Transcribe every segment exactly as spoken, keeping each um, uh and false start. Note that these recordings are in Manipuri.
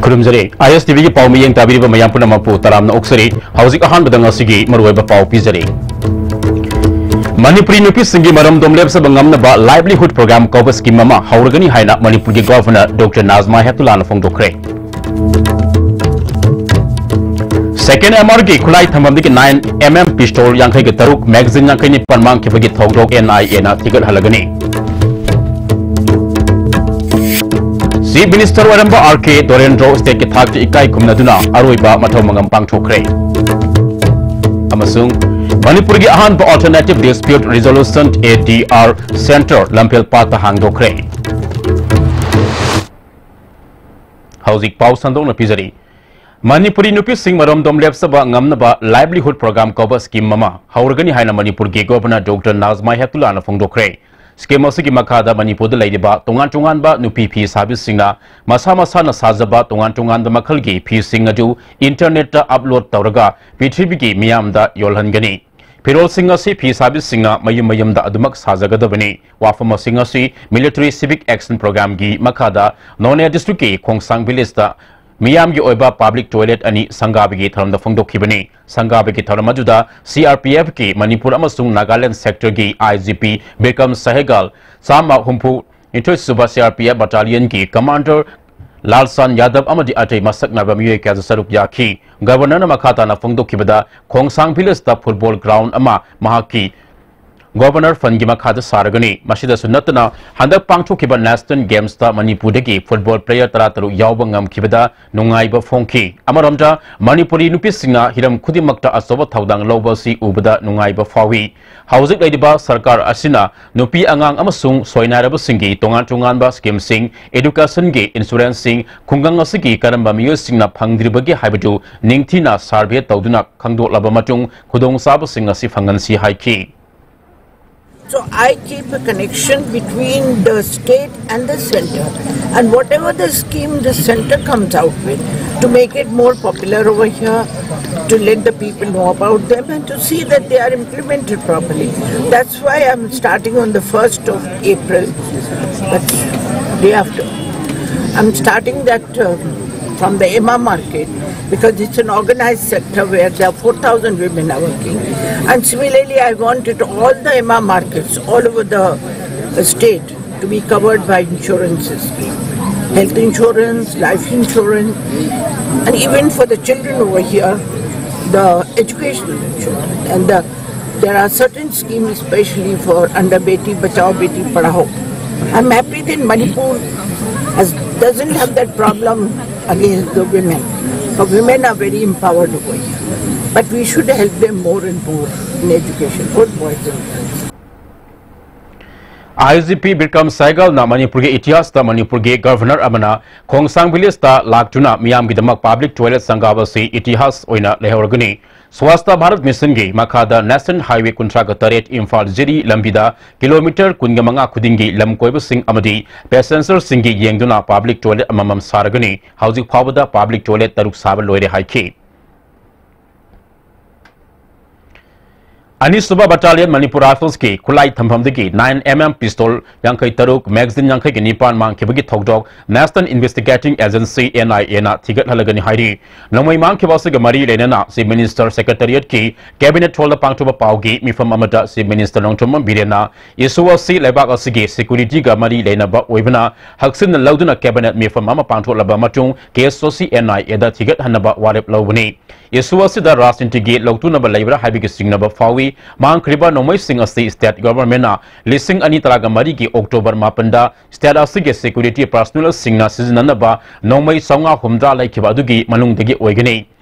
ꯈꯨꯔꯨꯝꯖꯔꯤ꯫ ꯑꯥꯏ ꯑꯦꯁ ꯇꯤ ꯚꯤꯒꯤ ꯄꯥꯎ ꯃꯤꯠꯌꯦꯡ ꯇꯥꯕꯤꯔꯤꯕ ꯃꯌꯥꯝ ꯄꯨꯝꯅꯃꯛꯄꯨ ꯇꯔꯥꯝꯅ ꯑꯣꯛꯆꯔꯤ꯫ ꯍꯧꯖꯤꯛ ꯑꯍꯥꯟꯕꯗ ꯉꯁꯤꯒꯤ ꯃꯔꯨꯑꯣꯏꯕ ꯄꯥꯎ ꯄꯤꯖꯔꯤ꯫ ꯃꯅꯤꯄꯨꯔꯤ ꯅꯨꯄꯤꯁꯤꯡꯒꯤ ꯃꯔꯝꯗꯣꯝ ꯂꯦꯞꯆꯕ ꯉꯝꯅꯕ livelihood program ꯀꯧꯕ scheme ꯑꯃ ꯍꯧꯔꯒꯅꯤ ꯍꯥꯏꯅ ꯃꯅꯤꯄꯨꯔꯒꯤ Governor Doctor ꯅꯥꯖꯃꯥ ꯍꯦꯞꯇꯨꯂꯥꯅ ꯐꯣꯡꯗꯣꯛꯈ꯭ꯔꯦ꯫ Second M R ꯒꯤ ꯈꯨꯠꯂꯥꯏ ꯊꯝꯐꯝꯗꯒꯤ nine M M pistol ꯌꯥꯡꯈꯩꯒ ꯇꯔꯨꯛ, magazine ꯌꯥꯡꯈꯩ ꯅꯤꯄꯥꯟ ꯃꯥꯡꯈꯤꯕꯒꯤ ꯊꯧꯗꯣꯛ N I A ꯅ ꯊꯤꯒꯠꯍꯜꯂꯒꯅꯤ꯫ Chief Minister ꯑꯣꯏꯔꯝꯕ R K ꯗꯣꯔꯦꯟꯗ꯭ꯔꯣ state ꯀꯤ ꯊꯥꯛꯇ ꯏꯀꯥꯏ ꯈꯨꯝꯅꯗꯨꯅ ꯑꯔꯣꯏꯕ ꯃꯊꯧ ꯃꯉꯝ ꯄꯥꯡꯊꯣꯛꯈ꯭ꯔꯦ꯫ ꯑꯃꯁꯨꯡ ꯃꯅꯤꯄꯨꯔꯒꯤ ꯑꯍꯥꯟꯕ Alternative Dispute Resolution, A D R, Centre ꯂꯝꯐꯦꯜ ꯄꯥꯠꯇ ꯍꯥꯡꯗꯣꯛꯈ꯭ꯔꯦ꯫ ꯍꯧꯖꯤꯛ ꯄꯥꯎ ꯁꯟꯗꯣꯛꯅ ꯄꯤꯖꯔꯤ꯫ ꯃꯅꯤꯄꯨꯔꯤ ꯅꯨꯄꯤꯁꯤꯡ ꯃꯔꯣꯝꯗꯣꯝ ꯂꯦꯞꯆꯕ ꯉꯝꯅꯕ livelihood program ꯀꯧꯕ scheme ꯑꯃ ꯍꯧꯔꯒꯅꯤ ꯍꯥꯏꯅ ꯃꯅꯤꯄꯨꯔꯒꯤ Governor Doctor ꯅꯥꯖꯃꯥ ꯍꯦꯞꯇꯨꯂꯥꯅ ꯐꯣꯡꯗꯣꯛꯈ꯭ꯔꯦ꯫ Scheme ꯑꯁꯤꯒꯤ ꯃꯈꯥꯗ ꯃꯅꯤꯄꯨꯔꯗ ꯂꯩꯔꯤꯕ ꯇꯣꯉꯥꯟ ꯇꯣꯉꯥꯟꯕ ꯅꯨꯄꯤ ꯐꯤ ꯁꯥꯕꯤꯁꯤꯡꯅ ꯃꯁꯥ ꯃꯁꯥꯅ ꯁꯥꯖꯕ ꯇꯣꯉꯥꯟ ꯇꯣꯉꯥꯟꯕ ꯃꯈꯜꯒꯤ ꯐꯤꯁꯤꯡ ꯑꯗꯨ internet ꯇ upload ꯇꯧꯔꯒ ꯄ꯭ꯔꯤꯊꯤꯕꯤꯒꯤ ꯃꯤꯌꯥꯝꯗ ꯌꯣꯜꯍꯟꯒꯅꯤ꯫ ꯐꯤꯔꯣꯜꯁꯤꯡ ꯑꯁꯤ ꯐꯤ ꯁꯥꯕꯤꯁꯤꯡꯅ ꯃꯌꯨꯝ ꯃꯌꯨꯝꯗ ꯑꯗꯨꯃꯛ ꯁꯥꯖꯒꯗꯕꯅꯤ꯫ ꯋꯥꯐꯝ ꯑꯁꯤꯡ ꯑꯁꯤ Military Civic Action Program ꯒꯤ ꯃꯈꯥꯗ ꯅꯣꯅꯦ district ꯀꯤ ꯈꯣꯡꯁꯥꯡ village ꯇ ꯃꯤꯌꯥꯝꯒꯤ ꯑꯣꯏꯕ public toilet ꯑꯅꯤ ꯁꯪꯒꯥꯕꯒꯤ ꯊꯧꯔꯝꯗ ꯐꯣꯡꯗꯣꯛꯈꯤꯕꯅꯤ꯫ ꯁꯪꯒꯥꯕꯒꯤ ꯊꯧꯔꯝ ꯑꯗꯨꯗ C R P F ꯀꯤ ꯃꯅꯤꯄꯨꯔ ꯑꯃꯁꯨꯡ ꯅꯥꯒꯥꯂꯦꯟ sector ꯒꯤ I G P ꯕꯤꯀ꯭ꯔꯝ ꯁꯍꯦꯒꯜ, ꯆꯥꯝꯃ ꯍꯨꯝꯐꯨ ꯅꯤꯊꯣꯏ ꯁꯨꯕ C R P F battalion ꯒꯤ commander ꯂꯥꯜꯆꯥꯟ ꯌꯥꯗꯕ ꯑꯃꯗꯤ ꯑꯇꯩ ꯃꯁꯛ ꯅꯥꯏꯕ ꯃꯤꯑꯣꯏ ꯀꯌꯥꯁꯨ ꯁꯔꯨꯛ ꯌꯥꯈꯤ꯫ Governor ꯅ ꯃꯈꯥ ꯇꯥꯅ ꯐꯣꯡꯗꯣꯛꯈꯤꯕꯗ, ꯈꯣꯡꯁꯥꯡ village ꯇ football ground ꯑꯃ ꯃꯍꯥꯛꯀꯤ Governor fund ꯒꯤ ꯃꯈꯥꯗ ꯁꯥꯔꯒꯅꯤ꯫ ꯃꯁꯤꯗꯁꯨ ꯅꯠꯇꯅ, ꯍꯟꯗꯛ ꯄꯥꯡꯊꯣꯛꯈꯤꯕ National Games ꯇ ꯃꯅꯤꯄꯨꯔꯗꯒꯤ football player ꯇꯔꯥꯇꯔꯨꯛ ꯌꯥꯎꯕ ꯉꯝꯈꯤꯕꯗ ꯅꯨꯡꯉꯥꯏꯕ ꯐꯣꯡꯈꯤ꯫ ꯑꯃꯔꯣꯝꯗ, ꯃꯅꯤꯄꯨꯔꯤ ꯅꯨꯄꯤꯁꯤꯡꯅ ꯍꯤꯔꯝ ꯈꯨꯗꯤꯡꯃꯛꯇ ꯑꯆꯧꯕ ꯊꯧꯗꯥꯡ ꯂꯧꯕ ꯑꯁꯤ ꯎꯕꯗ ꯅꯨꯡꯉꯥꯏꯕ ꯐꯥꯎꯏ꯫ ꯍꯧꯖꯤꯛ ꯂꯩꯔꯤꯕ ꯁꯔꯀꯥꯔ ꯑꯁꯤꯅ ꯅꯨꯄꯤ ꯑꯉꯥꯡ ꯑꯃꯁꯨꯡ ꯁꯣꯏꯅꯥꯏꯔꯕꯁꯤꯡꯒꯤ ꯇꯣꯉꯥꯟ ꯇꯣꯉꯥꯟꯕ scheme ꯁꯤꯡ, education ꯒꯤ insurance ꯁꯤꯡ, ꯈꯨꯡꯒꯪ ꯑꯁꯤꯒꯤ ꯀꯔꯝꯕ ꯃꯤꯑꯣꯏꯁꯤꯡꯅ ꯐꯪꯗ꯭ꯔꯤꯕꯒꯦ ꯍꯥꯏꯕꯗꯨ ꯅꯤꯡꯊꯤꯅ survey ꯇꯧꯗꯨꯅ ꯈꯪꯗꯣꯛꯂꯕ ꯃꯇꯨꯡ ꯈꯨꯗꯣꯡꯆꯥꯕꯁꯤꯡ ꯑꯁꯤ ꯐꯪꯍꯟꯁꯤ ꯍꯥꯏꯈꯤ꯫ So I keep a connection between the state and the center. And whatever the scheme the center comes out with, to make it more popular over here, to let the people know about them and to see that they are implemented properly. That's why I'm starting on the first of April, but day after. I'm starting that um, from the M R market, because it's an organized sector where there are four thousand women are working. And similarly, I wanted all the M R markets all over the state to be covered by insurances, health insurance, life insurance, and even for the children over here, the educational insurance. And the, there are certain schemes especially for under Beti Bachao Beti Padhao. I'm happy that Manipur has, doesn't have that problem against the women. The women are very empowered over here. But we should help them more and more in education, both boys and girls. I G P Bikram ꯁꯥꯏꯒꯜꯅ ꯃꯅꯤꯄꯨꯔꯒꯤ ꯏꯇꯤꯍꯥꯁꯇ ꯃꯅꯤꯄꯨꯔꯒꯤ ꯒꯚꯔꯅꯔ ꯑꯃꯅ ꯈꯣꯡꯁꯥꯡ ꯚꯤꯂꯦꯖꯇ ꯂꯥꯛꯇꯨꯅ ꯃꯤꯌꯥꯝꯒꯤꯗꯃꯛ ꯄꯕ꯭ꯂꯤꯛ ꯇꯣꯏꯂꯦꯠ ꯁꯪꯒꯥꯕꯁꯤ ꯏꯇꯤꯍꯥꯁ ꯑꯣꯏꯅ ꯂꯩꯍꯧꯔꯒꯅꯤ꯫ ꯁ꯭ꯋꯥꯁꯊ ꯚꯥꯔꯠ ꯃꯤꯁꯟꯒꯤ ꯃꯈꯥꯗ ꯅꯦꯁꯅꯦꯜ ꯍꯥꯏꯋꯦ ꯀꯨꯟꯊ꯭ꯔꯥꯒ ꯇꯔꯦꯠ ꯏꯝꯐꯥꯜ ꯖꯤꯔꯤ ꯂꯝꯕꯤꯗ ꯀꯤꯂꯣꯃꯤꯇꯔ ꯀꯨꯟꯒ ꯃꯉꯥ ꯈꯨꯗꯤꯡꯒꯤ ꯂꯝ ꯀꯣꯏꯕꯁꯤꯡ ꯑꯃꯗꯤ ꯄꯦꯁꯦꯟꯖꯔꯁꯤꯡꯒꯤ ꯌꯦꯡꯗꯨꯅ ꯄꯕ꯭ꯂꯤꯛ ꯇꯣꯏꯂꯦꯠ ꯑꯃꯃꯝ ꯁꯥꯔꯒꯅꯤ꯫ ꯍꯧꯖꯤꯛ ꯐꯥꯎꯕꯗ ꯄꯕ꯭ꯂꯤꯛ ꯇꯣꯏꯂꯦꯠ ꯇꯔꯨꯛ ꯁꯥꯕ ꯂꯣꯏꯔꯦ ꯍꯥꯏꯈꯤ꯫ ꯑꯅꯤꯁꯨꯕ ꯕꯠꯇꯥꯂꯤꯌꯟ ꯃꯅꯤꯄꯨꯔ ꯔꯥꯏꯐꯜꯁꯀꯤ ꯈꯨꯠꯂꯥꯏ ꯊꯝꯐꯝꯗꯒꯤ ꯅꯥꯏꯟ ꯑꯦꯝ ꯑꯦꯝ ꯄꯤꯁꯇꯣꯜ ꯌꯥꯡꯈꯩ ꯇꯔꯨꯛ, ꯃꯦꯒꯥꯖꯤꯟ ꯌꯥꯡꯈꯩꯒ ꯅꯤꯄꯥꯟ ꯃꯥꯡꯈꯤꯕꯒꯤ ꯊꯧꯗꯣꯛ ꯅꯦꯁꯅꯦꯜ ꯏꯟꯚꯦꯁꯇꯤꯒꯦꯇꯤꯡ ꯑꯦꯖꯦꯟꯁꯤ, ꯑꯦꯟ ꯑꯥꯏ ꯑꯦꯅ ꯊꯤꯒꯠꯍꯜꯂꯒꯅꯤ ꯍꯥꯏꯔꯤ꯫ ꯅꯣꯡꯃꯩ ꯃꯥꯡꯈꯤꯕ ꯑꯁꯤꯒ ꯃꯔꯤ ꯂꯩꯅꯅ ꯆꯤꯐ ꯃꯤꯅꯤꯁꯇꯔ ꯁꯦꯀ꯭ꯔꯦꯇꯔꯤꯌꯦꯠꯀꯤ ꯀꯦꯕꯤꯅꯦꯠ ꯍꯣꯜꯗ ꯄꯥꯡꯊꯣꯛꯄ ꯄꯥꯎꯒꯤ ꯃꯤꯐꯝ ꯑꯃꯗ ꯆꯤꯐ ꯃꯤꯅꯤꯁꯇꯔ ꯅꯣꯡꯊꯣꯝꯕꯝ ꯕꯤꯔꯦꯟꯅ ꯏꯁꯨ ꯑꯁꯤ ꯂꯩꯕꯥꯛ ꯑꯁꯤꯒꯤ ꯁꯦꯀ꯭ꯌꯨꯔꯤꯇꯤꯒ ꯃꯔꯤ ꯂꯩꯅꯕ ꯑꯣꯏꯕꯅ ꯍꯛꯆꯤꯟꯅ ꯂꯧꯗꯨꯅ ꯀꯦꯕꯤꯅꯦꯠ ꯃꯤꯐꯝ ꯑꯃ ꯄꯥꯡꯊꯣꯛꯂꯕ ꯃꯇꯨꯡ ꯀꯦꯁ ꯑꯁꯤ ꯑꯦꯟ ꯑꯥꯏ ꯑꯦꯗ ꯊꯤꯒꯠꯍꯟꯅꯕ ꯋꯥꯔꯦꯞ ꯂꯧꯕꯅꯤ꯫ ꯏꯁꯨ ꯑꯁꯤꯗ ꯔꯥꯖꯅꯤꯇꯤꯒꯤ ꯂꯧꯇꯨꯅꯕ ꯂꯩꯕ꯭ꯔꯥ ꯍꯥꯏꯕꯒꯤ ꯆꯤꯡꯅꯕ ꯐꯥꯎꯏ꯫ ꯃꯥꯡꯈ꯭ꯔꯤꯕ ꯅꯣꯡꯃꯩꯁꯤꯡ ꯑꯁꯤ ꯁ꯭ꯇꯦꯠ ꯒꯚꯔꯟꯃꯦꯟꯠꯅ ꯂꯤꯁꯤꯡ ꯑꯅꯤ ꯇꯔꯥꯒ ꯃꯔꯤꯒꯤ ꯑꯣꯛꯇꯣꯕꯔ ꯃꯥꯄꯟꯗ ꯁ꯭ꯇꯦꯠ ꯑꯁꯤꯒꯤ ꯁꯦꯀ꯭ꯌꯨꯔꯤꯇꯤ ꯄꯔꯁꯣꯅꯦꯜꯁꯤꯡꯅ ꯁꯤꯖꯤꯟꯅꯅꯕ ꯅꯣꯡꯃꯩ ꯆꯥꯝꯃꯉꯥ ꯍꯨꯝꯗ꯭ꯔꯥ ꯂꯩꯈꯤꯕ ꯑꯗꯨꯒꯤ ꯃꯅꯨꯡꯗꯒꯤ ꯑꯣꯏꯒꯅꯤ꯫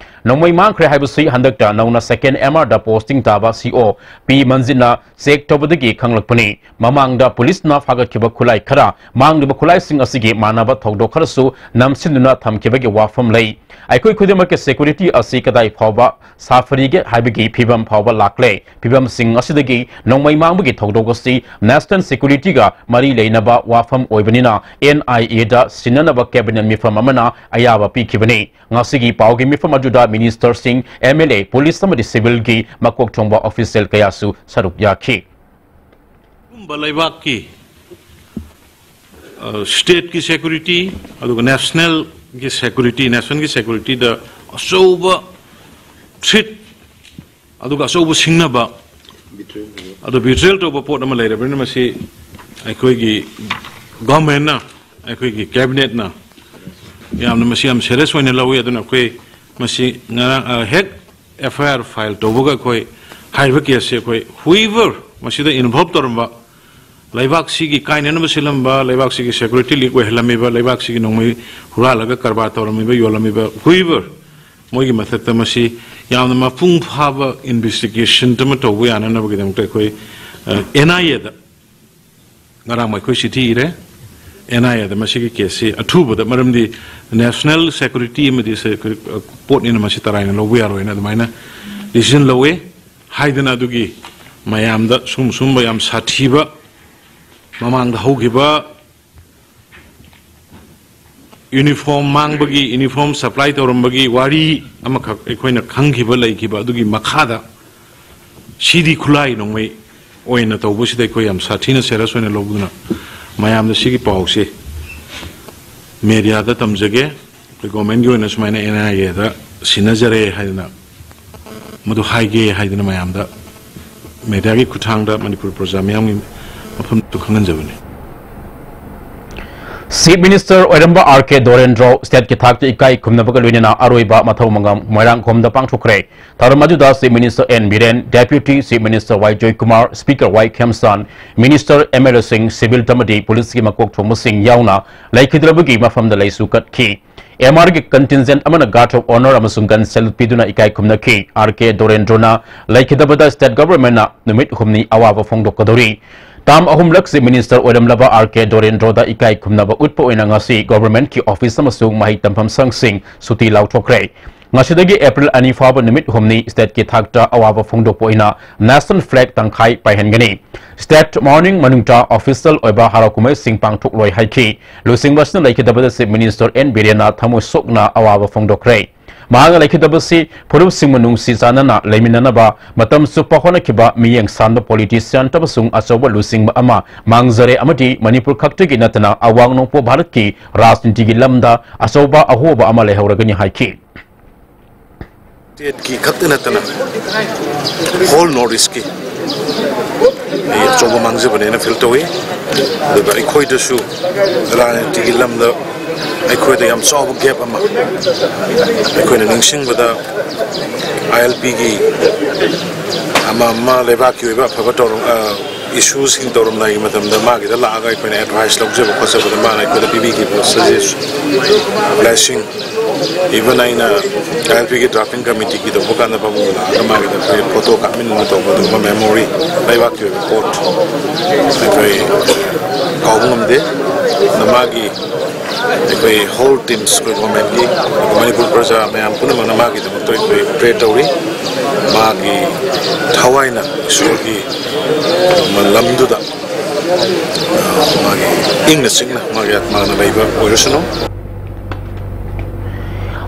ꯅꯣꯡꯃꯩ ꯃꯥꯡꯈ꯭ꯔꯦ ꯍꯥꯏꯕꯁꯤ ꯍꯟꯗꯛꯇ ꯅꯧꯅ ꯁꯦꯀꯦꯟ ꯑꯦꯝ ꯑꯥꯔꯗ ꯄꯣꯁꯇꯤꯡ ꯇꯥꯕ ꯁꯤ ꯑꯣ ꯄꯤ ꯃꯟꯖꯤꯠꯅ ꯆꯦꯛ ꯇꯧꯕꯗꯒꯤ ꯈꯪꯂꯛꯄꯅꯤ꯫ ꯃꯃꯥꯡꯗ ꯄꯨꯂꯤꯁꯅ ꯐꯥꯒꯠꯈꯤꯕ ꯈꯨꯠꯂꯥꯏ ꯈꯔ, ꯃꯥꯡꯂꯤꯕ ꯈꯨꯠꯂꯥꯏꯁꯤꯡ ꯑꯁꯤꯒꯤ ꯃꯥꯟꯅꯕ ꯊꯧꯗꯣꯛ ꯈꯔꯁꯨ ꯅꯝꯁꯤꯟꯗꯨꯅ ꯊꯝꯈꯤꯕꯒꯤ ꯋꯥꯐꯝ ꯂꯩ꯫ ꯑꯩꯈꯣꯏ ꯈꯨꯗꯤꯡꯃꯛꯀꯤ ꯁꯦꯀ꯭ꯌꯨꯔꯤꯇꯤ ꯑꯁꯤ ꯀꯗꯥꯏ ꯐꯥꯎꯕ ꯁꯥꯐꯔꯤꯒꯦ ꯍꯥꯏꯕꯒꯤ ꯐꯤꯕꯝ ꯐꯥꯎꯕ ꯂꯥꯛꯂꯦ꯫ ꯐꯤꯕꯝꯁꯤꯡ ꯑꯁꯤꯗꯒꯤ ꯅꯣꯡꯃꯩ ꯃꯥꯡꯕꯒꯤ ꯊꯧꯗꯣꯛ ꯑꯁꯤ ꯅꯦꯁꯅꯦꯜ ꯁꯦꯀ꯭ꯌꯨꯔꯤꯇꯤꯒ ꯃꯔꯤ ꯂꯩꯅꯕ ꯋꯥꯐꯝ ꯑꯣꯏꯕꯅꯤꯅ ꯑꯦꯟ ꯑꯥꯏ ꯑꯦꯗ ꯁꯤꯟꯅꯅꯕ ꯀꯦꯕꯤꯅꯦꯠ ꯃꯤꯐꯝ ꯑꯃꯅ ꯑꯌꯥꯕ ꯄꯤꯈꯤꯕꯅꯤ꯫ ꯉꯁꯤꯒꯤ ꯄꯥꯎꯒꯤ ꯃꯤꯐꯝ ꯑꯗꯨꯗ ꯃꯤꯅꯤꯁꯇꯔꯁꯤꯡ, ꯑꯦꯝ ꯑꯦꯜ ꯑꯦ, ꯄꯨꯂꯤꯁ ꯑꯃꯗꯤ ꯁꯤꯚꯤꯜꯒꯤ ꯃꯀꯣꯛ ꯊꯣꯡꯕ ꯑꯣꯐꯤꯁꯤꯌꯦꯜ ꯀꯌꯥꯁꯨ ꯁꯔꯨꯛ ꯌꯥꯈꯤ꯫ ꯑꯗꯨꯒꯨꯝꯕ ꯂꯩꯕꯥꯛꯀꯤ, ꯑ, ꯁ꯭ꯇꯦꯠꯀꯤ ꯁꯦꯀ꯭ꯌꯨꯔꯤꯇꯤ, ꯑꯗꯨꯒ ꯅꯦꯁꯅꯦꯜ ꯒꯤ ꯁꯦꯀ꯭ꯌꯨꯔꯤꯇꯤ, ꯅꯦꯁꯟꯒꯤ ꯁꯦꯀ꯭ꯌꯨꯔꯤꯇꯤꯗ ꯑꯆꯧꯕ ꯊ꯭ꯔꯤꯠ, ꯑꯗꯨꯒ ꯑꯆꯧꯕ ꯁꯤꯡꯅꯕ, ꯑꯗꯨ ꯕꯤꯇ꯭ꯔꯦꯜ ꯇꯧꯕ ꯄꯣꯠ ꯑꯃ ꯂꯩꯔꯕꯅꯤꯅ, ꯃꯁꯤ ꯑꯩꯈꯣꯏꯒꯤ ꯒꯚꯔꯟꯃꯦꯟꯅ, ꯑꯩꯈꯣꯏꯒꯤ ꯀꯦꯕꯤꯅꯦꯠꯅ ꯌꯥꯝꯅ ꯃꯁꯤ ꯌꯥꯝ ꯁꯦꯔꯤꯌꯁ ꯑꯣꯏꯅ ꯂꯧꯏ꯫ ꯑꯗꯨꯅ ꯑꯩꯈꯣꯏ ꯃꯁꯤ ꯉꯔꯥꯡ, ꯑ, ꯍꯦꯛ ꯑꯦꯐ ꯑꯥꯏ ꯑꯥꯔ ꯐꯥꯏꯜ ꯇꯧꯕꯒ ꯑꯩꯈꯣꯏ ꯍꯥꯏꯔꯤꯕ ꯀꯦꯁꯁꯦ ꯑꯩꯈꯣꯏ whoever ꯃꯁꯤꯗ ꯏꯟꯚꯣꯜꯕ ꯇꯧꯔꯝꯕ, ꯂꯩꯕꯥꯛꯁꯤꯒꯤ ꯀꯥꯏꯅꯅꯕ ꯁꯤꯜꯂꯝꯕ, ꯂꯩꯕꯥꯛꯁꯤꯒꯤ ꯁꯦꯀ꯭ꯌꯨꯔꯤꯇꯤ ꯂꯤꯛ ꯑꯣꯏꯍꯜꯂꯝꯃꯤꯕ, ꯂꯩꯕꯥꯛꯁꯤꯒꯤ ꯅꯣꯡꯃꯩ ꯍꯨꯔꯥꯜꯂꯒ ꯀꯔꯕꯥꯔ ꯇꯧꯔꯝꯃꯤꯕ, ꯌꯣꯜꯂꯝꯃꯤꯕ, whoever, ꯃꯣꯏꯒꯤ ꯃꯊꯛꯇ ꯃꯁꯤ ꯌꯥꯝꯅ ꯃꯄꯨꯡ ꯐꯥꯕ ꯏꯟꯚꯦꯁꯇꯤꯒꯦꯁꯟ ꯑꯃ ꯇꯧꯕ ꯌꯥꯅꯅꯕꯒꯤꯗꯃꯛꯇ ꯑꯩꯈꯣꯏ, ꯑ, ꯑꯦꯟ ꯑꯥꯏ ꯑꯦꯗ ꯉꯔꯥꯡ ꯑꯩꯈꯣꯏ ꯆꯤꯊꯤ ꯏꯔꯦ꯫ ꯑꯦꯟ ꯑꯥꯏ ꯑꯦꯗ ꯃꯁꯤꯒꯤ ꯀꯦꯁꯁꯤ ꯑꯊꯨꯕꯗ, ꯃꯔꯝꯗꯤ ꯅꯦꯁꯅꯦꯜ ꯁꯦꯀ꯭ꯌꯨꯔꯤꯇꯤ ꯑꯃꯗꯤ ꯁꯦꯀ꯭ꯌꯨꯔꯤ-, ꯑ, ꯄꯣꯠꯅꯤꯅ ꯃꯁꯤ ꯇꯔꯥꯏꯅ ꯂꯧꯕ ꯌꯥꯔꯣꯏꯅ ꯑꯗꯨꯃꯥꯏꯅ ꯗꯤꯁꯤꯖꯟ ꯂꯧꯋꯦ ꯍꯥꯏꯗꯅ, ꯑꯗꯨꯒꯤ ꯃꯌꯥꯝꯗ ꯁꯨꯝ ꯁꯨꯝꯕ ꯌꯥꯝ ꯁꯥꯊꯤꯕ ꯃꯃꯥꯡꯗ ꯍꯧꯈꯤꯕ ꯌꯨꯅꯤꯐꯣꯔꯝ ꯃꯥꯡꯕꯒꯤ, ꯌꯨꯅꯤꯐꯣꯔꯝ ꯁꯄ꯭ꯂꯥꯏ ꯇꯧꯔꯝꯕꯒꯤ ꯋꯥꯔꯤ ꯑꯃꯈꯛ ꯑꯩꯈꯣꯏꯅ ꯈꯪꯈꯤꯕ ꯂꯩꯈꯤꯕ, ꯑꯗꯨꯒꯤ ꯃꯈꯥꯗ ꯁꯤꯗꯤ ꯈꯨꯠꯂꯥꯏ ꯅꯣꯡꯃꯩ ꯑꯣꯏꯅ ꯇꯧꯕꯁꯤꯗ ꯑꯩꯈꯣꯏ ꯌꯥꯝ ꯁꯥꯊꯤꯅ ꯁꯦꯔꯤꯌꯁ ꯑꯣꯏꯅ ꯂꯧꯗꯨꯅ ꯃꯌꯥꯝꯗ ꯁꯤꯒꯤ ꯄꯥꯎꯁꯦ ꯃꯦꯗꯤꯌꯥꯗ ꯇꯝꯖꯒꯦ꯫ ꯑꯩꯈꯣꯏ ꯒꯣꯔꯃꯦꯟꯒꯤ ꯑꯣꯏꯅ ꯁꯨꯃꯥꯏꯅ ꯑꯦꯟ ꯑꯥꯏ ꯑꯦꯗ ꯁꯤꯟꯅꯖꯔꯦ ꯍꯥꯏꯗꯅ ꯃꯗꯨ ꯍꯥꯏꯒꯦ ꯍꯥꯏꯗꯅ ꯃꯌꯥꯝꯗ ꯃꯦꯗꯤꯌꯥꯒꯤ ꯈꯨꯠꯊꯥꯡꯗ ꯃꯅꯤꯄꯨꯔ ꯄ꯭ꯔꯖꯥ ꯃꯤꯌꯥꯝꯒꯤ ꯃꯐꯝꯗꯨ ꯈꯪꯍꯟꯖꯕꯅꯤ꯫ ꯆꯤꯐ ꯃꯤꯅꯤꯁꯇꯔ ꯑꯣꯏꯔꯝꯕ ꯑꯥꯔ ꯀꯦ ꯗꯣꯔꯦꯟꯗ꯭ꯔꯣ ꯁ꯭ꯇꯦꯠꯀꯤ ꯊꯥꯛꯇ ꯏꯀꯥꯏ ꯈꯨꯝꯅꯕꯒ ꯂꯣꯏꯅꯅ ꯑꯔꯣꯏꯕ ꯃꯊꯧ ꯃꯉꯝ ꯃꯣꯏꯔꯥꯡꯈꯣꯝꯗ ꯄꯥꯡꯊꯣꯛꯈ꯭ꯔꯦ꯫ ꯊꯧꯔꯝ ꯑꯗꯨꯗ chief minister N Biren, deputy chief minister Y Joykumar, speaker Y Khemchand, minister, M L ꯑꯦꯁꯤꯡ, ꯁꯤꯚꯤꯜ ꯑꯃꯗꯤ ꯄꯨꯂꯤꯁꯀꯤ ꯃꯀꯣꯛ ꯊꯣꯡꯕꯁꯤꯡ ꯌꯥꯎꯅ ꯂꯩꯈꯤꯗ꯭ꯔꯕꯒꯤ ꯃꯐꯝꯗ ꯂꯩꯁꯨ ꯀꯠꯈꯤ꯫ ꯑꯦꯝ ꯑꯥꯔꯒꯤ ꯀꯟꯇꯤꯟꯖꯦꯟꯠ ꯑꯃꯅ guard of honour ꯑꯃꯁꯨꯡ gun salute ꯄꯤꯗꯨꯅ ꯏꯀꯥꯏ ꯈꯨꯝꯅꯈꯤ꯫ ꯑꯥꯔ ꯀꯦ ꯗꯣꯔꯦꯟꯗ꯭ꯔꯣꯅ ꯂꯩꯈꯤꯗꯕꯗ ꯁ꯭ꯇꯦꯠ ꯒꯚꯔꯟꯃꯦꯟꯠꯅ ꯅꯨꯃꯤꯠ ꯍꯨꯝꯅꯤ ꯑꯋꯥꯕ ꯐꯣꯡꯗꯣꯛꯀꯗꯧꯔꯤ꯫ ꯇꯥꯝ ꯑꯍꯨꯝꯂꯛ ꯆꯤꯐ ꯃꯤꯅꯤꯁꯇꯔ ꯑꯣꯏꯔꯝꯂꯕ ꯑꯥꯔ ꯀꯦ ꯗꯣꯔꯦꯟꯗ꯭ꯔꯣꯗ ꯏꯀꯥꯏ ꯈꯨꯝꯅꯕ ꯎꯠꯄ ꯑꯣꯏꯅ ꯉꯁꯤ ꯒꯚꯔꯟꯃꯦꯟꯠꯀꯤ ꯑꯣꯐꯤꯁ ꯑꯃꯁꯨꯡ ꯃꯍꯩ ꯇꯝꯐꯝ ꯁꯪꯁꯤꯡ ꯁꯨꯇꯤ ꯂꯥꯎꯊꯣꯛꯈ꯭ꯔꯦ꯫ ꯉꯁꯤꯗꯒꯤ ꯑꯦꯄ꯭ꯔꯤꯜ ꯑꯅꯤ ꯐꯥꯎꯕ ꯅꯨꯃꯤꯠ ꯍꯨꯝꯅꯤ ꯁ꯭ꯇꯦꯠꯀꯤ ꯊꯥꯛꯇ ꯑꯋꯥꯕ ꯐꯣꯡꯗꯣꯛꯄ ꯑꯣꯏꯅ ꯅꯦꯁꯅꯦꯜ ꯐ꯭ꯂꯦꯒ ꯇꯪꯈꯥꯏ ꯄꯥꯏꯍꯟꯒꯅꯤ꯫ ꯁ꯭ꯇꯦꯠ ꯃꯣꯔꯅꯤꯡ ꯃꯅꯨꯡꯗ ꯑꯣꯐꯤꯁꯤꯌꯦꯜ ꯑꯣꯏꯕ ꯍꯔꯥꯎ ꯀꯨꯝꯍꯩꯁꯤꯡ ꯄꯥꯡꯊꯣꯛꯂꯣꯏ ꯍꯥꯏꯈꯤ꯫ ꯂꯨꯆꯤꯡꯕꯁꯤꯅ ꯂꯩꯈꯤꯗꯕꯗ ꯆꯤꯐ ꯃꯤꯅꯤꯁꯇꯔ ꯑꯦꯟ ꯕꯤꯔꯦꯟꯅ ꯊꯃꯣꯏ ꯁꯣꯛꯅ ꯑꯋꯥꯕ ꯐꯣꯡꯗꯣꯛꯈ꯭ꯔꯦ꯫ ꯃꯍꯥꯛꯅ ꯂꯩꯈꯤꯗꯕꯁꯤ ꯐꯨꯔꯨꯞꯁꯤꯡꯕꯨ ꯅꯨꯡꯁꯤ ꯆꯥꯟꯅꯅ ꯂꯩꯃꯤꯟꯅꯅꯕ ꯃꯇꯝ ꯆꯨꯞꯄ ꯍꯣꯠꯅꯈꯤꯕ ꯃꯤꯠꯌꯦꯡ ꯁꯥꯟꯕ politician ꯑꯃꯁꯨꯡ ꯑꯆꯧꯕ ꯂꯨꯆꯤꯡꯕ ꯑꯃ ꯃꯥꯡꯖꯔꯦ ꯑꯃꯗꯤ ꯃꯅꯤꯄꯨꯔ ꯈꯛꯇꯒꯤ ꯅꯠꯇꯅ ꯑꯋꯥꯡ ꯅꯣꯡꯄꯣꯛ ꯚꯥꯔꯠꯀꯤ ꯔꯥꯖꯅꯤꯇꯤꯒꯤ ꯂꯝꯗ ꯑꯆꯧꯕ ꯑꯍꯣꯕ ꯑꯃ ꯂꯩꯍꯧꯔꯒꯅꯤ ꯍꯥꯏꯈꯤ꯫ Stateꯀꯤ ꯈꯛꯇ ꯅꯠꯇꯅ whole North Eastꯀꯤ ꯑꯩ ꯑꯆꯧꯕ ꯃꯥꯡꯖꯕꯅꯦꯅ feel ꯇꯧꯏ꯫ ꯑꯗꯨꯒ ꯑꯩꯈꯣꯏꯗꯁꯨ ꯔꯥꯖꯅꯤꯇꯤꯒꯤ ꯂꯝꯗ ꯑꯩꯈꯣꯏꯗ ꯌꯥꯝ ꯆꯥꯎꯕ gap ꯑꯃ ꯑꯩꯈꯣꯏꯅ ꯅꯤꯡꯁꯤꯡꯕꯗ ILPꯒꯤ ꯑꯃ ꯑꯃ ꯂꯩꯕꯥꯛꯀꯤ ꯑꯣꯏꯕ ꯑꯐꯕ ꯇꯧꯔꯝ ꯑ, issueꯁꯤꯡ ꯇꯧꯔꯝꯗꯥꯏꯒꯤ ꯃꯇꯝꯗ ꯃꯥꯒꯤꯗ ꯂꯥꯛꯑꯒ ꯑꯩꯈꯣꯏꯅ advice ꯂꯧꯖꯕ ꯈꯣꯠꯆꯕꯗ ꯃꯥꯅ ꯑꯩꯈꯣꯏꯗ ꯄꯤꯕꯤꯈꯤꯕ suggest blessing, even ꯑꯩꯅ ILPꯒꯤ drafting committeeꯒꯤ ꯇꯧꯕ ꯀꯥꯟꯗ ꯃꯥꯕꯨ ꯂꯥꯛꯑꯒ ꯃꯥꯒꯤꯗ ꯑꯩꯈꯣꯏ photo ꯀꯥꯞꯃꯤꯟꯅꯕ ꯇꯧꯕ ꯑꯗꯨꯒꯨꯝꯕ memory ꯂꯩꯕꯥꯛꯀꯤ ꯑꯣꯏꯕ ꯄꯣꯠ ꯑꯩꯈꯣꯏ ꯀꯥꯎꯕ ꯉꯝꯗꯦ꯫ ꯑꯗꯨꯅ ꯃꯥꯒꯤ ꯑꯩꯈꯣꯏ whole teams ꯑꯩꯈꯣꯏ governmentꯀꯤ ꯃꯅꯤꯄꯨꯔ ꯄ꯭ꯔꯖꯥ ꯃꯌꯥꯝ ꯄꯨꯝꯅꯃꯛꯅ ꯃꯥꯒꯤꯗꯃꯛꯇ ꯑꯩꯈꯣꯏ pray ꯇꯧꯔꯤ꯫ ꯃꯥꯒꯤ ꯊꯋꯥꯏꯅ ꯏꯁꯣꯔꯒꯤ ꯂꯝꯗꯨꯗ ꯃꯥꯒꯤ ꯏꯪꯅ ꯆꯤꯛꯅ ꯃꯥꯒꯤ ꯑꯥꯠꯃꯥꯅ ꯂꯩꯕ ꯑꯣꯏꯔꯁꯅꯨ꯫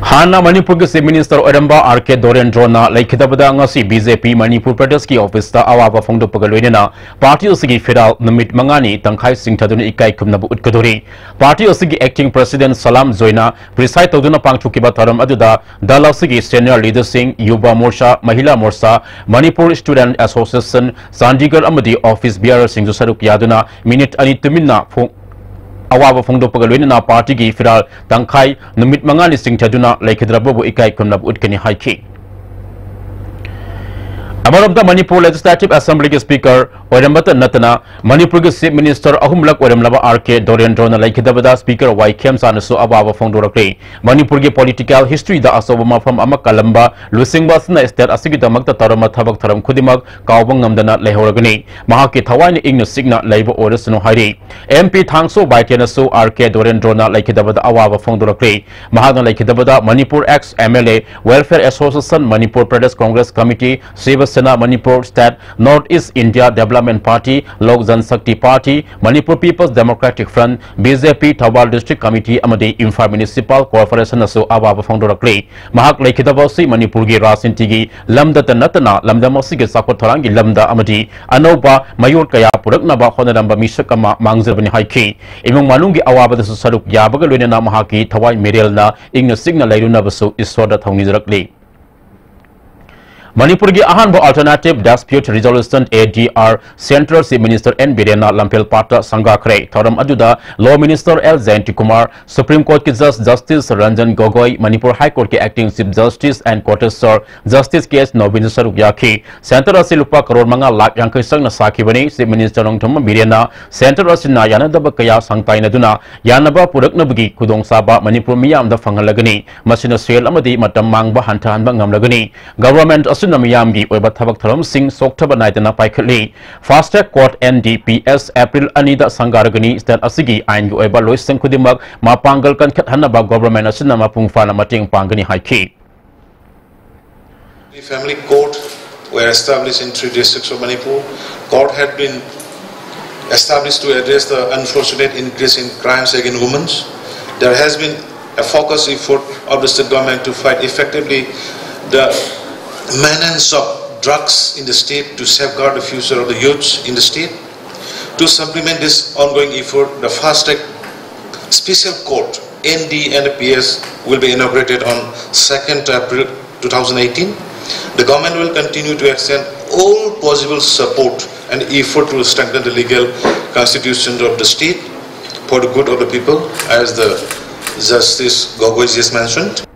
ꯍꯥꯟꯅ ꯃꯅꯤꯄꯨꯔꯒꯤ Chief Minister ꯑꯣꯏꯔꯝꯕ R K ꯗꯣꯔꯦꯟꯗ꯭ꯔꯣꯅ ꯂꯩꯈꯤꯗꯕꯗ ꯉꯁꯤ BJP ꯃꯅꯤꯄꯨꯔ ꯄ꯭ꯔꯗꯦꯁꯀꯤ officeꯇ ꯑꯋꯥꯕ ꯐꯣꯡꯗꯣꯛꯄꯒ ꯂꯣꯏꯅꯅ party ꯑꯁꯤꯒꯤ ꯐꯤꯔꯥꯜ ꯅꯨꯃꯤꯠ ꯃꯉꯥꯅꯤ ꯇꯪꯈꯥꯏ ꯆꯤꯡꯊꯗꯨꯅ ꯏꯀꯥꯏ ꯈꯨꯝꯅꯕ ꯎꯠꯀꯗꯧꯔꯤ꯫ Party ꯑꯁꯤꯒꯤ acting president ꯁꯂꯥꯝ ꯖꯣꯏꯅ preside ꯇꯧꯗꯨꯅ ꯄꯥꯡꯊꯣꯛꯈꯤꯕ ꯊꯧꯔꯝ ꯑꯗꯨꯗ ꯗꯜ ꯑꯁꯤꯒꯤ senior leaderꯁꯤꯡ, ꯌꯨꯕ ꯃꯣꯔꯆꯥ, ꯃꯍꯤꯂꯥ ꯃꯣꯔꯆꯥ, Manipur Student Association, Chandigarh ꯑꯃꯗꯤ office bearerꯁꯤꯡꯁꯨ ꯁꯔꯨꯛ ꯌꯥꯗꯨꯅ ꯃꯤꯅꯤꯠ ꯑꯅꯤ ꯇꯨꯃꯤꯟꯅ ꯐꯣꯡ-, ꯑꯋꯥꯕ ꯐꯣꯡꯗꯣꯛꯄꯒ ꯂꯣꯏꯅꯅ partyꯒꯤ ꯐꯤꯔꯥꯜ ꯇꯪꯈꯥꯏ ꯅꯨꯃꯤꯠ ꯃꯉꯥꯅꯤ ꯆꯤꯡꯊꯗꯨꯅ ꯂꯩꯈꯤꯗ꯭ꯔꯕꯕꯨ ꯏꯀꯥꯏ ꯈꯨꯝꯅꯕ ꯎꯠꯀꯅꯤ ꯍꯥꯏꯈꯤ꯫ ꯑꯃꯔꯣꯝꯗ ꯃꯅꯤꯄꯨꯔ Legislative Assemblyꯒꯤ speaker ꯑꯣꯏꯔꯝꯕꯇ ꯅꯠꯇꯅ ꯃꯅꯤꯄꯨꯔꯒꯤ Chief Minister ꯑꯍꯨꯝꯂꯛ ꯑꯣꯏꯔꯝꯂꯕ R K ꯗꯣꯔꯦꯟꯗ꯭ꯔꯣꯅ ꯂꯩꯈꯤꯗꯕꯗ speaker ꯋꯥꯏ ꯈꯦꯝꯆꯥꯅꯁꯨ ꯑꯋꯥꯕ ꯐꯣꯡꯗꯣꯔꯛꯂꯤ꯫ ꯃꯅꯤꯄꯨꯔꯒꯤ political historyꯗ ꯑꯆꯧꯕ ꯃꯐꯝ ꯑꯃ ꯀꯜꯂꯝꯕ ꯂꯨꯆꯤꯡꯕ ꯑꯁꯤꯅ state ꯑꯁꯤꯒꯤꯗꯃꯛꯇ ꯇꯧꯔꯝꯕ ꯊꯕꯛ ꯊꯧꯔꯝ ꯈꯨꯗꯤꯡꯃꯛ ꯀꯥꯎꯕ ꯉꯝꯗꯅ ꯂꯩꯍꯧꯔꯒꯅꯤ꯫ ꯃꯍꯥꯛꯀꯤ ꯊꯋꯥꯏꯅ ꯏꯪꯅ ꯆꯤꯛꯅ ꯂꯩꯕ ꯑꯣꯏꯔꯁꯅꯨ ꯍꯥꯏꯔꯤ꯫ MP ꯊꯥꯡꯁꯣ ꯕꯥꯏꯇꯦꯅꯁꯨ R K ꯗꯣꯔꯦꯟꯗ꯭ꯔꯣꯅ ꯂꯩꯈꯤꯗꯕꯗ ꯑꯋꯥꯕ ꯐꯣꯡꯗꯣꯔꯛꯂꯤ꯫ ꯃꯍꯥꯛꯅ ꯂꯩꯈꯤꯗꯕꯗ Manipur ex MLA, Welfare Association, Manipur Pradesh Congress Committee, ꯁꯤꯕ ꯅꯠꯇꯅ Manipur state north east India development party, Lok Janshakti party, Manipur people's democratic front, B J P, Thoubal district committee ꯑꯃꯗꯤ ꯏꯝꯐꯥꯜ ꯃ꯭ꯌꯨꯅꯤꯁꯤꯄꯥꯜ ꯀꯣꯔꯄꯣꯔꯦꯁꯟꯅꯁꯨ ꯑꯋꯥꯕ ꯐꯣꯡꯗꯣꯔꯛꯂꯤ꯫ ꯃꯍꯥꯛ ꯂꯩꯈꯤꯗꯕ ꯑꯁꯤ ꯃꯅꯤꯄꯨꯔꯒꯤ ꯔꯥꯖꯅꯤꯇꯤꯒꯤ ꯂꯝꯗꯇ ꯅꯠꯇꯅ ꯂꯝꯗꯝ ꯑꯁꯤꯒꯤ ꯆꯥꯎꯈꯠ ꯊꯧꯔꯥꯡꯒꯤ ꯂꯝꯗ ꯑꯃꯗꯤ ꯑꯅꯧꯕ ꯃꯌꯣꯜ ꯀꯌꯥ ꯄꯨꯔꯛꯅꯕ ꯍꯣꯠꯅꯔꯝꯕ ꯃꯤꯁꯛ ꯑꯃ ꯃꯥꯡꯖꯕꯅꯤ ꯍꯥꯏꯈꯤ꯫ ꯏꯃꯨꯡ ꯃꯅꯨꯡꯒꯤ ꯑꯋꯥꯕꯗꯁꯨ ꯁꯔꯨꯛ ꯌꯥꯕꯒ ꯂꯣꯏꯅꯅ ꯃꯍꯥꯛꯀꯤ ꯊꯋꯥꯏ ꯃꯤꯔꯦꯜꯅ ꯏꯪꯅ ꯆꯤꯛꯅ ꯂꯩꯔꯨꯅꯕꯁꯨ ꯏꯁꯣꯔꯗ ꯊꯧꯅꯤꯖꯔꯛꯂꯤ꯫ ꯃꯅꯤꯄꯨꯔꯒꯤ ꯑꯍꯥꯟꯕ Alternative Dispute Resolution, A D R, Centre Chief Minister N ꯕꯤꯔꯦꯟꯅ ꯂꯝꯐꯦꯜ ꯄꯥꯠꯇ ꯁꯪꯒꯥꯈ꯭ꯔꯦ꯫ ꯊꯧꯔꯝ ꯑꯗꯨꯗ Law Minister L ꯖꯌꯟꯇꯤꯀꯨꯃꯥꯔ, Supreme Courtꯀꯤ Judge Justice Ranjan ꯒꯣꯒꯣꯏ, Manipur High Courtꯀꯤ Acting Chief Justice and Contestor Justice ꯀꯦ ꯑꯦꯁ ꯅꯣꯕꯤꯟꯁꯨ ꯁꯔꯨꯛ ꯌꯥꯈꯤ꯫ Centre ꯑꯁꯤ ꯂꯨꯄꯥ ꯀꯔꯣꯔ ꯃꯉꯥ ꯂꯥꯈ ꯌꯥꯡꯈꯩ ꯆꯪꯅ ꯁꯥꯈꯤꯕꯅꯤ꯫ Chief Minister ꯅꯣꯡꯊꯣꯝꯕꯝ ꯕꯤꯔꯦꯟꯅ Centre ꯑꯁꯤꯅ ꯌꯥꯅꯗꯕ ꯀꯌꯥ ꯁꯪꯇꯥꯏꯅꯗꯨꯅ ꯌꯥꯅꯕ ꯄꯨꯔꯛꯅꯕꯒꯤ ꯈꯨꯗꯣꯡꯆꯥꯕ ꯃꯅꯤꯄꯨꯔ ꯃꯤꯌꯥꯝꯗ ꯐꯪꯍꯜꯂꯒꯅꯤ꯫ ꯃꯁꯤꯅ ꯁꯦꯜ ꯑꯃꯗꯤ ꯃꯇꯝ ꯃꯥꯡꯕ ꯍꯟꯊꯍꯟꯕ ꯉꯝꯂꯒꯅꯤ꯫ Government ꯑꯁꯤꯅ ꯃꯤꯌꯥꯝꯒꯤ ꯑꯣꯏꯕ ꯊꯕꯛ ꯊꯧꯔꯝꯁꯤꯡ ꯆꯣꯛꯊꯕ ꯅꯥꯏꯗꯅ ꯄꯥꯏꯈꯠꯂꯤ꯫ Fast Track Court, N D P S, April ꯑꯅꯤꯗ ꯁꯪꯒꯥꯔꯒꯅꯤ꯫ State ꯑꯁꯤꯒꯤ ꯑꯥꯏꯟꯒꯤ ꯑꯣꯏꯕ ꯂꯣꯏꯁꯪ ꯈꯨꯗꯤꯡꯃꯛ ꯃꯄꯥꯡꯒꯜ ꯀꯟꯈꯠꯍꯟꯅꯕ government ꯑꯁꯤꯅ ꯃꯄꯨꯡ ꯐꯥꯅ ꯃꯇꯦꯡ ꯄꯥꯡꯒꯅꯤ ꯍꯥꯏꯈꯤ꯫ The family court were established in three districts of Manipur. Court had been established to address the unfortunate increase in crimes against women. There has been a focused effort of the state government to fight effectively the menace of drugs in the state, to safeguard the future of the youths in the state. To supplement this ongoing effort, the Fast Track Special Court, N D P S, will be inaugurated on second April two thousand eighteen. The government will continue to extend all possible support and effort to strengthen the legal constitution of the state for the good of the people, as the Justice Gogoi just mentioned.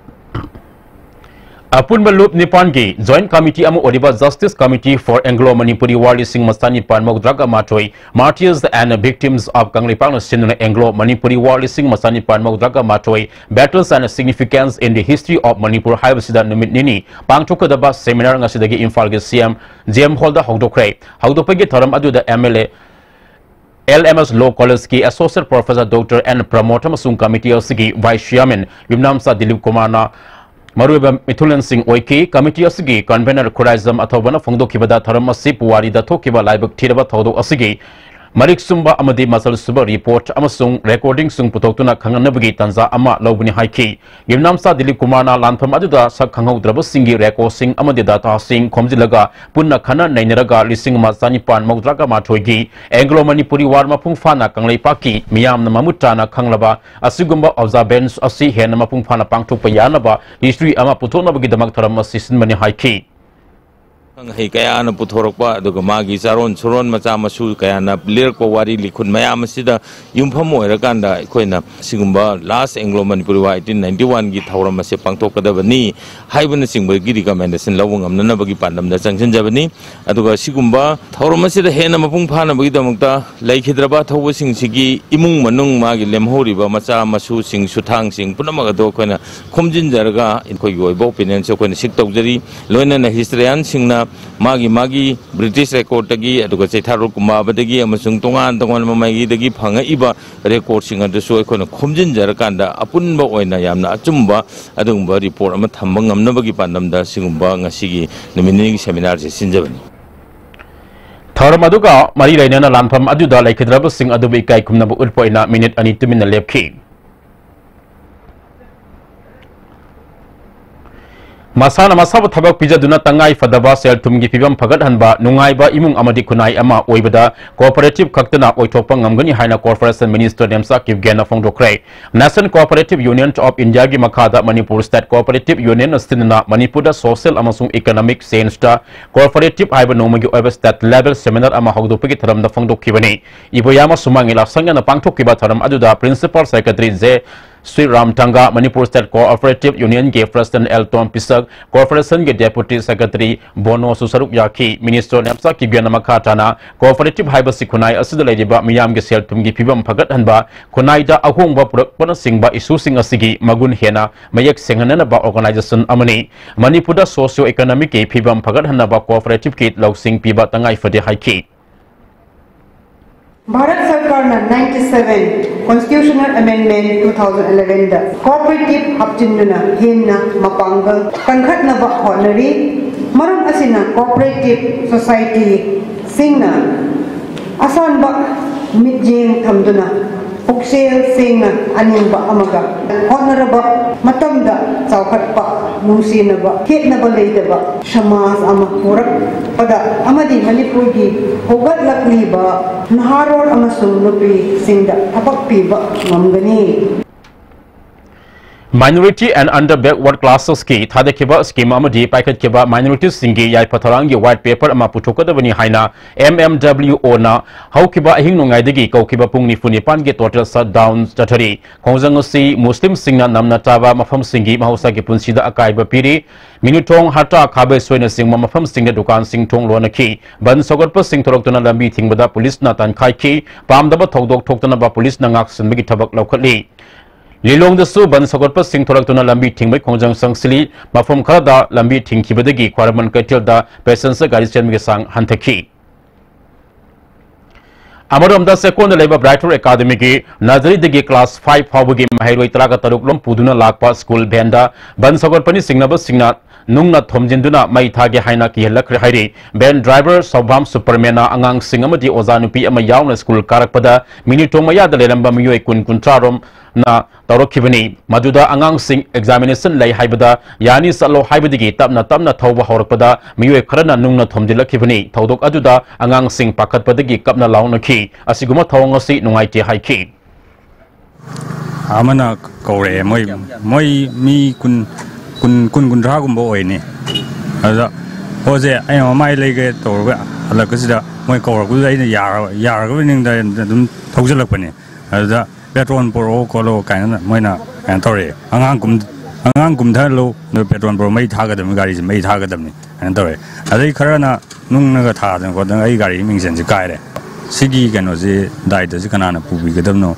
ꯑꯄꯨꯟꯕ ꯂꯨꯞ ꯅꯤꯄꯥꯟꯒꯤ Joint Committee ꯑꯃ ꯑꯣꯏꯔꯤꯕ Justice Committee for Anglo Manipuri War ꯂꯤꯁꯤꯡ ꯑꯃ ꯆꯅꯤꯄꯥꯟ ꯃꯧꯗ꯭ꯔꯥꯒ ꯃꯥꯊꯣꯏ, Martyrs and Victims of ꯀꯪꯂꯩꯄꯥꯛꯅ ꯁꯤꯟꯗꯨꯅ Anglo Manipuri War ꯂꯤꯁꯤꯡ ꯑꯃ ꯆꯅꯤꯄꯥꯟ ꯃꯧꯗ꯭ꯔꯥꯒ ꯃꯥꯊꯣꯏ, Battles and Significance in the History of Manipur ꯍꯥꯏꯕꯁꯤꯗ ꯅꯨꯃꯤꯠ ꯅꯤꯅꯤ ꯄꯥꯡꯊꯣꯛꯀꯗꯕ seminar ꯉꯁꯤꯗꯒꯤ ꯏꯝꯐꯥꯜꯒꯤ C M J M Hall ꯗ ꯍꯧꯗꯣꯛꯈ꯭ꯔꯦ꯫ ꯍꯧꯗꯣꯛꯄꯒꯤ ꯊꯧꯔꯝ ꯑꯗꯨꯗ M L A, L M S Law College ꯀꯤ Associate Professor Doctor N ꯄ꯭ꯔꯃꯣꯗ ꯑꯃꯁꯨꯡ committee ꯑꯁꯤꯒꯤ Vice Chairman ꯌꯨꯝꯅꯥꯝꯆꯥ ꯗꯤꯂꯤꯞ ꯀꯨꯃꯥꯔꯅ ꯃꯔꯨꯑꯣꯏꯕ ꯃꯤꯊꯨꯡꯂꯦꯟꯁꯤꯡ ꯑꯣꯏꯈꯤ꯫ ꯀꯃꯤꯇꯤ ꯑꯁꯤꯒꯤ ꯀꯟꯚꯦꯅꯔ ꯈꯨꯔꯥꯏꯖꯝ ꯑꯊꯧꯕꯅ ꯐꯣꯡꯗꯣꯛꯈꯤꯕꯗ, ꯊꯧꯔꯝ ꯑꯁꯤ ꯄꯨꯋꯥꯔꯤꯗ ꯊꯣꯛꯈꯤꯕ ꯂꯥꯏꯕꯛ ꯊꯤꯔꯕ ꯊꯧꯗꯣꯛ ꯑꯁꯤꯒꯤ ꯃꯔꯤꯛ ꯆꯨꯝꯕ ꯑꯃꯗꯤ ꯃꯆꯜ ꯁꯨꯕ ꯔꯤꯄꯣꯔꯠ ꯑꯃꯁꯨꯡ ꯔꯦꯀꯣꯔꯗꯤꯡꯁꯤꯡ ꯄꯨꯊꯣꯛꯇꯨꯅ ꯈꯪꯍꯟꯅꯕꯒꯤ ꯇꯥꯟꯖꯥ ꯑꯃ ꯂꯧꯕꯅꯤ ꯍꯥꯏꯈꯤ꯫ ꯌꯨꯝꯅꯥꯝꯆꯥ ꯗꯤꯂꯤꯞ ꯀꯨꯃꯥꯔꯅ ꯂꯥꯟꯐꯝ ꯑꯗꯨꯗ ꯁꯛ ꯈꯪꯍꯧꯗ꯭ꯔꯕꯁꯤꯡꯒꯤ ꯔꯦꯀꯣꯔꯗꯁꯤꯡ ꯑꯃꯗꯤ ꯗꯥꯇꯥꯁꯤꯡ ꯈꯣꯝꯖꯤꯜꯂꯒ ꯄꯨꯟꯅ ꯈꯟꯅ ꯅꯩꯅꯔꯒ ꯂꯤꯁꯤꯡ ꯑꯃ ꯆꯅꯤꯄꯥꯟ ꯃꯧꯗ꯭ꯔꯥꯒ ꯃꯥꯊꯣꯏꯒꯤ ꯑꯦꯡꯒ꯭ꯂꯣ ꯃꯅꯤꯄꯨꯔꯤ ꯋꯥꯔ ꯃꯄꯨꯡ ꯐꯥꯅ ꯀꯪꯂꯩꯄꯥꯛꯀꯤ ꯃꯤꯌꯥꯝꯅ ꯃꯃꯨꯠ ꯇꯥꯅ ꯈꯪꯂꯕ ꯑꯁꯤꯒꯨꯝꯕ ꯑꯣꯕꯖꯥꯔꯕꯦꯟꯁ ꯑꯁꯤ ꯍꯦꯟꯅ ꯃꯄꯨꯡ ꯐꯥꯅ ꯄꯥꯡꯊꯣꯛꯄ ꯌꯥꯅꯕ ꯍꯤꯁꯇ꯭ꯔꯤ ꯑꯃ ꯄꯨꯊꯣꯛꯅꯕꯒꯤꯗꯃꯛ ꯊꯧꯔꯝ ꯑꯁꯤ ꯁꯤꯟꯕꯅꯤ ꯍꯥꯏꯈꯤ꯫ ꯑꯈꯪ ꯑꯍꯩ ꯀꯌꯥꯅ ꯄꯨꯊꯣꯔꯛꯄ, ꯑꯗꯨꯒ ꯃꯥꯒꯤ ꯆꯥꯔꯣꯟ ꯁꯨꯔꯣꯟ ꯃꯆꯥ ꯃꯁꯨ ꯀꯌꯥꯅ ꯂꯤꯔꯛꯄ ꯋꯥꯔꯤ ꯂꯤꯈꯨꯟ ꯃꯌꯥꯝ ꯑꯁꯤꯗ ꯌꯨꯝꯐꯝ ꯑꯣꯏꯔꯀꯥꯟꯗ ꯑꯩꯈꯣꯏꯅ ꯁꯤꯒꯨꯝꯕ ꯂꯥꯁ Anglo Manipuri war eighteen ninety ꯋꯥꯟꯒꯤ ꯊꯧꯔꯝ ꯑꯁꯦ ꯄꯥꯡꯊꯣꯛꯀꯗꯕꯅꯤ ꯍꯥꯏꯕꯅꯆꯤꯡꯕꯒꯤ ꯔꯤꯀꯃꯦꯟꯗꯦꯁꯟ ꯂꯧꯕ ꯉꯝꯅꯅꯕꯒꯤ ꯄꯥꯟꯗꯝꯗ ꯆꯪꯁꯤꯟꯖꯕꯅꯤ꯫ ꯑꯗꯨꯒ ꯁꯤꯒꯨꯝꯕ ꯊꯧꯔꯝ ꯑꯁꯤꯗ ꯍꯦꯟꯅ ꯃꯄꯨꯡ ꯐꯥꯅꯕꯒꯤꯗꯃꯛꯇ ꯂꯩꯈꯤꯗ꯭ꯔꯕ ꯊꯧꯕꯁꯤꯡꯁꯤꯒꯤ ꯏꯃꯨꯡ ꯃꯅꯨꯡ, ꯃꯥꯒꯤ ꯂꯦꯝꯍꯧꯔꯤꯕ ꯃꯆꯥ ꯃꯁꯨꯁꯤꯡ, ꯁꯨꯊꯥꯡꯁꯤꯡ ꯄꯨꯝꯅꯃꯛ ꯑꯗꯨ ꯑꯩꯈꯣꯏꯅ ꯈꯣꯝꯖꯤꯟꯖꯔꯒ ꯑꯩꯈꯣꯏꯒꯤ ꯑꯣꯏꯕ ꯑꯣꯄꯤꯅꯤꯌꯟꯁꯨ ꯑꯩꯈꯣꯏꯅ ꯁꯤꯛ ꯇꯧꯖꯔꯤ꯫ ꯂꯣꯏꯅꯅ ꯍꯤꯁꯇ꯭ꯔꯤꯌꯥꯟꯁꯤꯡꯅ ꯃꯥꯒꯤ ꯃꯥꯒꯤ ꯕ꯭ꯔꯤꯇꯤꯁ ꯔꯦꯀꯣꯔꯠꯇꯒꯤ, ꯑꯗꯨꯒ ꯆꯩꯊꯥꯔꯣꯜ ꯀꯨꯝꯕꯥꯕꯗꯒꯤ ꯑꯃꯁꯨꯡ ꯇꯣꯉꯥꯟ ꯇꯣꯉꯥꯟꯕ ꯃꯥꯏꯀꯩꯗꯒꯤ ꯐꯪꯉꯛꯏꯕ ꯔꯦꯀꯣꯔꯠꯁꯤꯡ ꯑꯗꯨꯁꯨ ꯑꯩꯈꯣꯏꯅ ꯈꯣꯝꯖꯤꯟꯖꯔꯀꯥꯟꯗ ꯑꯄꯨꯟꯕ ꯑꯣꯏꯅ ꯌꯥꯝꯅ ꯑꯆꯨꯝꯕ ꯑꯗꯨꯒꯨꯝꯕ ꯔꯤꯄꯣꯔꯠ ꯑꯃ ꯊꯝꯕ ꯉꯝꯅꯕꯒꯤ ꯄꯥꯟꯗꯝꯗ ꯁꯤꯒꯨꯝꯕ ꯉꯁꯤꯒꯤ ꯅꯨꯃꯤꯠ ꯅꯤꯅꯤꯒꯤ ꯁꯦꯃꯤꯅꯥꯔꯁꯦ ꯁꯤꯟꯖꯕꯅꯤ꯫ ꯊꯧꯔꯝ ꯑꯗꯨꯒ ꯃꯔꯤ ꯂꯩꯅꯅ ꯂꯥꯟꯐꯝ ꯑꯗꯨꯗ ꯂꯩꯈꯤꯗ꯭ꯔꯕꯁꯤꯡ ꯑꯗꯨꯕꯨ ꯏꯀꯥꯏ ꯈꯨꯝꯅꯕ ꯎꯠꯄ ꯑꯣꯏꯅ ꯃꯤꯅꯤꯠ ꯑꯅꯤ ꯇꯨꯃꯤꯟꯅ ꯂꯦꯞꯈꯤ꯫ ꯃꯁꯥꯅ ꯃꯁꯥꯕꯨ ꯊꯕꯛ ꯄꯤꯖꯗꯨꯅ ꯇꯉꯥꯏ ꯐꯗꯕ ꯁꯦꯜ ꯊꯨꯝꯒꯤ ꯐꯤꯕꯝ ꯐꯒꯠꯍꯟꯕ, ꯅꯨꯡꯉꯥꯏꯕ ꯏꯃꯨꯡ ꯑꯃꯗꯤ ꯈꯨꯟꯅꯥꯏ ꯑꯃ ꯑꯣꯏꯕꯗ cooperative ꯈꯛꯇꯅ ꯑꯣꯏꯊꯣꯛꯄ ꯉꯝꯒꯅꯤ ꯍꯥꯏꯅ corporation minister Nemcha ꯀꯤꯞꯒꯦꯟꯅ ꯐꯣꯡꯗꯣꯛꯈ꯭ꯔꯦ꯫ National Cooperative Union of India ꯒꯤ ꯃꯈꯥꯗ Manipur State Cooperative Union ꯑꯁꯤꯅ ꯃꯅꯤꯄꯨꯔꯗ social ꯑꯃꯁꯨꯡ economic change ꯇ cooperative ꯍꯥꯏꯕ ꯅꯣꯡꯃꯒꯤ ꯑꯣꯏꯕ state level seminar ꯑꯃ ꯍꯧꯗꯣꯛꯄꯒꯤ ꯊꯧꯔꯝꯗ ꯐꯣꯡꯗꯣꯛꯈꯤꯕꯅꯤ꯫ ꯏꯕꯣꯌꯥꯃ ꯁꯨꯃꯥꯡ ꯂꯤꯂꯥ ꯁꯪ ꯌꯥꯝꯅ ꯄꯥꯡꯊꯣꯛꯈꯤꯕ ꯊꯧꯔꯝ ꯑꯗꯨꯗ Principal Secretary J Shri Ram Thanga, Manipur State Cooperative Union ꯒꯤ President ꯑꯦꯜꯇꯣꯟ ꯄꯤꯁꯛ, corporation ꯒꯤ Deputy Secretary ꯕꯣꯅꯣꯁꯨ ꯁꯔꯨꯛ ꯌꯥꯈꯤ꯫ Minister ꯅꯦꯝꯆꯥ ꯀꯤꯞꯒꯦꯟꯅ ꯃꯈꯥ ꯇꯥꯅ cooperative ꯍꯥꯏꯕꯁꯤ ꯈꯨꯟꯅꯥꯏ ꯑꯁꯤꯗ ꯂꯩꯔꯤꯕ ꯃꯤꯌꯥꯝꯒꯤ ꯁꯦꯜ ꯊꯨꯝꯒꯤ ꯐꯤꯕꯝ ꯐꯒꯠꯍꯟꯕ, ꯈꯨꯟꯅꯥꯏꯗ ꯑꯍꯣꯡꯕ ꯄꯨꯔꯛꯄꯅꯆꯤꯡꯕ issue ꯁꯤꯡ ꯑꯁꯤꯒꯤ ꯃꯒꯨꯟ ꯍꯦꯟꯅ ꯃꯌꯦꯛ ꯁꯦꯡꯍꯟꯅꯅꯕ organization ꯑꯃꯅꯤ꯫ ꯃꯅꯤꯄꯨꯔꯗ socio economic ꯀꯤ ꯐꯤꯕꯝ ꯐꯒꯠꯍꯟꯅꯕ cooperative ꯀꯤ ꯂꯧꯁꯤꯡ ꯄꯤꯕ ꯇꯉꯥꯏ ꯐꯗꯦ ꯍꯥꯏꯈꯤ꯫ ꯚꯥꯔꯠ ꯁꯔꯀꯥꯔꯅ ninety seven Constitutional Amendment two thousand eleven ꯗ cooperative ꯍꯥꯞꯆꯤꯟꯗꯨꯅ ꯍꯦꯟꯅ ꯃꯄꯥꯡꯒꯜ ꯀꯟꯈꯠꯅꯕ ꯍꯣꯠꯅꯔꯤ꯫ ꯃꯔꯝ ꯑꯁꯤꯅ cooperative society ꯁꯤꯡꯅ ꯑꯁꯥꯟꯕ ꯃꯤꯠꯌꯦꯡ ꯊꯝꯗꯨꯅ ꯄꯨꯛꯆꯦꯜ ꯁꯦꯡꯅ ꯑꯅꯤꯡꯕ ꯑꯃꯒ ꯍꯣꯠꯅꯔꯕ ꯃꯇꯝꯗ ꯆꯥꯎꯈꯠꯄ, ꯅꯨꯡꯁꯤꯅꯕ, ꯈꯦꯠꯅꯕ ꯂꯩꯇꯕ ꯁꯃꯥꯖ ꯑꯃ ꯄꯨꯔꯛꯄꯗ ꯑꯃꯗꯤ ꯃꯅꯤꯄꯨꯔꯒꯤ ꯍꯧꯒꯠꯂꯛꯂꯤꯕ ꯅꯍꯥꯔꯣꯜ ꯑꯃꯁꯨꯡ ꯅꯨꯄꯤꯁꯤꯡꯗ ꯊꯕꯛ ꯄꯤꯕ ꯉꯝꯒꯅꯤ꯫ Minority and Under Backward Classesꯀꯤ ꯊꯥꯗꯈꯤꯕ scheme ꯑꯃꯗꯤ ꯄꯥꯏꯈꯠꯈꯤꯕ minorityꯁꯤꯡꯒꯤ ꯌꯥꯏꯐ ꯊꯧꯔꯥꯡꯒꯤ white paper ꯑꯃ ꯄꯨꯊꯣꯛꯀꯗꯕꯅꯤ ꯍꯥꯏꯅ MMWOꯅ ꯍꯧꯈꯤꯕ ꯑꯍꯤꯡ ꯅꯣꯡꯌꯥꯏꯗꯒꯤ ꯀꯧꯈꯤꯕ ꯄꯨꯡ ꯅꯤꯐꯨ ꯅꯤꯄꯥꯟꯒꯤ total shutdown ꯆꯠꯊꯔꯤ꯫ ꯈꯣꯡꯖꯪ ꯑꯁꯤ ꯃꯨꯁꯂꯤꯝꯁꯤꯡꯅ ꯅꯝꯅ ꯆꯥꯕ ꯃꯐꯝꯁꯤꯡꯒꯤ ꯃꯍꯧꯁꯥꯒꯤ ꯄꯨꯟꯁꯤꯗ ꯑꯀꯥꯏꯕ ꯄꯤꯔꯤ꯫ ꯃꯤꯅꯨꯊꯣꯡ, ꯍꯔꯇꯥ, ꯈꯥꯕꯩꯁꯣꯏꯅꯆꯤꯡꯕ ꯃꯐꯝꯁꯤꯡꯗ ꯗꯨꯀꯥꯟꯁꯤꯡ ꯊꯣꯡ ꯂꯣꯟꯅꯈꯤ꯫ ꯕꯟ ꯁꯧꯒꯠꯄꯁꯤꯡ ꯊꯣꯔꯛꯇꯨꯅ ꯂꯝꯕꯤ ꯊꯤꯡꯕꯗ ꯄꯨꯂꯤꯁꯅ ꯇꯥꯟꯈꯥꯏꯈꯤ꯫ ꯄꯥꯝꯗꯕ ꯊꯧꯗꯣꯛ ꯊꯣꯛꯇꯅꯕ ꯄꯨꯂꯤꯁꯅ ꯉꯥꯛꯁꯦꯟꯕꯒꯤ ꯊꯕꯛ ꯂꯧꯈꯠꯂꯤ꯫ ꯂꯤꯂꯣꯡꯗꯁꯨ ꯕꯟ ꯁꯧꯒꯠꯄꯁꯤꯡ ꯊꯣꯔꯛꯇꯨꯅ ꯂꯝꯕꯤ ꯊꯤꯡꯕꯒꯤ ꯈꯣꯡꯖꯪ ꯆꯪꯁꯤꯜꯂꯤ꯫ ꯃꯐꯝ ꯈꯔꯗ ꯂꯝꯕꯤ ꯊꯤꯡꯈꯤꯕꯗꯒꯤ ꯈ꯭ꯋꯥꯏꯔꯝꯕꯟ ꯀꯩꯊꯦꯜꯗ passenger ꯒꯥꯔꯤ ꯆꯦꯟꯕꯒꯤ ꯆꯥꯡ ꯍꯟꯊꯈꯤ꯫ ꯑꯃꯔꯣꯝꯗ ꯆꯦꯛꯀꯣꯟꯗ ꯂꯩꯕ Brighter Academyꯒꯤ nurseryꯗꯒꯤ class five ꯐꯥꯎꯕꯒꯤ ꯃꯍꯩꯔꯣꯏ ꯇꯔꯥꯒ ꯇꯔꯨꯛ ꯂꯣꯝ ꯄꯨꯗꯨꯅ ꯂꯥꯛꯄ school vanꯗ ꯕꯟ ꯁꯧꯒꯠꯄꯅꯤ ꯆꯤꯡꯅꯕꯁꯤꯡꯅ ꯅꯨꯡꯅ ꯊꯣꯝꯖꯤꯟꯗꯨꯅ ꯃꯩ ꯊꯥꯒꯦ ꯍꯥꯏꯅ ꯀꯤꯍꯜꯂꯛꯈ꯭ꯔꯦ ꯍꯥꯏꯔꯤ꯫ Van driver ꯁꯧꯚꯥꯝ ꯁꯨꯄꯔꯃꯦꯟꯅ ꯑꯉꯥꯡꯁꯤꯡ ꯑꯃꯗꯤ ꯑꯣꯖꯥ ꯅꯨꯄꯤ ꯑꯃ ꯌꯥꯎꯅ school ꯀꯥꯔꯛꯄꯗ ꯃꯤꯅꯨꯊꯣꯡ ꯃꯌꯥꯗ ꯂꯩꯔꯝꯕ ꯃꯤꯑꯣꯏ ꯀꯨꯟ ꯀꯨꯟꯊ꯭ꯔꯥ ꯔꯣꯝꯅ ꯇꯧꯔꯛꯈꯤꯕꯅꯤ꯫ ꯃꯗꯨꯗ ꯑꯉꯥꯡꯁꯤꯡ examination ꯂꯩ ꯍꯥꯏꯕꯗ ꯌꯥꯅꯤ ꯆꯠꯂꯣ ꯍꯥꯏꯕꯗꯒꯤ ꯇꯞꯅ ꯇꯞꯅ ꯊꯧꯕ ꯍꯧꯔꯛꯄꯗ ꯃꯤꯑꯣꯏ ꯈꯔꯅ ꯅꯨꯡꯅ ꯊꯣꯝꯖꯤꯜꯂꯛꯈꯤꯕꯅꯤ꯫ ꯊꯧꯗꯣꯛ ꯑꯗꯨꯗ ꯑꯉꯥꯡꯁꯤꯡ ꯄꯥꯈꯠꯄꯗꯒꯤ ꯀꯞꯅ ꯂꯥꯎꯅꯈꯤ꯫ ꯑꯁꯤꯒꯨꯝꯕ ꯊꯧꯑꯣꯡ ꯑꯁꯤ ꯅꯨꯡꯉꯥꯏꯇꯦ ꯍꯥꯏꯈꯤ꯫ ꯑꯃꯅ ꯀꯧꯔꯛꯑꯦ꯫ ꯃꯣꯏ ꯃꯣꯏ ꯃꯤ ꯀꯨꯟ ꯀꯨꯟ ꯀꯨꯟ ꯀꯨꯟꯊ꯭ꯔꯥꯒꯨꯝꯕ ꯑꯣꯏꯅꯤ꯫ ꯑꯗꯨꯗ ꯄꯣꯠꯁꯦ ꯑꯩꯅ ꯃꯃꯥꯏ ꯂꯩꯒꯦ ꯇꯧꯔꯒ ꯍꯜꯂꯛꯄꯁꯤꯗ ꯃꯣꯏ ꯀꯧꯔꯛꯄꯗꯨꯗ ꯑꯩꯅ ꯌꯥꯔꯕ ꯌꯥꯔꯒꯕꯣꯏ ꯅꯤꯡꯗꯅ ꯑꯗꯨꯝ ꯊꯧꯖꯤꯜꯂꯛꯄꯅꯦ꯫ ꯑꯗꯨꯗ ꯄꯦꯇ꯭ꯔꯣꯜ ꯄꯨꯔꯛꯑꯣ ꯈꯣꯠꯂꯣ ꯀꯥꯏꯅ ꯃꯣꯏꯅ ꯀꯩꯅꯣ ꯇꯧꯔꯛꯑꯦ꯫ ꯑꯉꯥꯡ ꯀꯨꯝ ꯑꯉꯥꯡ ꯀꯨꯝꯊꯍꯜꯂꯨ, ꯑꯗꯨ ꯄꯦꯇ꯭ꯔꯣꯜ ꯄꯨꯔꯛꯑꯣ, ꯃꯩ ꯊꯥꯒꯗꯕꯅꯤ, ꯒꯥꯔꯤꯁꯦ ꯃꯩ ꯊꯥꯒꯗꯕꯅꯤ ꯀꯥꯏꯅ ꯇꯧꯔꯛꯑꯦ꯫ ꯑꯗꯩ ꯈꯔꯅ ꯅꯨꯡꯅꯒ ꯊꯥꯗꯅ ꯈꯣꯠꯇꯅ ꯑꯩ ꯒꯥꯔꯤ ꯃꯤꯡꯆꯟꯁꯦ ꯀꯥꯏꯔꯦ꯫ ꯁꯤꯒꯤ ꯀꯩꯅꯣꯁꯦ, ꯗꯥꯏꯇꯁꯦ ꯀꯅꯥꯅ ꯄꯨꯕꯤꯒꯗꯕꯅꯣ?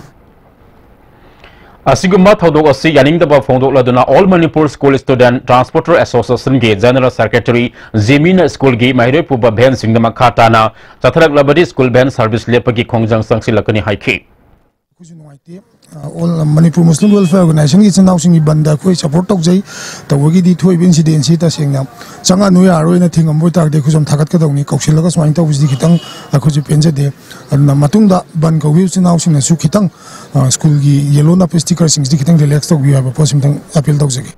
ꯑꯁꯤꯒꯨꯝꯕ ꯊꯧꯗꯣꯛ ꯑꯁꯤ ꯌꯥꯅꯤꯡꯗꯕ ꯐꯣꯡꯗꯣꯛꯂꯗꯨꯅ All Manipur School Student Transporter Association ꯒꯤ General Secretary ꯖꯤꯃꯤꯅ ꯁ꯭ꯀꯨꯜꯒꯤ ꯃꯍꯩꯔꯣꯏ ꯄꯨꯕ ꯚꯦꯟꯁꯤꯡꯗ ꯃꯈꯥ ꯇꯥꯅ ꯆꯠꯊꯔꯛꯂꯕꯗꯤ ꯁ꯭ꯀꯨꯜ ꯚꯦꯟ ꯁꯔꯚꯤꯁ ꯂꯦꯞꯄꯒꯤ ꯈꯣꯡꯖꯪ ꯆꯪꯁꯤꯜꯂꯛꯀꯅꯤ ꯍꯥꯏꯈꯤ꯫ ꯑꯩꯈꯣꯏꯁꯨ ꯅꯨꯡꯉꯥꯏꯇꯦ꯫ ꯑ, All Manipur Muslim Welfare Organization ꯒꯤ ꯏꯆꯤꯟ ꯏꯅꯥꯎꯁꯤꯡꯒꯤ ꯕꯟꯗ ꯑꯩꯈꯣꯏ ꯁꯄꯣꯔꯠ ꯇꯧꯖꯩ꯫ ꯇꯧꯕꯒꯤꯗꯤ ꯊꯣꯛꯏꯕ ꯏꯟꯁꯤꯗꯦꯟꯁꯤ ꯇꯁꯦꯡꯅ ꯆꯪꯉꯛꯑꯅꯨ ꯌꯥꯔꯣꯏꯅ ꯊꯤꯡꯉꯝꯕ ꯑꯣꯏꯇꯥꯔꯗꯤ ꯑꯩꯈꯣꯏꯁꯨ ꯌꯥꯝ ꯊꯥꯒꯠꯀꯗꯧꯅꯤ꯫ ꯀꯧꯁꯤꯜꯂꯒ ꯁꯨꯃꯥꯏꯅ ꯇꯧꯕꯁꯤꯗꯤ ꯈꯤꯇꯪ ꯑꯩꯈꯣꯏꯁꯨ ꯄꯦꯟꯖꯗꯦ꯫ ꯑꯗꯨꯅ ꯃꯇꯨꯡꯗ ꯕꯟ ꯀꯧꯕꯤꯕ ꯏꯆꯤꯟ ꯏꯅꯥꯎꯁꯤꯡꯅꯁꯨ ꯈꯤꯇꯪ, ꯑ, ꯁ꯭ꯀꯨꯜꯒꯤ ꯌꯦꯜꯂꯣ ꯅꯞꯄ ꯁ꯭ꯇꯤꯀꯔꯁꯤꯡꯁꯤꯗꯤ ꯈꯤꯇꯪ ꯔꯤꯂꯦꯛꯁ ꯇꯧꯕꯤꯌꯨ ꯍꯥꯏꯕ ꯄꯣꯠꯁꯤꯃꯇꯪ ꯑꯄꯤꯜ ꯇꯧꯖꯒꯦ꯫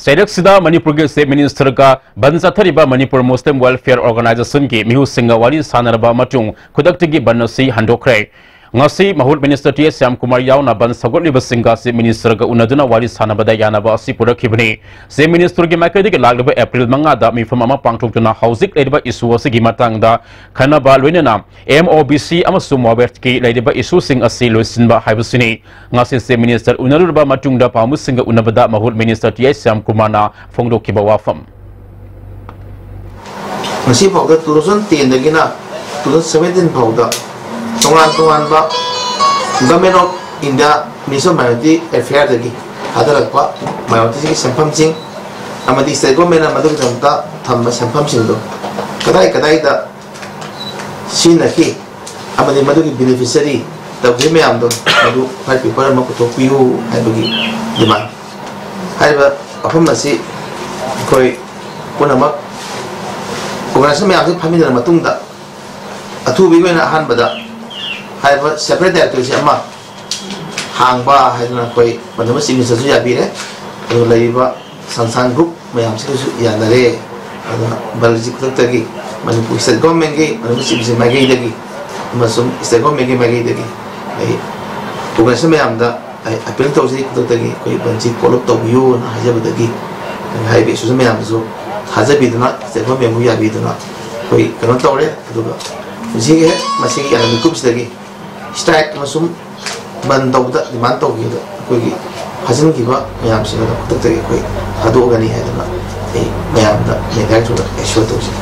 ꯆꯩꯔꯛꯁꯤꯗ ꯃꯅꯤꯄꯨꯔꯒꯤ ꯆꯤꯐ ꯃꯤꯅꯤꯁꯇꯔꯒ ꯕꯟ ꯆꯠꯊꯔꯤꯕ ꯃꯅꯤꯄꯨꯔ ꯃꯨꯁꯂꯤꯝ ꯋꯦꯜꯐꯤꯌꯔ ꯑꯣꯔꯒꯅꯥꯏꯖꯦꯁꯟꯒꯤ ꯃꯤꯍꯨꯠꯁꯤꯡꯒ ꯋꯥꯔꯤ ꯁꯥꯟꯅꯔꯕ ꯃꯇꯨꯡ ꯈꯨꯗꯛꯇꯒꯤ ꯕꯟ ꯑꯁꯤ ꯍꯟꯗꯣꯛꯈ꯭ꯔꯦ꯫ ꯉꯁꯤ ꯃꯍꯨꯠ ꯃꯤꯅꯤꯁꯇꯔ ꯇꯤ ꯑꯦꯁ ꯁ꯭ꯌꯥꯝꯀꯨꯃꯥꯔ ꯌꯥꯎꯅ ꯕꯟ ꯁꯧꯒꯠꯂꯤꯕꯁꯤꯡꯒ ꯆꯤꯐ ꯃꯤꯅꯤꯁꯇꯔꯒ ꯎꯅꯗꯨꯅ ꯋꯥꯔꯤ ꯁꯥꯟꯅꯕꯗ ꯌꯥꯅꯕ ꯑꯁꯤ ꯄꯨꯔꯛꯈꯤꯕꯅꯤ꯫ ꯆꯤꯐ ꯃꯤꯅꯤꯁꯇꯔꯒꯤ ꯃꯥꯏꯀꯩꯗꯒꯤ ꯂꯥꯛꯂꯤꯕ ꯑꯦꯄ꯭ꯔꯤꯜ ꯃꯉꯥꯗ ꯃꯤꯐꯝ ꯑꯃ ꯄꯥꯡꯊꯣꯛꯇꯨꯅ ꯍꯧꯖꯤꯛ ꯂꯩꯔꯤꯕ ꯏꯁꯨ ꯑꯁꯤꯒꯤ ꯃꯇꯥꯡꯗ ꯈꯟꯅꯕ, ꯂꯣꯏꯅꯅ ꯑꯦꯝ ꯑꯣ ꯕꯤ ꯁꯤ ꯑꯃꯁꯨꯡ ꯃꯣꯕꯦꯠꯀꯤ ꯂꯩꯔꯤꯕ ꯏꯁꯨꯁꯤꯡ ꯑꯁꯤ ꯂꯣꯏꯁꯤꯟꯕ ꯍꯥꯏꯕꯁꯤꯅꯤ꯫ ꯉꯁꯤ ꯆꯤꯐ ꯃꯤꯅꯤꯁꯇꯔ ꯎꯅꯔꯨꯔꯕ ꯃꯇꯨꯡꯗ ꯄꯥꯎꯃꯤꯁꯤꯡꯒ ꯎꯅꯕꯗ ꯃꯍꯨꯠ ꯃꯤꯅꯤꯁꯇꯔ ꯇꯤ ꯑꯩꯆ ꯁ꯭ꯌꯥꯝꯀꯨꯃꯥꯔꯅ ꯐꯣꯡꯗꯣꯛꯈꯤꯕ ꯋꯥꯐꯝ꯫ ꯉꯁꯤ ꯐꯥꯎꯗ two thousand ten ꯗꯒꯤꯅ two thousand seventeen ꯐꯥꯎꯗ ꯇꯣꯉꯥꯟ ꯇꯣꯉꯥꯟꯕ Government of India Ministry of Minority Affairs ꯗꯒꯤ ꯊꯥꯗꯔꯛꯄ ꯃꯥꯏꯅꯣꯔꯤꯇꯤꯁꯤꯡꯒꯤ ꯁꯦꯟꯐꯝꯁꯤꯡ ꯑꯃꯗꯤ state government ꯅ ꯃꯗꯨꯒꯤꯗꯃꯛꯇ ꯊꯝꯕ ꯁꯦꯟꯐꯝꯁꯤꯡꯗꯣ ꯀꯗꯥꯏ ꯀꯗꯥꯏꯗ ꯁꯤꯖꯤꯟꯅꯈꯤ ꯑꯃꯗꯤ ꯃꯗꯨꯒꯤ beneficiary ꯇꯧꯈꯤꯕ ꯃꯌꯥꯝꯗꯣ ꯃꯗꯨ white paper ꯑꯃ ꯄꯨꯊꯣꯛꯄꯤꯌꯨ ꯍꯥꯏꯕꯒꯤ demand꯫ ꯍꯥꯏꯔꯤꯕ ꯋꯥꯐꯝ ꯑꯁꯤ ꯑꯩꯈꯣꯏ ꯄꯨꯝꯅꯃꯛ organization ꯃꯌꯥꯝꯁꯤ ꯐꯝꯃꯤꯟꯅꯔ ꯃꯇꯨꯡꯗ ꯑꯊꯨꯕꯒꯤ ꯑꯣꯏꯅ ꯑꯍꯥꯟꯕꯗ ꯍꯥꯏꯔꯤꯕ separate directorate ꯑꯃ ꯍꯥꯡꯕ ꯍꯥꯏꯗꯨꯅ ꯑꯩꯈꯣꯏ ꯃꯗꯨꯃ Chief Minister ꯁꯨ ꯌꯥꯕꯤꯔꯦ꯫ ꯑꯗꯨꯒ ꯂꯩꯔꯤꯕ ꯁꯪꯁꯊꯥꯟ group ꯃꯌꯥꯝꯁꯤꯒꯁꯨ ꯌꯥꯅꯔꯦ꯫ ꯑꯗꯨꯅ ꯕꯜꯁꯤ ꯈꯨꯗꯛꯇꯒꯤ ꯃꯅꯤꯄꯨꯔ state government ꯀꯤ ꯃꯅꯤꯄꯨꯔ Chief Minister ꯃꯥꯏꯀꯩꯗꯒꯤ ꯑꯃꯁꯨꯡ state government ꯀꯤ ꯃꯥꯏꯀꯩꯗꯒꯤ ꯑꯩ organization ꯃꯌꯥꯝꯗ ꯑꯩ appeal ꯇꯧꯖꯩ, ꯈꯨꯗꯛꯇꯒꯤ ꯑꯩꯈꯣꯏ ꯕꯟꯁꯤ call off ꯇꯧꯕꯤꯌꯨꯅ ꯍꯥꯏꯖꯕꯗꯒꯤ ꯍꯥꯏꯔꯤꯕ issue ꯁꯤ ꯃꯌꯥꯝꯗꯁꯨ ꯊꯥꯖꯕꯤꯗꯨꯅ state government ꯕꯨ ꯌꯥꯕꯤꯗꯨꯅ ꯑꯩꯈꯣꯏ ꯀꯩꯅꯣ ꯇꯧꯔꯦ꯫ ꯑꯗꯨꯒ ꯍꯧꯖꯤꯛ ꯍꯦꯛ ꯃꯁꯤꯒꯤ ꯌꯥꯅꯕ ꯃꯤꯀꯨꯞꯁꯤꯗꯒꯤ strike ꯑꯃꯁꯨꯡ ꯕꯟ ꯇꯧꯕꯗ demand ꯇꯧꯈꯤꯕꯗ ꯑꯩꯈꯣꯏꯒꯤ ꯐꯥꯖꯤꯟꯈꯤꯕ ꯃꯌꯥꯝꯁꯤꯡ ꯑꯗꯣ ꯈꯨꯗꯛꯇꯒꯤ ꯑꯩꯈꯣꯏ ꯊꯥꯗꯣꯛꯑꯒꯅꯤ ꯍꯥꯏꯗꯅ ꯑꯩ ꯃꯌꯥꯝꯗ media through ꯗ assure ꯇꯧꯖꯔꯤ꯫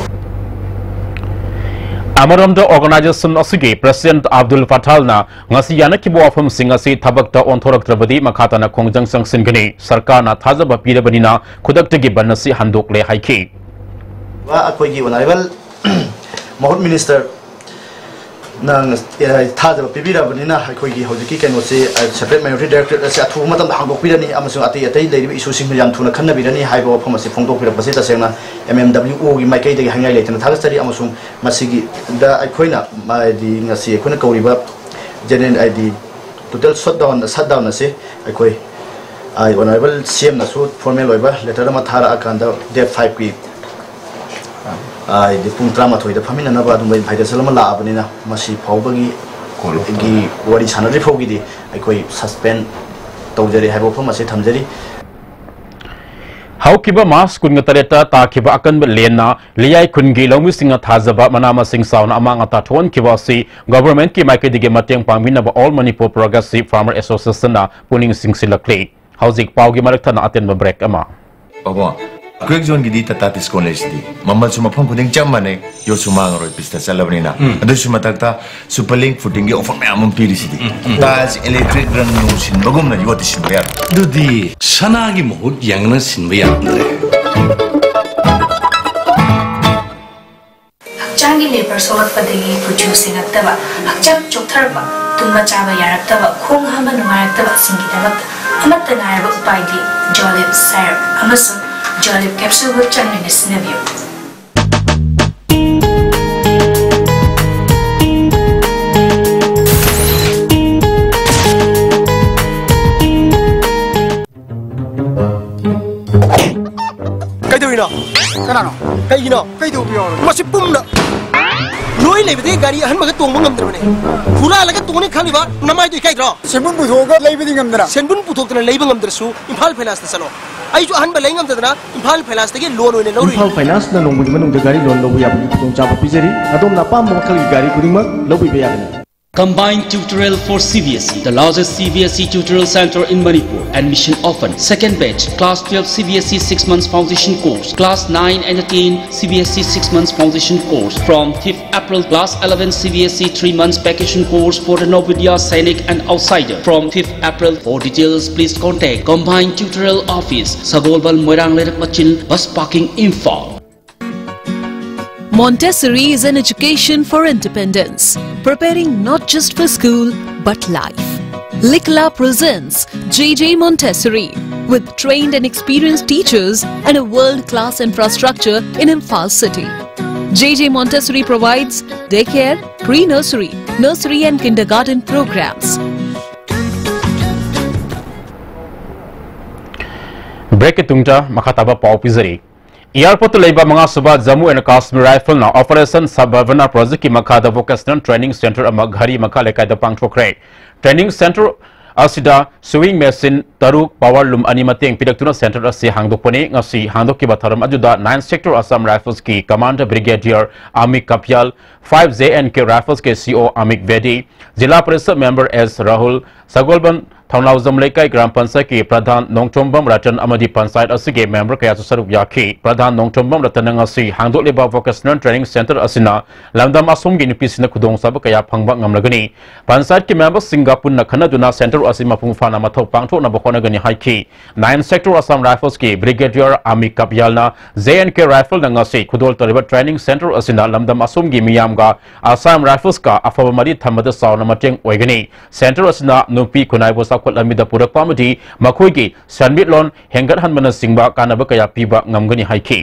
ꯑꯃꯔꯣꯝꯗ, organization ꯑꯁꯤꯒꯤ president ꯑꯕꯗꯨꯜ ꯐꯇꯥꯜꯅ ꯉꯁꯤ ꯌꯥꯅꯈꯤꯕ ꯋꯥꯐꯝꯁꯤꯡ ꯑꯁꯤ ꯊꯕꯛꯇ ꯑꯣꯟꯊꯣꯔꯛꯇ꯭ꯔꯕꯗꯤ ꯃꯈꯥ ꯇꯥꯅ ꯈꯣꯡꯖꯪ ꯆꯪꯁꯤꯟꯒꯅꯤ꯫ ꯁꯔꯀꯥꯔꯅ ꯊꯥꯖꯕ ꯄꯤꯔꯕꯅꯤꯅ ꯈꯨꯗꯛꯇꯒꯤ ꯕꯟ ꯑꯁꯤ ꯍꯟꯗꯣꯛꯂꯦ ꯍꯥꯏꯈꯤ꯫ ꯑꯩꯈꯣꯏꯒꯤ honourable ꯃꯍꯨꯠ minister ꯅ, ꯑꯦ, ꯊꯥꯖꯕ ꯄꯤꯕꯤꯔꯕꯅꯤꯅ ꯑꯩꯈꯣꯏꯒꯤ ꯍꯧꯖꯤꯛꯀꯤ ꯀꯩꯅꯣꯁꯤ, ꯑ, separate minority directorate ꯑꯁꯤ ꯑꯊꯨꯕ ꯃꯇꯝꯗ ꯍꯥꯡꯗꯣꯛꯄꯤꯔꯅꯤ ꯑꯃꯁꯨꯡ ꯑꯇꯩ ꯑꯇꯩ ꯂꯩꯔꯤꯕ issue ꯁꯤꯡꯗꯨ ꯌꯥꯝ ꯊꯨꯅ ꯈꯟꯅꯕꯤꯔꯅꯤ ꯍꯥꯏꯕ ꯋꯥꯐꯝ ꯑꯁꯤ ꯐꯣꯡꯗꯣꯛꯄꯤꯔꯛꯄꯁꯤ ꯇꯁꯦꯡꯅ M M W O ꯒꯤ ꯃꯥꯏꯀꯩꯗꯒꯤ ꯍꯥꯏꯅꯤꯡꯉꯥꯏ ꯂꯩꯇꯅ ꯊꯥꯒꯠꯆꯔꯤ꯫ ꯑꯃꯁꯨꯡ ꯃꯁꯤꯒꯤꯗ ꯑꯩꯈꯣꯏꯅ, ꯍꯥꯏꯗꯤ, ꯉꯁꯤ ꯑꯩꯈꯣꯏꯅ ꯀꯧꯔꯤꯕ general, ꯍꯥꯏꯗꯤ, total shutdown, shutdown ꯑꯁꯤ ꯑꯩꯈꯣꯏ, ꯑ, honourable C M ꯅꯁꯨ formal ꯑꯣꯏꯕ letter ꯑꯃ ꯊꯥꯔꯛꯑꯀꯥꯟꯗ date five ꯀꯤ ꯍꯥꯏꯗꯤ ꯄꯨꯡ ꯇꯔꯥꯃꯥꯊꯣꯏꯗ ꯐꯝꯃꯤꯟꯅꯅꯕ ꯑꯗꯨꯝꯕ invitation ꯑꯃ ꯂꯥꯛꯑꯕꯅꯤꯅ, ꯃꯁꯤ ꯐꯥꯎꯕꯒꯤ ꯒꯤ ꯋꯥꯔꯤ ꯁꯥꯟꯅꯗ꯭ꯔꯤ ꯐꯥꯎꯒꯤꯗꯤ ꯑꯩꯈꯣꯏ suspend ꯇꯧꯖꯔꯤ ꯍꯥꯏꯕ ꯋꯥꯐꯝ ꯑꯁꯤ ꯊꯝꯖꯔꯤ꯫ ꯍꯧꯈꯤꯕ March ꯀꯨꯟꯒ ꯇꯔꯦꯠꯇ ꯇꯥꯈꯤꯕ ꯑꯀꯟꯕ ꯂꯦꯟꯅ ꯂꯤꯌꯥꯏ ꯈꯨꯟꯒꯤ ꯂꯧꯃꯤꯁꯤꯡꯅ ꯊꯥꯖꯕ ꯃꯅꯥ ꯃꯁꯤꯡ ꯆꯥꯎꯅ ꯑꯃꯥꯡ ꯑꯇꯥ ꯊꯣꯛꯍꯟꯈꯤꯕ ꯑꯁꯤ government ꯀꯤ ꯃꯥꯏꯀꯩꯗꯒꯤ ꯃꯇꯦꯡ ꯄꯥꯡꯕꯤꯅꯕ All Manipur Progressive Farmer Association ꯅ ꯄꯨꯛꯅꯤꯡ ꯆꯤꯡꯁꯤꯜꯂꯛꯂꯤ꯫ ꯍꯧꯖꯤꯛ ꯄꯥꯎꯒꯤ ꯃꯔꯛ ꯊꯠꯅ ꯑꯇꯦꯟꯕ break ꯑꯃ꯫ ꯄꯥꯕꯨꯡ, crack zone ꯒꯤꯗꯤ Tata Tiscon ꯂꯩꯁꯤꯗꯤ꯫ ꯃꯃꯜꯁꯨ ꯃꯐꯝ ꯈꯨꯗꯤꯡ ꯆꯞ ꯃꯥꯟꯅꯩ, ꯌꯣꯠꯁꯨ ꯃꯥꯡꯉꯔꯣꯏ, ꯄꯤꯁꯇ ꯆꯠꯂꯕꯅꯤꯅ꯫ ꯎꯝ꯫ ꯑꯗꯨꯁꯨ ꯃꯊꯛꯇ Superlink footing ꯒꯤ offer ꯃꯌꯥꯝ ꯑꯃ ꯄꯤꯔꯤꯁꯤꯗꯤ꯫ ꯎꯝ, ꯎꯝ꯫ Tiles, electric, ꯔꯪ ꯅꯨꯡ ꯁꯤꯟꯕꯒꯨꯝꯅ ꯌꯣꯠꯇꯤ ꯁꯤꯟꯕ ꯌꯥꯔꯣꯏ꯫ ꯑꯗꯨꯗꯤ ꯁꯅꯥꯒꯤ ꯃꯍꯨꯠ ꯌꯥꯡꯅ ꯁꯤꯟꯕ ꯌꯥꯔꯝꯗ꯭ꯔꯦ꯫ ꯍꯛꯆꯥꯡꯒꯤ ꯂꯦꯕꯔ ꯁꯣꯛꯂꯛꯄꯗꯒꯤ ꯀꯨꯆꯨ ꯁꯦꯡꯉꯛꯇꯕ, ꯍꯛꯆꯥꯡ ꯆꯣꯛꯊꯔꯛꯄ, ꯇꯨꯝꯕ ꯆꯥꯕ ꯌꯥꯔꯛꯇꯕ, ꯈꯣꯡ ꯍꯥꯝꯕ ꯅꯨꯡꯉꯥꯏꯔꯛꯇꯕꯁꯤꯡꯒꯤꯗꯃꯛꯇ ꯑꯃꯠꯇ ꯉꯥꯏꯔꯕ ꯎꯄꯥꯏꯗꯤ ꯖꯣꯂꯤꯞ ꯁꯥꯏꯔꯞ ꯑꯃꯁꯨꯡ ꯖꯣꯂꯤꯞ ꯀꯦꯞꯁꯨꯜꯕꯨ ꯆꯥꯡ ꯅꯥꯏꯅ ꯁꯤꯖꯤꯟꯅꯕꯤꯌꯨ꯫ ꯀꯩꯗꯧꯔꯤꯅꯣ? ꯀꯅꯥꯅꯣ? ꯀꯩꯒꯤꯅꯣ? ꯀꯩꯗꯧꯕ ꯌꯥꯎꯔꯒꯦ? ꯃꯁꯤ ꯄꯨꯝꯅ ꯂꯣꯏ ꯂꯩꯕꯗꯒꯤ ꯒꯥꯔꯤ ꯑꯍꯟꯕꯒ ꯇꯣꯡꯕ ꯉꯝꯗ꯭ꯔꯕꯅꯦ꯫ ꯍꯨꯔꯥꯜꯂꯒ ꯇꯣꯡꯅꯤ ꯈꯜꯂꯤꯕ ꯅꯃꯥꯏꯗꯣ ꯏꯀꯥꯏꯗ꯭ꯔꯣ? ꯁꯦꯟꯕꯨꯟ ꯄꯨꯊꯣꯛꯑꯒ ꯂꯩꯕꯗꯤ ꯉꯝꯗꯅ꯫ ꯁꯦꯟꯕꯨꯟ ꯄꯨꯊꯣꯛꯇꯅ ꯂꯩꯕ ꯉꯝꯗ꯭ꯔꯁꯨ ꯏꯝꯐꯥꯜ ꯐꯥꯏꯅꯥꯟꯁꯇ ꯆꯠꯂꯣ꯫ ꯑꯩꯁꯨ ꯑꯍꯟꯕ ꯂꯩ ꯉꯝꯗꯗꯅ ꯏꯝꯐꯥꯜ ꯐꯥꯏꯅꯥꯟꯁꯇꯒꯤ ꯂꯣꯟ ꯑꯣꯏꯅ ꯂꯧꯔꯨꯏ꯫ ꯏꯝꯐꯥꯜ ꯐꯥꯏꯅꯥꯟꯁꯅ ꯅꯣꯡꯃꯒꯤ ꯃꯅꯨꯡꯗ ꯒꯥꯔꯤ ꯂꯣꯟ ꯂꯧꯕ ꯌꯥꯕꯒꯤ ꯈꯨꯗꯣꯡꯆꯥꯕ ꯄꯤꯖꯔꯤ꯫ ꯑꯗꯣꯝꯅ ꯑꯄꯥꯝꯕ ꯃꯈꯜꯒꯤ ꯒꯥꯔꯤ ꯈꯨꯗꯤꯡꯃꯛ ꯂꯧꯕꯤꯕ ꯌꯥꯒꯅꯤ꯫ Combined tutorial for C B S E, the largest C B S E tutorial center in Manipur. Admission open. Second batch, class twelve C B S E six months foundation course, class nine and ten C B S E six months foundation course from fifth April, class eleven C B S E three months vacation course for the Navodaya, Sainik and outsider from fifth April. For details, please contact Combined Tutorial Office, Sagolbal, Moirang Leirak Machin, Bus Parking, Imphal. Montessori is an education for independence, preparing not just for school but life. Likla presents J J Montessori, with trained and experienced teachers and a world-class infrastructure in Imphal city. J J Montessori provides daycare, pre-nursery, nursery and kindergarten programs. Break ꯇꯨꯡꯗ ꯃꯈꯥ ꯇꯥꯕ ꯄꯥꯎ ꯄꯤꯖꯔꯤ꯫ Airport ꯇ ꯂꯩꯕ ꯃꯉꯥ ꯁꯨꯕ Jammu and Kashmir Rifle ꯅ Operation Sabhavana Project ꯀꯤ ꯃꯈꯥꯗ Vocational Training Center ꯑꯃ ꯘꯔꯤ ꯃꯈꯥ ꯂꯩꯀꯥꯏꯗ ꯄꯥꯡꯊꯣꯛꯈ꯭ꯔꯦ꯫ Training Center ꯑꯁꯤꯗ sewing machine ꯇꯔꯨꯛ, power loom ꯑꯅꯤ ꯃꯇꯦꯡ ꯄꯤꯔꯛꯇꯨꯅ center ꯑꯁꯤ ꯍꯥꯡꯗꯣꯛꯄꯅꯤ꯫ ꯉꯁꯤ ꯍꯥꯡꯗꯣꯛꯈꯤꯕ ꯊꯧꯔꯝ ꯑꯗꯨꯗ Nine Sector Assam Rifles ꯀꯤ Commander Brigadier Amit Kapyal, five J and K Rifles ꯀꯤ C O Amit Bedi, ꯖꯤꯂꯥ ꯄꯔꯤꯁꯗ member S Rahul, ꯁꯒꯣꯜꯕꯟ ꯊꯧꯅꯥꯎꯖꯝ ꯂꯩꯀꯥꯏ ꯒ꯭ꯔꯥꯝ ꯄꯟꯆꯥꯌꯠꯀꯤ ꯄ꯭ꯔꯙꯥꯟ ꯅꯣꯡꯊꯣꯝꯕꯝ ꯔꯇꯟ ꯑꯃꯗꯤ ꯄꯟꯆꯥꯌꯠ ꯑꯁꯤꯒꯤ member ꯀꯌꯥꯁꯨ ꯁꯔꯨꯛ ꯌꯥꯈꯤ꯫ ꯄ꯭ꯔꯙꯥꯟ ꯅꯣꯡꯊꯣꯝꯕꯝ ꯔꯇꯟꯅ ꯉꯁꯤ ꯍꯥꯡꯗꯣꯛꯂꯤꯕ Vocational Training Center ꯑꯁꯤꯅ ꯂꯝꯗꯝ ꯑꯁꯣꯝꯒꯤ ꯅꯨꯄꯤꯁꯤꯡꯅ ꯈꯨꯗꯣꯡꯆꯥꯕ ꯀꯌꯥ ꯐꯪꯕ ꯉꯝꯂꯒꯅꯤ꯫ ꯄꯟꯆꯥꯌꯠꯀꯤ member ꯁꯤꯡꯒ ꯄꯨꯟꯅ ꯈꯟꯅꯗꯨꯅ center ꯑꯁꯤ ꯃꯄꯨꯡ ꯐꯥꯅ ꯃꯊꯧ ꯄꯥꯡꯊꯣꯛꯅꯕ ꯍꯣꯠꯅꯒꯅꯤ ꯍꯥꯏꯈꯤ꯫ Nine Sector Assam Rifles ꯀꯤ Brigadier Amit Kapyal ꯅ J and K Rifle ꯅ ꯉꯁꯤ ꯈꯨꯗꯣꯜ ꯇꯧꯔꯤꯕ training center ꯑꯁꯤꯅ ꯂꯝꯗꯝ ꯑꯁꯣꯝꯒꯤ ꯃꯤꯌꯥꯝꯒ Assam Rifles ꯀ ꯑꯐꯕ ꯃꯔꯤ ꯊꯝꯕꯗ ꯆꯥꯎꯅ ꯃꯇꯦꯡ ꯑꯣꯏꯒꯅꯤ꯫ Center ꯑꯁꯤꯅ ꯅꯨꯄꯤ ꯈꯨꯟꯅꯥꯏꯕꯨ ꯆꯥꯎꯈꯠ ꯂꯝꯕꯤꯗ ꯄꯨꯔꯛꯄ ꯑꯃꯗꯤ ꯃꯈꯣꯏꯒꯤ ꯁꯦꯟꯃꯤꯠꯂꯣꯟ ꯍꯦꯟꯒꯠꯍꯟꯕꯅꯆꯤꯡꯕ ꯀꯥꯟꯅꯕ ꯀꯌꯥ ꯄꯤꯕ ꯉꯝꯒꯅꯤ ꯍꯥꯏꯈꯤ꯫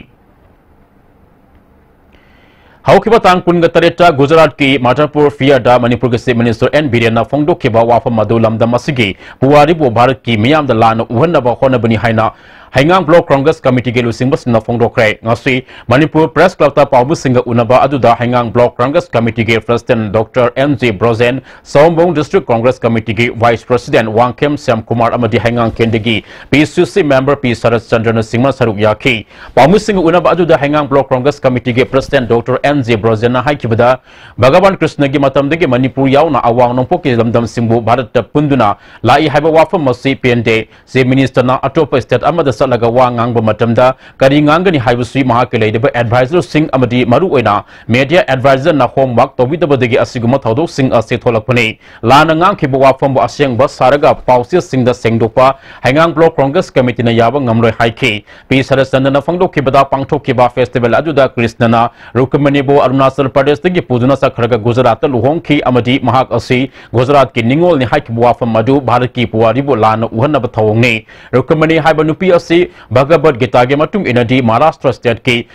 ꯍꯧꯈꯤꯕ ꯇꯥꯡ ꯀꯨꯟꯒ ꯇꯔꯦꯠꯇ ꯒꯨꯖꯔꯥꯠꯀꯤ ꯃꯥꯗꯔꯄꯨꯔ ꯐꯤꯌꯔꯗ ꯃꯅꯤꯄꯨꯔꯒꯤ Chief Minister N ꯕꯤꯔꯦꯟꯅ ꯐꯣꯡꯗꯣꯛꯈꯤꯕ ꯋꯥꯐꯝ ꯑꯗꯨ ꯂꯝꯗꯝ ꯑꯁꯤꯒꯤ ꯄꯨꯋꯥꯔꯤꯕꯨ ꯚꯥꯔꯠꯀꯤ ꯃꯤꯌꯥꯝꯗ ꯂꯥꯟꯅ ꯎꯍꯟꯅꯕ ꯍꯣꯠꯅꯕꯅꯤ ꯍꯥꯏꯅ ꯍꯩꯉꯥꯡ Block Congress Committeeꯒꯤ ꯂꯨꯆꯤꯡꯕꯁꯤꯡꯅ ꯐꯣꯡꯗꯣꯛꯈ꯭ꯔꯦ꯫ ꯉꯁꯤ ꯃꯅꯤꯄꯨꯔ Press Clubꯇ ꯄꯥꯎꯃꯤꯁꯤꯡꯒ ꯎꯅꯕ ꯑꯗꯨꯗ ꯍꯩꯉꯥꯡ Block Congress Committeeꯒꯤ President Doctor N J Brojen, ꯁꯑꯣꯝꯕꯨꯡ District Congress Committeeꯒꯤ Vice President Wangkhem Shyamkumar ꯑꯃꯗꯤ ꯍꯩꯉꯥꯡ ꯀꯦꯟꯗ꯭ꯔꯒꯤ P C C member P ꯁꯔꯠꯆꯟꯗ꯭ꯔꯅꯆꯤꯡꯕ ꯁꯔꯨꯛ ꯌꯥꯈꯤ꯫ ꯄꯥꯎꯃꯤꯁꯤꯡꯒ ꯎꯅꯕ ꯑꯗꯨꯗ ꯍꯩꯉꯥꯡ Block Congress Committeeꯒꯤ President Doctor NJ ꯕ꯭ꯔꯣꯖꯦꯟꯅ ꯍꯥꯏꯈꯤꯕꯗ, ꯚꯒꯋꯥꯟ ꯀ꯭ꯔꯤꯁꯅꯒꯤ ꯃꯇꯝꯗꯒꯤ ꯃꯅꯤꯄꯨꯔ ꯌꯥꯎꯅ ꯑꯋꯥꯡ ꯅꯣꯡꯄꯣꯛꯀꯤ ꯂꯝꯗꯝꯁꯤꯡꯕꯨ ꯚꯥꯔꯠꯇ ꯄꯨꯟꯗꯨꯅ ꯂꯥꯛꯏ ꯍꯥꯏꯕ ꯋꯥꯐꯝ ꯑꯁꯤ ꯄꯦꯟꯗꯦ꯫ Chief Ministerꯅ ꯑꯇꯣꯞꯄ state ꯑꯃꯗ ꯆꯠꯂꯒ ꯋꯥ ꯉꯥꯡꯕ ꯃꯇꯝꯗ ꯀꯔꯤ ꯉꯥꯡꯒꯅꯤ ꯍꯥꯏꯕꯁꯤ ꯃꯍꯥꯛꯀꯤ ꯂꯩꯔꯤꯕ advisorꯁꯤꯡ ꯑꯃꯗꯤ ꯃꯔꯨꯑꯣꯏꯅ media advisorꯅ homework ꯇꯧꯕꯤꯗꯕꯗꯒꯤ ꯑꯁꯤꯒꯨꯝꯕ ꯊꯧꯗꯣꯛꯁꯤꯡ ꯑꯁꯤ ꯊꯣꯛꯂꯛꯄꯅꯤ꯫ ꯂꯥꯟꯅ ꯉꯥꯡꯈꯤꯕ ꯋꯥꯐꯝꯕꯨ ꯑꯁꯦꯡꯕ ꯁꯥꯔꯒ ꯄꯥꯎꯆꯦꯁꯤꯡꯗ ꯁꯦꯡꯗꯣꯛꯄ ꯍꯩꯉꯥꯡ Block Congress Committeeꯅ ꯌꯥꯕ ꯉꯝꯂꯣꯏ ꯍꯥꯏꯈꯤ꯫ P ꯁꯔꯠꯆꯟꯗ꯭ꯔꯅ ꯐꯣꯡꯗꯣꯛꯈꯤꯕꯗ, ꯄꯥꯡꯊꯣꯛꯈꯤꯕ festival ꯑꯗꯨꯗ ꯀ꯭ꯔꯤꯁꯅꯅ ꯔꯨꯀꯃꯅꯤꯕꯨ ꯑꯔꯨꯅꯥꯆꯜ ꯄ꯭ꯔꯗꯦꯁꯇꯒꯤ ꯄꯨꯗꯨꯅ ꯆꯠꯈ꯭ꯔꯒ ꯒꯨꯖꯔꯥꯠꯇ ꯂꯨꯍꯣꯡꯈꯤ ꯑꯃꯗꯤ ꯃꯍꯥꯛ ꯑꯁꯤ ꯒꯨꯖꯔꯥꯠꯀꯤ ꯅꯤꯉꯣꯜꯅꯤ ꯍꯥꯏꯈꯤꯕ ꯋꯥꯐꯝ ꯑꯗꯨ ꯚꯥꯔꯠꯀꯤ ꯄꯨꯋꯥꯔꯤꯕꯨ ꯂꯥꯟꯅ ꯎꯍꯟꯅꯕ ꯊꯧꯑꯣꯡꯅꯤ꯫ ꯔꯨꯀꯃꯅꯤ ꯍꯥꯏꯕ ꯅꯨꯄꯤ ꯑꯁꯤ ꯚꯒꯕꯠ ꯒꯤꯇꯥꯒꯤ ꯃꯇꯨꯡ ꯏꯟꯅꯗꯤ ꯃꯍꯥꯔꯥꯁꯇ꯭ꯔ stateꯀꯤ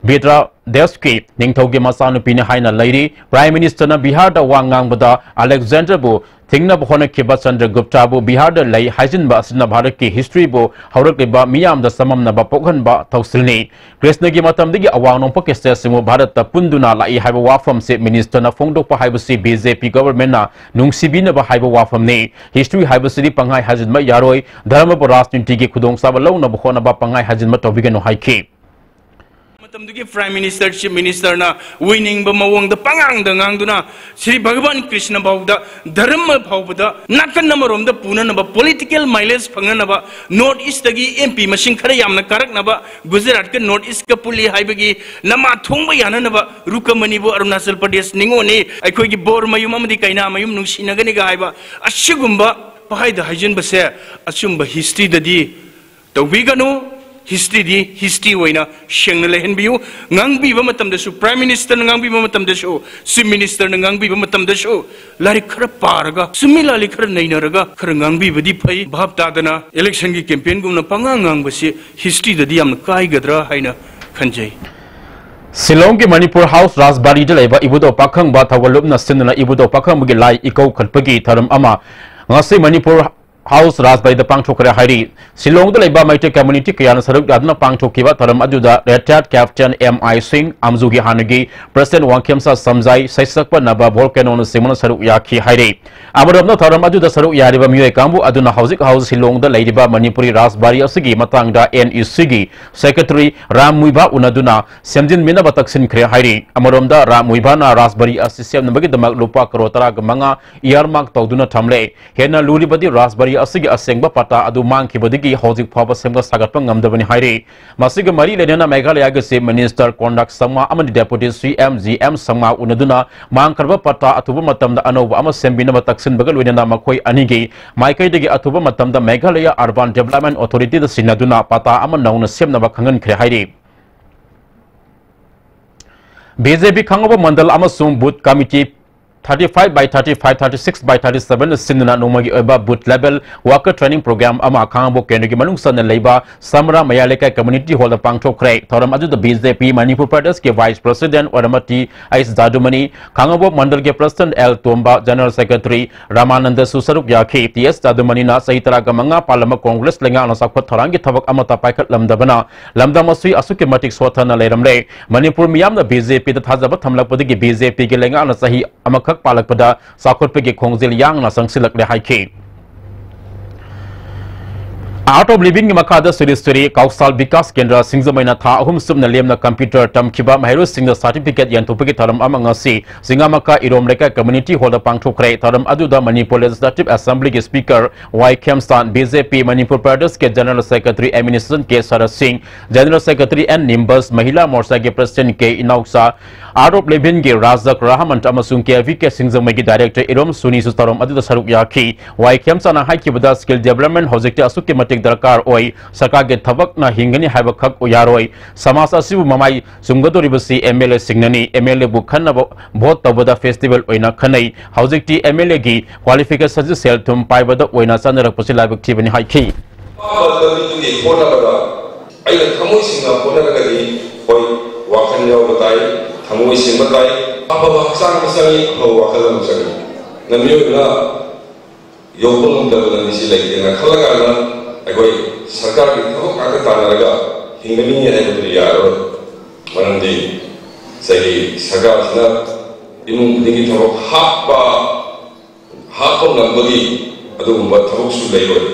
ꯕꯤꯗ꯭ꯔꯥꯗꯦꯁꯀꯤ ꯅꯤꯡꯊꯧꯒꯤ ꯃꯆꯥꯅꯨꯄꯤꯅꯤ ꯍꯥꯏꯅ ꯂꯩꯔꯤ꯫ Prime Ministerꯅ ꯕꯤꯍꯥꯔꯗ ꯋꯥ ꯉꯥꯡꯕꯗ ꯑꯂꯦꯛꯖꯦꯟꯗꯔꯕꯨ ꯊꯤꯡꯅꯕ ꯍꯣꯠꯅꯈꯤꯕ ꯆꯟꯗ꯭ꯔꯒꯨꯞꯇꯥꯕꯨ ꯕꯤꯍꯥꯔꯗ ꯂꯩ ꯍꯥꯏꯖꯤꯟꯕ ꯑꯁꯤꯅ ꯚꯥꯔꯠꯀꯤ historyꯕꯨ ꯍꯧꯔꯛꯂꯤꯕ ꯃꯤꯌꯥꯝꯗ ꯆꯃꯝꯅꯕ ꯄꯣꯛꯍꯟꯕ ꯊꯧꯁꯤꯜꯅꯤ꯫ ꯀ꯭ꯔꯤꯁꯅꯒꯤ ꯃꯇꯝꯗꯒꯤ ꯑꯋꯥꯡ ꯅꯣꯡꯄꯣꯛꯀꯤ stateꯁꯤꯡꯕꯨ ꯚꯥꯔꯠꯇ ꯄꯨꯟꯗꯨꯅ ꯂꯥꯛꯏ ꯍꯥꯏꯕ ꯋꯥꯐꯝꯁꯤ Ministerꯅ ꯐꯣꯡꯗꯣꯛꯄ ꯍꯥꯏꯕꯁꯤ B J P governmentꯅ ꯅꯨꯡꯁꯤꯕꯤꯅꯕ ꯍꯥꯏꯕ ꯋꯥꯐꯝꯅꯤ꯫ History ꯍꯥꯏꯕꯁꯤꯗꯤ ꯄꯪꯍꯥꯏ ꯍꯥꯏꯖꯤꯟꯕ ꯌꯥꯔꯣꯏ꯫ ꯙꯔꯃꯕꯨ ꯔꯥꯖꯅꯤꯇꯤꯒꯤ ꯈꯨꯗꯣꯡꯆꯥꯕ ꯂꯧꯅꯕ ꯍꯣꯠꯅꯕ ꯄꯪꯍꯥꯏ ꯍꯥꯏꯖꯤꯟꯕ ꯇꯧꯕꯤꯒꯅꯨ ꯍꯥꯏꯈꯤ꯫ ꯃꯇꯝꯗꯨꯒꯤ Prime Minister, Chief Ministerꯅ ꯑꯣꯏꯅꯤꯡꯕ ꯃꯑꯣꯡꯗ ꯄꯉꯥꯡꯗ ꯉꯥꯡꯗꯨꯅ ꯁ꯭ꯔꯤ ꯚꯒꯋꯥꯟ ꯀ꯭ꯔꯤꯁꯅ ꯐꯥꯎꯗ, ꯙꯔꯃ ꯐꯥꯎꯕꯗ ꯅꯥꯀꯟ ꯑꯃꯔꯣꯝꯗ ꯄꯨꯅꯅꯕ, political mileage ꯐꯪꯅꯅꯕ, North Eastꯇꯒꯤ M P ꯃꯁꯤꯡ ꯈꯔ ꯌꯥꯝꯅ ꯀꯥꯔꯛꯅꯕ, ꯒꯨꯖꯔꯥꯠꯀ North Eastꯀ ꯄꯨꯜꯂꯤ ꯍꯥꯏꯕꯒꯤ ꯅꯃꯥ ꯊꯣꯡꯕ ꯌꯥꯅꯅꯕ ꯔꯨꯀꯃꯅꯤꯕꯨ ꯑꯔꯨꯅꯥꯆꯜ ꯄ꯭ꯔꯗꯦꯁ ꯅꯤꯉꯣꯜꯅꯤ, ꯑꯩꯈꯣꯏꯒꯤ ꯕꯣꯔ ꯃꯌꯨꯝ ꯑꯃꯗꯤ ꯀꯩꯅꯥ ꯃꯌꯨꯝ ꯅꯨꯡꯁꯤꯅꯒꯅꯤꯒ ꯍꯥꯏꯕ ꯑꯁꯤꯒꯨꯝꯕ ꯄꯪꯍꯥꯏꯗ ꯍꯥꯏꯖꯤꯟꯕꯁꯦ ꯑꯆꯨꯝꯕ historyꯗꯗꯤ ꯇꯧꯕꯤꯒꯅꯨ꯫ Historyꯗꯤ history ꯑꯣꯏꯅ ꯁꯦꯡꯅ ꯂꯩꯍꯟꯕꯤꯌꯨ꯫ ꯉꯥꯡꯕꯤꯕ ꯃꯇꯝꯗꯁꯨ, Prime Ministerꯅ ꯉꯥꯡꯕꯤꯕ ꯃꯇꯝꯗꯁꯨ, Chief Ministerꯅ ꯉꯥꯡꯕꯤꯕ ꯃꯇꯝꯗꯁꯨ ꯂꯥꯏꯔꯤꯛ ꯈꯔ ꯄꯥꯔꯒ, ꯆꯨꯝꯃꯤ ꯂꯥꯜꯂꯤ ꯈꯔ ꯅꯩꯅꯔꯒ ꯈꯔ ꯉꯥꯡꯕꯤꯕꯗꯤ ꯐꯩ꯫ ꯚꯥꯞ ꯇꯥꯗꯅ electionꯒꯤ campaignꯒꯨꯝꯅ ꯄꯉꯥꯡ ꯉꯥꯡꯕꯁꯤ historyꯗꯗꯤ ꯌꯥꯝꯅ ꯀꯥꯏꯒꯗ꯭ꯔꯥ ꯍꯥꯏꯅ ꯈꯟꯖꯩ꯫ ꯁꯤꯂꯣꯡꯒꯤ ꯃꯅꯤꯄꯨꯔ House ꯔꯥꯖꯕꯥꯔꯤꯗ ꯂꯩꯕ ꯏꯕꯨꯙꯧ ꯄꯥꯈꯪꯕ ꯊꯧꯒꯜꯂꯨꯞꯅ ꯁꯤꯟꯗꯨꯅ ꯏꯕꯨꯙꯧ ꯄꯥꯈꯪꯕꯒꯤ ꯂꯥꯏ ꯏꯀꯧꯈꯠꯄꯒꯤ ꯊꯧꯔꯝ ꯑꯃ ꯉꯁꯤ ꯃꯅꯤꯄꯨꯔ House ꯔꯥꯖꯕꯥꯔꯤꯗ ꯄꯥꯡꯊꯣꯛꯈ꯭ꯔꯦ ꯍꯥꯏꯔꯤ꯫ ꯁꯤꯂꯣꯡꯗ ꯂꯩꯕ ꯃꯩꯇꯩ community ꯀꯌꯥꯅ ꯁꯔꯨꯛ ꯌꯥꯗꯨꯅ ꯄꯥꯡꯊꯣꯛꯈꯤꯕ ꯊꯧꯔꯝ ꯑꯗꯨꯗ retired Captain M I Singh, ꯑꯝꯖꯨꯒꯤ ꯍꯥꯟꯅꯒꯤ President ꯋꯥꯡꯈꯦꯝꯆꯥ ꯁꯝꯖꯥꯏ, ꯁꯩꯁꯛꯄ ꯅꯕ ꯚꯣꯜꯀꯦꯅꯣꯅꯆꯤꯡꯕꯅ ꯁꯔꯨꯛ ꯌꯥꯈꯤ ꯍꯥꯏꯔꯤ꯫ ꯑꯃꯔꯣꯝꯗ ꯊꯧꯔꯝ ꯑꯗꯨꯗ ꯁꯔꯨꯛ ꯌꯥꯔꯤꯕ ꯃꯤꯑꯣꯏ ꯀꯥꯡꯕꯨ ꯑꯗꯨꯅ ꯍꯧꯖꯤꯛ ꯍꯧꯖꯤꯛ ꯁꯤꯂꯣꯡꯗ ꯂꯩꯔꯤꯕ ꯃꯅꯤꯄꯨꯔꯤ ꯔꯥꯖꯕꯥꯔꯤ ꯑꯁꯤꯒꯤ ꯃꯇꯥꯡꯗ N E C ꯒꯤ Secretary ꯔꯥꯝ ꯃꯨꯏꯚꯥ ꯎꯅꯗꯨꯅ ꯁꯦꯝꯖꯤꯟꯃꯤꯟꯅꯕ ꯇꯛꯁꯤꯟꯈ꯭ꯔꯦ ꯍꯥꯏꯔꯤ꯫ ꯑꯃꯔꯣꯝꯗ ꯔꯥꯝ ꯃꯨꯏꯚꯥꯅ ꯔꯥꯖꯕꯥꯔꯤ ꯑꯁꯤ ꯁꯦꯝꯅꯕꯒꯤꯗꯃꯛ ꯂꯨꯄꯥ ꯀꯔꯣꯔ ꯇꯔꯥꯒ ꯃꯉꯥ earmark ꯇꯧꯗꯨꯅ ꯊꯝꯂꯦ꯫ ꯍꯦꯟꯅ ꯂꯨꯔꯤꯕꯗꯤ ꯔꯥꯖꯕꯥꯔꯤ ꯑꯁꯤꯒꯤ ꯑꯁꯦꯡꯕ ꯄꯇꯥ ꯑꯗꯨ ꯃꯥꯡꯈꯤꯕꯗꯒꯤ ꯍꯧꯖꯤꯛ ꯐꯥꯎꯕ ꯁꯦꯝꯒꯠ ꯁꯥꯒꯠꯄ ꯉꯝꯗꯕꯅꯤ ꯍꯥꯏꯔꯤ꯫ ꯃꯁꯤꯒ ꯃꯔꯤ ꯂꯩꯅꯅ ꯃꯦꯘꯥꯂꯌꯥꯒꯤ Chief Minister ꯀꯣꯟꯔꯥꯛ ꯁꯪꯃꯥ ꯑꯃꯗꯤ Deputy C M G M ꯁꯪꯃꯥ ꯎꯅꯗꯨꯅ ꯃꯥꯡꯈ꯭ꯔꯕ ꯄꯇꯥ ꯑꯊꯨꯕ ꯃꯇꯝꯗ ꯑꯅꯧꯕ ꯑꯃ ꯁꯦꯝꯕꯤꯅꯕ ꯇꯛꯁꯤꯟꯕꯒ ꯂꯣꯏꯅꯅ ꯃꯈꯣꯏ ꯑꯅꯤꯒꯤ ꯃꯥꯏꯀꯩꯗꯒꯤ ꯑꯊꯨꯕ ꯃꯇꯝꯗ ꯃꯦꯘꯥꯂꯌꯥ Urban Development Authorityꯗ ꯁꯤꯟꯅꯗꯨꯅ ꯄꯇꯥ ꯑꯃ ꯅꯧꯅ ꯁꯦꯝꯅꯕ ꯈꯪꯍꯟꯈ꯭ꯔꯦ ꯍꯥꯏꯔꯤ꯫ B J P ꯈꯥꯡꯉꯕꯣꯛ ꯃꯟꯗꯜ ꯑꯃꯁꯨꯡ Booth Committee thirty five by thirty five, thirty six by thirty seven ꯁꯤꯟꯗꯨꯅ ꯅꯣꯡꯃꯒꯤ ꯑꯣꯏꯕ booth level worker training program ꯑꯃ ꯈꯥꯡꯉꯕꯣꯛ ꯀꯦꯟꯗ꯭ꯔꯒꯤ ꯃꯅꯨꯡ ꯆꯟꯅ ꯂꯩꯕ ꯁꯝꯔꯥ ꯃꯌꯥꯏ ꯂꯩꯀꯥꯏ community hallꯗ ꯄꯥꯡꯊꯣꯛꯈ꯭ꯔꯦ꯫ ꯊꯧꯔꯝ ꯑꯗꯨꯗ B J P ꯃꯅꯤꯄꯨꯔ ꯄ꯭ꯔꯗꯦꯁꯀꯤ Vice President ꯑꯣꯏꯔꯃꯇꯤ ꯑꯩꯆ ꯖꯥꯗꯨꯃꯅꯤ, ꯈꯥꯡꯉꯕꯣꯛ ꯃꯟꯗꯜꯒꯤ President L Tomba, General Secretary ꯔꯥꯃꯥꯅꯟꯗꯁꯨ ꯁꯔꯨꯛ ꯌꯥꯈꯤ꯫ ꯇꯤ ꯑꯦꯁ ꯖꯥꯗꯨꯃꯅꯤꯅ ꯆꯍꯤ ꯇꯔꯥꯒ ꯃꯉꯥ ꯄꯥꯜꯂꯝꯕ ꯀꯣꯡꯒ꯭ꯔꯦꯁ ꯂꯩꯉꯥꯛꯅ ꯆꯥꯎꯈꯠ ꯊꯧꯔꯥꯡꯒꯤ ꯊꯕꯛ ꯑꯃꯠꯇ ꯄꯥꯏꯈꯠꯂꯝꯗꯕꯅ ꯂꯝꯗꯝ ꯑꯁꯤ ꯑꯁꯨꯛꯀꯤ ꯃꯇꯤꯛ ꯁꯣꯠꯊꯅ ꯂꯩꯔꯝꯂꯦ꯫ ꯃꯅꯤꯄꯨꯔ ꯃꯤꯌꯥꯝꯅ B J Pꯗ ꯊꯥꯖꯕ ꯊꯝꯂꯛꯄꯗꯒꯤ B J Pꯒꯤ ꯂꯩꯉꯥꯛꯅ ꯆꯍꯤ ꯑꯃꯈꯛ ꯄꯥꯜꯂꯛꯄꯗ ꯆꯥꯎꯈꯠꯄꯒꯤ ꯈꯣꯡꯖꯦꯜ ꯌꯥꯡꯅ ꯆꯪꯁꯤꯜꯂꯛꯂꯦ ꯍꯥꯏꯈꯤ꯫ Art of Livingꯒꯤ ꯃꯈꯥꯗ ꯁ꯭ꯔꯤ ꯁ꯭ꯔꯤ ꯀꯧꯁꯥꯜ ꯕꯤꯀꯥꯁ ꯀꯦꯟꯗ꯭ꯔ ꯁꯤꯡꯖꯃꯩꯅ ꯊꯥ ꯑꯍꯨꯝ ꯆꯨꯞꯅ ꯂꯦꯝꯅ computer ꯇꯝꯈꯤꯕ ꯃꯍꯩꯔꯣꯏꯁꯤꯡꯗ certificate ꯌꯦꯟꯊꯣꯛꯄꯒꯤ ꯊꯧꯔꯝ ꯑꯃ ꯉꯁꯤ ꯆꯤꯡꯉꯥꯃꯈꯥ ꯏꯔꯣꯝ ꯂꯩꯀꯥꯏ community hallꯗ ꯄꯥꯡꯊꯣꯛꯈ꯭ꯔꯦ꯫ ꯊꯧꯔꯝ ꯑꯗꯨꯗ ꯃꯅꯤꯄꯨꯔ Legislative Assemblyꯒꯤ Speaker ꯋꯥꯏ ꯈꯦꯝꯆꯥꯟ, B J P ꯃꯅꯤꯄꯨꯔ ꯄ꯭ꯔꯗꯦꯁꯀꯤ General Secretary ꯑꯦ ꯃꯤꯅꯤꯁꯟ ꯀꯦ ꯁꯔꯠ Singh, General Secretary N Nimbas, Mahila ꯃꯣꯔꯆꯥꯒꯤ President K Inaocha, Art of Livingꯒꯤ ꯔꯥꯖꯛ ꯔꯥꯍꯃꯟ ꯑꯃꯁꯨꯡ ꯀꯦ ꯚꯤ ꯀꯦ ꯁꯤꯡꯖꯃꯩꯒꯤ Director ꯏꯔꯣꯝ ꯁꯨꯅꯤꯁꯨ ꯊꯧꯔꯝ ꯑꯗꯨꯗ ꯁꯔꯨꯛ ꯌꯥꯈꯤ꯫ ꯋꯥꯏ ꯈꯦꯝꯆꯥꯅ ꯍꯥꯏꯈꯤꯕꯗ, skill development ꯍꯧꯖꯤꯛꯇꯤ ꯑꯁꯨꯛꯀꯤ ꯃꯇꯤꯛ ꯗꯔꯀꯥꯔ ꯑꯣꯏ꯫ ꯁꯔꯀꯥꯔꯒꯤ ꯊꯕꯛꯅ ꯍꯤꯡꯒꯅꯤ ꯍꯥꯏꯕꯈꯛ ꯌꯥꯔꯣꯏ꯫ ꯁꯃꯥꯖ ꯑꯁꯤꯕꯨ ꯃꯃꯥꯏ ꯆꯨꯝꯒꯗꯧꯔꯤꯕꯁꯤ M L Aꯁꯤꯡꯅꯅꯤ꯫ M L Aꯕꯨ ꯈꯟꯅꯕ vote ꯇꯧꯕꯗ festival ꯑꯣꯏꯅ ꯈꯟꯅꯩ꯫ ꯍꯧꯖꯤꯛꯇꯤ M L Aꯒꯤ qualificationꯁꯤ ꯁꯦꯜ ꯊꯨꯝ ꯄꯥꯏꯕꯗ ꯑꯣꯏꯅ ꯆꯠꯅꯔꯛꯄꯁꯤ ꯂꯥꯏꯕꯛ ꯊꯤꯕꯅꯤ ꯍꯥꯏꯈꯤ꯫ ꯑꯄꯥꯝꯕ ꯂꯝꯕꯤꯗꯨꯒꯤ ꯍꯣꯠꯅꯕꯗ ꯑꯩꯅ ꯊꯃꯣꯏ ꯁꯦꯡꯅ ꯍꯣꯠꯅꯔꯒꯗꯤ, ꯍꯣꯏ, ꯋꯥꯈꯜ ꯌꯥꯎꯕ ꯇꯥꯏ, ꯊꯃꯣꯏ ꯁꯦꯡꯕ ꯇꯥꯏ, ꯑꯐꯕ ꯍꯛꯆꯥꯡ ꯑꯃ ꯆꯪꯏ, ꯑꯐꯕ ꯋꯥꯈꯜ ꯑꯃ ꯆꯪꯏ꯫ ꯅ ꯃꯤꯑꯣꯏꯕꯅ ꯌꯧꯕ ꯉꯝꯗꯕ ꯂꯝꯕꯤꯁꯤ ꯂꯩꯇꯦꯅ ꯈꯜꯂꯀꯥꯟꯗ ꯑꯩꯈꯣꯏ ꯁꯔꯀꯥꯔꯒꯤ ꯊꯕꯛ ꯉꯥꯛꯇ ꯇꯥꯟꯅꯔꯒ ꯍꯤꯡꯒꯅꯤ ꯍꯥꯏꯕꯗꯨ ꯌꯥꯔꯔꯣꯏ꯫ ꯃꯔꯝꯗꯤ ꯉꯁꯥꯏꯒꯤ ꯁꯔꯀꯥꯔꯁꯤꯅ ꯏꯃꯨꯡ ꯈꯨꯗꯤꯡꯒꯤ ꯊꯕꯛ ꯍꯥꯞꯄ, ꯍꯥꯞꯄ ꯉꯝꯕꯒꯤ ꯑꯗꯨꯒꯨꯝꯕ ꯊꯕꯛꯁꯨ ꯂꯩꯔꯣꯏ꯫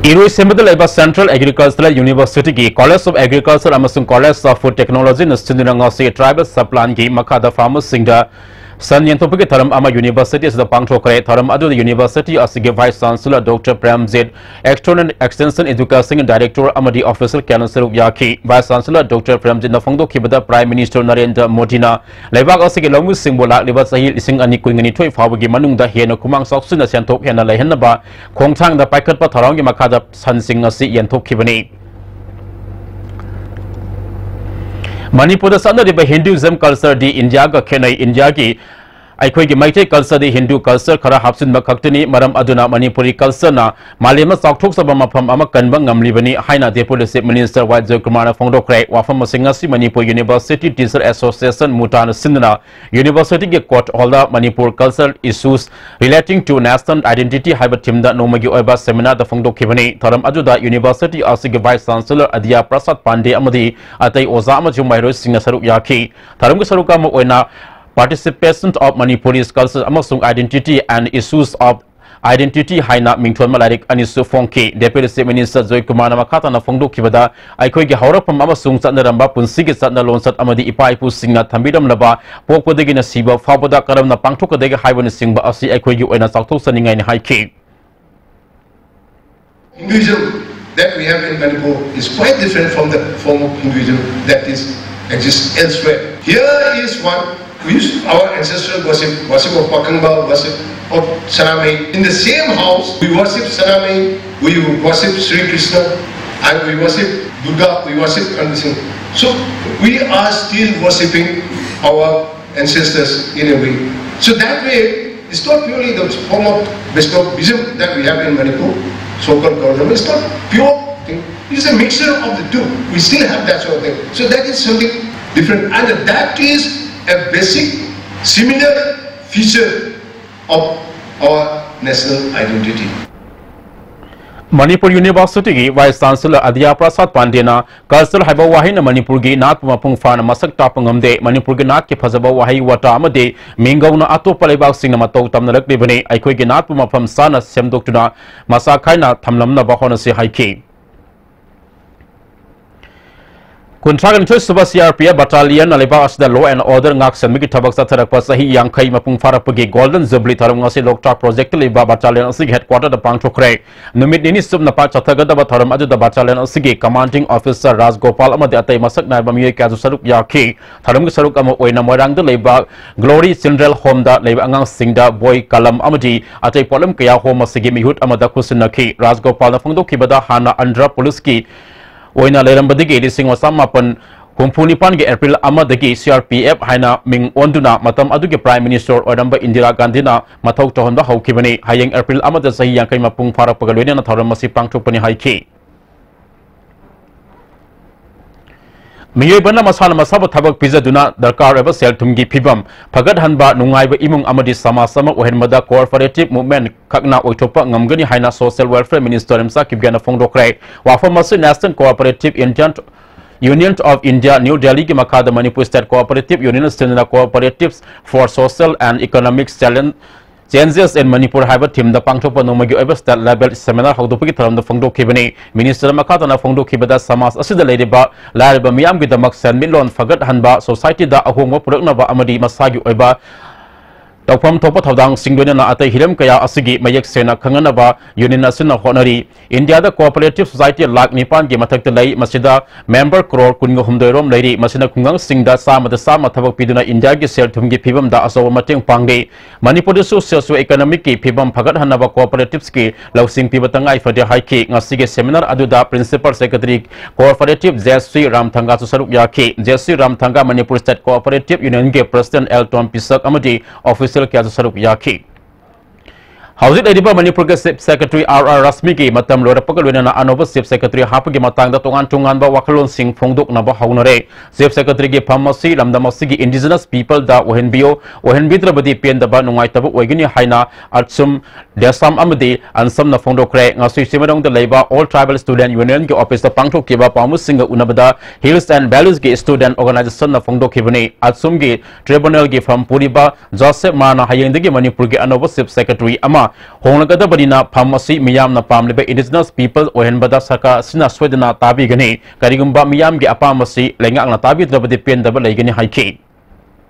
ꯏꯔꯣꯏꯁꯦꯝꯕꯗ ꯂꯩꯕ Central Agricultural University ꯒꯤ College of Agriculture ꯑꯃꯁꯨꯡ College of Food Technology ꯅ ꯁꯤꯟꯗꯨꯅ ꯉꯁꯤ Tribal Sub Plan ꯒꯤ ꯃꯈꯥꯗ farmer ꯁꯤꯡꯗ ꯁꯟ ꯌꯦꯟꯊꯣꯛꯄꯒꯤ ꯊꯧꯔꯝ ꯑꯃ university ꯑꯁꯤꯗ ꯄꯥꯡꯊꯣꯛꯈ꯭ꯔꯦ꯫ ꯊꯧꯔꯝ ꯑꯗꯨꯗ university ꯑꯁꯤꯒꯤ Vice Chancellor Doctor Premjit, External Extension Education Director ꯑꯃꯗꯤ official ꯀꯌꯥꯅ ꯁꯔꯨꯛ ꯌꯥꯈꯤ꯫ Vice Chancellor Doctor ꯄ꯭ꯔꯦꯝꯖꯤꯠꯅ ꯐꯣꯡꯗꯣꯛꯈꯤꯕꯗ, Prime Minister Narendra ꯃꯣꯗꯤꯅ ꯂꯩꯕꯥꯛ ꯑꯁꯤꯒꯤ ꯂꯧꯃꯤꯁꯤꯡꯕꯨ ꯂꯥꯛꯂꯤꯕ ꯆꯍꯤ ꯂꯤꯁꯤꯡ ꯑꯅꯤ ꯀꯨꯟꯅꯤꯊꯣꯏ ꯐꯥꯎꯕꯒꯤ ꯃꯅꯨꯡꯗ ꯍꯦꯟꯅ ꯈꯨꯃꯥꯡ ꯆꯥꯎꯁꯤꯟꯅ ꯁꯦꯟꯊꯣꯛ ꯍꯦꯟꯅ ꯂꯩꯍꯟꯅꯕ ꯈꯣꯡꯊꯥꯡꯗ ꯄꯥꯏꯈꯠꯄ ꯊꯧꯔꯥꯡꯒꯤ ꯃꯈꯥꯗ ꯁꯟꯁꯤꯡ ꯑꯁꯤ ꯌꯦꯟꯊꯣꯛꯈꯤꯕꯅꯤ꯫ ꯃꯅꯤꯄꯨꯔꯗ ꯆꯠꯅꯔꯤꯕ Hinduism culture ꯗꯤ ꯏꯟꯗꯤꯌꯥꯒ ꯈꯦꯠꯅꯩ꯫ ꯏꯟꯗꯤꯌꯥꯒꯤ ꯑꯩꯈꯣꯏꯒꯤ ꯃꯩꯇꯩ culture ꯗꯤ Hindu culture ꯈꯔ ꯍꯥꯞꯆꯤꯟꯕ ꯈꯛꯇꯅꯤ꯫ ꯃꯔꯝ ꯑꯗꯨꯅ ꯃꯅꯤꯄꯨꯔꯤ culture ꯅ ꯃꯥꯂꯦꯝꯗ ꯆꯥꯎꯊꯣꯛꯆꯕ ꯃꯐꯝ ꯑꯃ ꯀꯟꯕ ꯉꯝꯂꯤꯕꯅꯤ ꯍꯥꯏꯅ Deputy Chief Minister ꯋꯥꯏ ꯖꯣꯏꯀꯨꯃꯥꯔꯅ ꯐꯣꯡꯗꯣꯛꯈ꯭ꯔꯦ꯫ ꯋꯥꯐꯝ ꯑꯁꯤ ꯉꯁꯤ ꯃꯅꯤꯄꯨꯔ University Teacher Association, ꯃꯨꯇꯥꯅ ꯁꯤꯟꯗꯨꯅ university ꯒꯤ court hall the Manipur cultural issues relating to national identity ꯍꯥꯏꯕ theme ꯗ ꯅꯣꯡꯃꯒꯤ ꯑꯣꯏꯕ seminar ꯗ ꯐꯣꯡꯗꯣꯛꯈꯤꯕꯅꯤ꯫ ꯊꯧꯔꯝ ꯑꯗꯨꯗ university ꯑꯁꯤꯒꯤ Vice Chancellor ꯑꯗꯤꯌꯥ ꯄ꯭ꯔꯁꯥꯗ ꯄꯥꯟꯗꯦ ꯑꯃꯗꯤ ꯑꯇꯩ ꯑꯣꯖꯥ ꯑꯃꯁꯨꯡ ꯃꯍꯩꯔꯣꯏꯁꯤꯡꯅ ꯁꯔꯨꯛ ꯌꯥꯈꯤ꯫ ꯊꯧꯔꯝꯒꯤ ꯁꯔꯨꯛ ꯑꯃ ꯑꯣꯏꯅ Participation of Manipuri's Culture ꯑꯃꯁꯨꯡ Identity and Issues of Identity ꯍꯥꯏꯅ ꯃꯤꯡꯊꯣꯟꯕ ꯂꯥꯏꯔꯤꯛ ꯑꯅꯤꯁꯨ ꯐꯣꯡꯈꯤ꯫ Deputy Chief Minister ꯖꯣꯏꯀꯨꯃꯥꯔꯅ ꯃꯈꯥ ꯇꯥꯅ ꯐꯣꯡꯗꯣꯛꯈꯤꯕꯗ, ꯑꯩꯈꯣꯏꯒꯤ ꯍꯧꯔꯛꯐꯝ ꯑꯃꯁꯨꯡ ꯆꯠꯅꯔꯝꯕ ꯄꯨꯟꯁꯤꯒꯤ ꯆꯠꯅ ꯂꯣꯟꯆꯠ ꯑꯃꯗꯤ ꯏꯄꯥ ꯏꯄꯨꯁꯤꯡꯅ ꯊꯝꯕꯤꯔꯝꯂꯕ ꯄꯣꯛꯄꯗꯒꯤꯅ ꯁꯤꯕ ꯐꯥꯎꯕꯗ ꯀꯔꯝꯅ ꯄꯥꯡꯊꯣꯛꯀꯗꯒꯦ ꯍꯥꯏꯕꯅꯆꯤꯡꯕ ꯑꯁꯤ ꯑꯩꯈꯣꯏꯒꯤ ꯑꯣꯏꯅ ꯆꯥꯎꯊꯣꯛꯆꯅꯤꯡꯉꯥꯏꯅꯤ ꯍꯥꯏꯈꯤ꯫ Hinduism that we have in Manipur is quite different from the form of Hinduism that is exists elsewhere. Here is one, we used our ancestral worship, worship of Pakhangba, worship of Sanamei. In the same house, we worship Sanamei, we worship Sri Krishna, and we worship Durga, we worship Kandasin. So we are still worshipping our ancestors in a way. So that way, it's not purely the form of Vaishnavism that we have in Manipur, so-called Gautamism. It's not pure thing. It's a mixture of the two. We still have that sort of thing. So that is something different. And that is a basic similar feature of our national identity. Manipur ꯌꯨꯅꯤꯚꯔꯁꯤꯇꯤꯒꯤ ꯚꯥꯏꯁ ꯆꯥꯟꯁꯦꯂꯔ ꯑꯗꯤꯌꯥ ꯄ꯭ꯔꯁꯥꯗ ꯄꯥꯟꯗꯦꯅ, "ꯀꯜꯆꯔ ꯍꯥꯏꯕ ꯋꯥꯍꯩꯅ ꯃꯅꯤꯄꯨꯔꯒꯤ ꯅꯥꯠꯄꯨ ꯃꯄꯨꯡ ꯐꯥꯅ ꯃꯁꯛ ꯇꯥꯛꯄ ꯉꯝꯗꯦ꯫ ꯃꯅꯤꯄꯨꯔꯒꯤ ꯅꯥꯠꯀꯤ ꯐꯖꯕ ꯋꯥꯍꯩ ꯋꯥꯇꯥ ꯑꯃꯗꯤ ꯃꯤꯡꯒꯧꯅ ꯑꯇꯣꯞꯄ ꯂꯩꯕꯥꯛꯁꯤꯡꯅ ꯃꯇꯧ ꯇꯝꯅꯔꯛꯂꯤꯕꯅꯤ꯫ ꯑꯩꯈꯣꯏꯒꯤ ꯅꯥꯠꯄꯨ ꯃꯐꯝ ꯆꯥꯅ ꯁꯦꯝꯗꯣꯛꯇꯨꯅ ꯃꯁꯥ ꯈꯥꯏꯅ ꯊꯝꯂꯝꯅꯕ ꯍꯣꯠꯅꯁꯤ" ꯍꯥꯏꯈꯤ꯫ ꯀꯨꯟꯊ꯭ꯔꯥꯒ ꯅꯤꯊꯣꯏ ꯁꯨꯕ ꯁꯤ ꯑꯥꯔ ꯄꯤ ꯑꯦꯐ ꯕꯠꯇꯥꯂꯤꯌꯟꯅ ꯂꯩꯕꯥꯛ ꯑꯁꯤꯗ law and order ꯉꯥꯛ ꯁꯦꯟꯕꯒꯤ ꯊꯕꯛ ꯆꯠꯊꯔꯛꯄ ꯆꯍꯤ ꯌꯥꯡꯈꯩ ꯃꯄꯨꯡ ꯐꯥꯔꯛꯄꯒꯤ ꯒꯣꯜꯗꯟ ꯖꯨꯕꯤꯂꯤ ꯊꯧꯔꯝ ꯉꯁꯤ ꯂꯣꯛꯇꯥꯛ ꯄ꯭ꯔꯣꯖꯦꯛꯇ ꯂꯩꯕ ꯕꯠꯇꯥꯂꯤꯌꯟ ꯑꯁꯤꯒꯤ ꯍꯦꯗꯀ꯭ꯋꯥꯇꯔꯗ ꯄꯥꯡꯊꯣꯛꯈ꯭ꯔꯦ꯫ ꯅꯨꯃꯤꯠ ꯅꯤꯅꯤ ꯆꯨꯞꯅ ꯄꯥꯛ ꯆꯠꯊꯒꯗꯕ ꯊꯧꯔꯝ ꯑꯗꯨꯗ ꯕꯠꯇꯥꯂꯤꯌꯟ ꯑꯁꯤꯒꯤ ꯀꯃꯥꯟꯗꯤꯡ ꯑꯣꯐꯤꯁꯥꯔ ꯔꯥꯖꯒꯣꯄꯥꯜ ꯑꯃꯗꯤ ꯑꯇꯩ ꯃꯁꯛ ꯅꯥꯏꯕ ꯃꯤꯑꯣꯏ ꯀꯌꯥꯁꯨ ꯁꯔꯨꯛ ꯌꯥꯈꯤ꯫ ꯊꯧꯔꯝꯒꯤ ꯁꯔꯨꯛ ꯑꯃ ꯑꯣꯏꯅ ꯃꯣꯏꯔꯥꯡꯗ ꯂꯩꯕ ꯒ꯭ꯂꯣꯔꯤ ꯆꯤꯜꯗ꯭ꯔꯦꯟ ꯍꯣꯝꯗ ꯂꯩꯕ ꯑꯉꯥꯡꯁꯤꯡꯗ ꯕꯣꯏ, ꯀꯂꯝ ꯑꯃꯗꯤ ꯑꯇꯩ ꯄꯣꯠꯂꯝ ꯀꯌꯥ ꯍꯣꯝ ꯑꯁꯤꯒꯤ ꯃꯤꯍꯨꯠ ꯑꯃꯗ ꯈꯨꯠꯁꯤꯟꯅꯈꯤ꯫ ꯔꯥꯖꯒꯣꯄꯥꯜꯅ ꯐꯣꯡꯗꯣꯛꯈꯤꯕꯗ, ꯍꯥꯟꯅ ꯑꯟꯙ꯭ꯔ ꯄꯨꯂꯤꯁꯀꯤ ꯑꯣꯏꯅ ꯂꯩꯔꯝꯕꯗꯒꯤ ꯂꯤꯁꯤꯡ ꯑꯃ ꯆꯥꯃꯥꯄꯟ ꯍꯨꯝꯐꯨ ꯅꯤꯄꯥꯟꯒꯤ ꯑꯦꯄ꯭ꯔꯤꯜ ꯑꯃꯗꯒꯤ ꯁꯤ ꯑꯥꯔ ꯄꯤ ꯑꯦꯐ ꯍꯥꯏꯅ ꯃꯤꯡ ꯑꯣꯟꯗꯨꯅ ꯃꯇꯝ ꯑꯗꯨꯒꯤ ꯄ꯭ꯔꯥꯏꯝ ꯃꯤꯅꯤꯁꯇꯔ ꯑꯣꯏꯔꯝꯕ ꯏꯟꯗꯤꯔꯥ ꯒꯥꯟꯙꯤꯅ ꯃꯊꯧ ꯇꯧꯍꯟꯕ ꯍꯧꯈꯤꯕꯅꯤ꯫ ꯍꯌꯦꯡ ꯑꯦꯄ꯭ꯔꯤꯜ ꯑꯃꯗ ꯆꯍꯤ ꯌꯥꯡꯈꯩ ꯃꯄꯨꯡ ꯐꯥꯔꯛꯄꯒ ꯂꯣꯏꯅꯅ ꯊꯧꯔꯝ ꯑꯁꯤ ꯄꯥꯡꯊꯣꯛꯄꯅꯤ ꯍꯥꯏꯈꯤ꯫ ꯃꯤꯑꯣꯏꯕꯅ ꯃꯁꯥꯅ ꯃꯁꯥꯕꯨ ꯊꯕꯛ ꯄꯤꯖꯗꯨꯅ ꯗꯔꯀꯥꯔ ꯑꯣꯏꯕ ꯁꯦꯜ ꯊꯨꯝꯒꯤ ꯐꯤꯕꯝ ꯐꯒꯠꯍꯟꯕ, ꯅꯨꯡꯉꯥꯏꯕ ꯏꯃꯨꯡ ꯑꯃꯗꯤ ꯁꯃꯥꯖ ꯑꯃ ꯑꯣꯏꯍꯟꯕꯗ cooperative movement ꯈꯛꯅ ꯑꯣꯏꯊꯣꯛꯄ ꯉꯝꯒꯅꯤ ꯍꯥꯏꯅ social welfare minister ꯔꯤꯝꯆꯥꯛ ꯀꯤꯞꯒꯦꯅ ꯐꯣꯡꯗꯣꯛꯈ꯭ꯔꯦ꯫ ꯋꯥꯐꯝ ꯑꯁꯤ National Cooperative Indian Union of India, New Delhi ꯒꯤ ꯃꯈꯥꯗ Manipur State Cooperative Union ꯑꯁꯤꯅ Cooperatives for Social and Economic Challenge Changes in Manipur ꯍꯥꯏꯕ theme ꯗ ꯄꯥꯡꯊꯣꯛꯄ ꯅꯣꯡꯃꯒꯤ ꯑꯣꯏꯕ state level seminar ꯍꯧꯗꯣꯛꯄꯒꯤ ꯊꯧꯔꯝꯗ ꯐꯣꯡꯗꯣꯛꯈꯤꯕꯅꯤ꯫ Minister ꯃꯈꯥ ꯇꯥꯅ ꯐꯣꯡꯗꯣꯛꯈꯤꯕꯗ, ꯁꯃꯥꯖ ꯑꯁꯤꯗ ꯂꯩꯔꯤꯕ ꯂꯥꯏꯔꯕ ꯃꯤꯌꯥꯝꯒꯤꯗꯃꯛ ꯁꯦꯟꯃꯤꯠꯂꯣꯟ ꯐꯒꯠꯍꯟꯕ, society ꯗ ꯑꯍꯣꯡꯕ ꯄꯨꯔꯛꯅꯕ ꯑꯃꯗꯤ ꯃꯁꯥꯒꯤ ꯑꯣꯏꯕ ꯇꯧꯐꯝ ꯊꯣꯛꯄ ꯊꯧꯗꯥꯡꯁꯤꯡ, ꯂꯣꯏꯅꯅ ꯑꯇꯩ ꯍꯤꯔꯝ ꯀꯌꯥ ꯑꯁꯤꯒꯤ ꯃꯌꯦꯛ ꯁꯦꯡꯅ ꯈꯪꯍꯟꯅꯕ union ꯑꯁꯤꯅ ꯍꯣꯠꯅꯔꯤ꯫ ꯏꯟꯗꯤꯌꯥꯗ cooperative society ꯂꯥꯈ ꯅꯤꯄꯥꯟꯒꯤ ꯃꯊꯛꯇ ꯂꯩ꯫ ꯃꯁꯤꯗ member ꯀ꯭ꯔꯣꯔ ꯀꯨꯟꯒ ꯍꯨꯝꯗꯣꯏ ꯔꯣꯝ ꯂꯩꯔꯤ꯫ ꯃꯁꯤꯅ ꯈꯨꯡꯒꯪꯁꯤꯡꯗ ꯆꯥꯝꯃꯗ ꯆꯥꯝꯃ ꯊꯕꯛ ꯄꯤꯗꯨꯅ ꯏꯟꯗꯤꯌꯥꯒꯤ ꯁꯦꯜ ꯊꯨꯝꯒꯤ ꯐꯤꯕꯝꯗ ꯑꯆꯧꯕ ꯃꯇꯦꯡ ꯄꯥꯡꯂꯤ꯫ ꯃꯅꯤꯄꯨꯔꯗꯁꯨ socio economic ꯀꯤ ꯐꯤꯕꯝ ꯐꯒꯠꯍꯟꯅꯕ cooperatives ꯀꯤ ꯂꯧꯁꯤꯡ ꯄꯤꯕ ꯇꯉꯥꯏ ꯐꯗꯦ ꯍꯥꯏꯈꯤ꯫ ꯉꯁꯤꯒꯤ seminar ꯑꯗꯨꯗ Principal Secretary Cooperative ꯖꯦꯁ꯭ꯔꯤ ꯔꯥꯝꯊꯪꯒꯥꯁꯨ ꯁꯔꯨꯛ ꯌꯥꯈꯤ꯫ ꯖꯦꯁ꯭ꯔꯤ ꯔꯥꯝꯊꯪꯒꯥ, Manipur State Cooperative Union ꯒꯤ President ꯑꯦꯜ ꯇꯣꯝ ꯄꯤꯁꯛ ꯑꯃꯗꯤ official ꯀꯌꯥꯁꯨ ꯁꯔꯨꯛ ꯌꯥꯈꯤ꯫ ꯍꯧꯖꯤꯛ ꯂꯩꯔꯤꯕ ꯃꯅꯤꯄꯨꯔꯒꯤ Chief Secretary R R ꯔꯥꯁꯃꯤꯒꯤ ꯃꯇꯝ ꯂꯣꯏꯔꯛꯄꯒ ꯂꯣꯏꯅꯅ ꯑꯅꯧꯕ Chief Secretary ꯍꯥꯞꯄꯒꯤ ꯃꯇꯥꯡꯗ ꯇꯣꯉꯥꯟ ꯇꯣꯉꯥꯟꯕ ꯋꯥꯈꯜꯂꯣꯟꯁꯤꯡ ꯐꯣꯡꯗꯣꯛꯅꯕ ꯍꯧꯅꯔꯦ꯫ Chief Secretary ꯒꯤ ꯐꯝ ꯑꯁꯤ ꯂꯝꯗꯝ ꯑꯁꯤꯒꯤ indigenous people ꯗ ꯑꯣꯏꯍꯟꯕꯤꯌꯨ, ꯑꯣꯏꯍꯟꯕꯤꯗ꯭ꯔꯕꯗꯤ ꯄꯦꯟꯗꯕ, ꯅꯨꯡꯉꯥꯏꯇꯕ ꯑꯣꯏꯒꯅꯤ ꯍꯥꯏꯅ ꯑꯆꯨꯝ ꯗꯦꯁꯥꯝ ꯑꯃꯗꯤ ꯑꯟꯁꯝꯅ ꯐꯣꯡꯗꯣꯛꯈ꯭ꯔꯦ꯫ ꯉꯁꯤ ꯆꯤꯡꯃꯩꯔꯣꯡꯗ ꯂꯩꯕ All Tribal Student Union ꯒꯤ office ꯇ ꯄꯥꯡꯊꯣꯛꯈꯤꯕ ꯄꯥꯎꯃꯤꯁꯤꯡꯒ ꯎꯅꯕꯗ Hills and Valleys ꯒꯤ student organization ꯅ ꯐꯣꯡꯗꯣꯛꯈꯤꯕꯅꯤ꯫ ꯑꯆꯨꯝꯒꯤ tribunal ꯒꯤ ꯐꯝ ꯄꯨꯔꯤꯕ ꯖꯣꯁꯦꯐ ꯃꯥꯅ ꯍꯌꯦꯡꯗꯒꯤ ꯃꯅꯤꯄꯨꯔꯒꯤ ꯑꯅꯧꯕ Chief Secretary ꯑꯃ ꯍꯣꯡꯂꯒꯗꯕꯅꯤꯅ ꯐꯝ ꯑꯁꯤ ꯃꯤꯌꯥꯝꯅ ꯄꯥꯝꯂꯤꯕ indigenous people ꯑꯣꯏꯍꯟꯕꯗ ꯁꯔꯀꯥꯔ ꯑꯁꯤꯅ ꯁꯣꯏꯗꯅ ꯇꯥꯕꯤꯒꯅꯤ꯫ ꯀꯔꯤꯒꯨꯝꯕ ꯃꯤꯌꯥꯝꯒꯤ ꯑꯄꯥꯝꯕꯁꯤ ꯂꯩꯉꯥꯛꯅ ꯇꯥꯕꯤꯗ꯭ꯔꯕꯗꯤ ꯄꯦꯟꯗꯕ ꯂꯩꯒꯅꯤ ꯍꯥꯏꯈꯤ꯫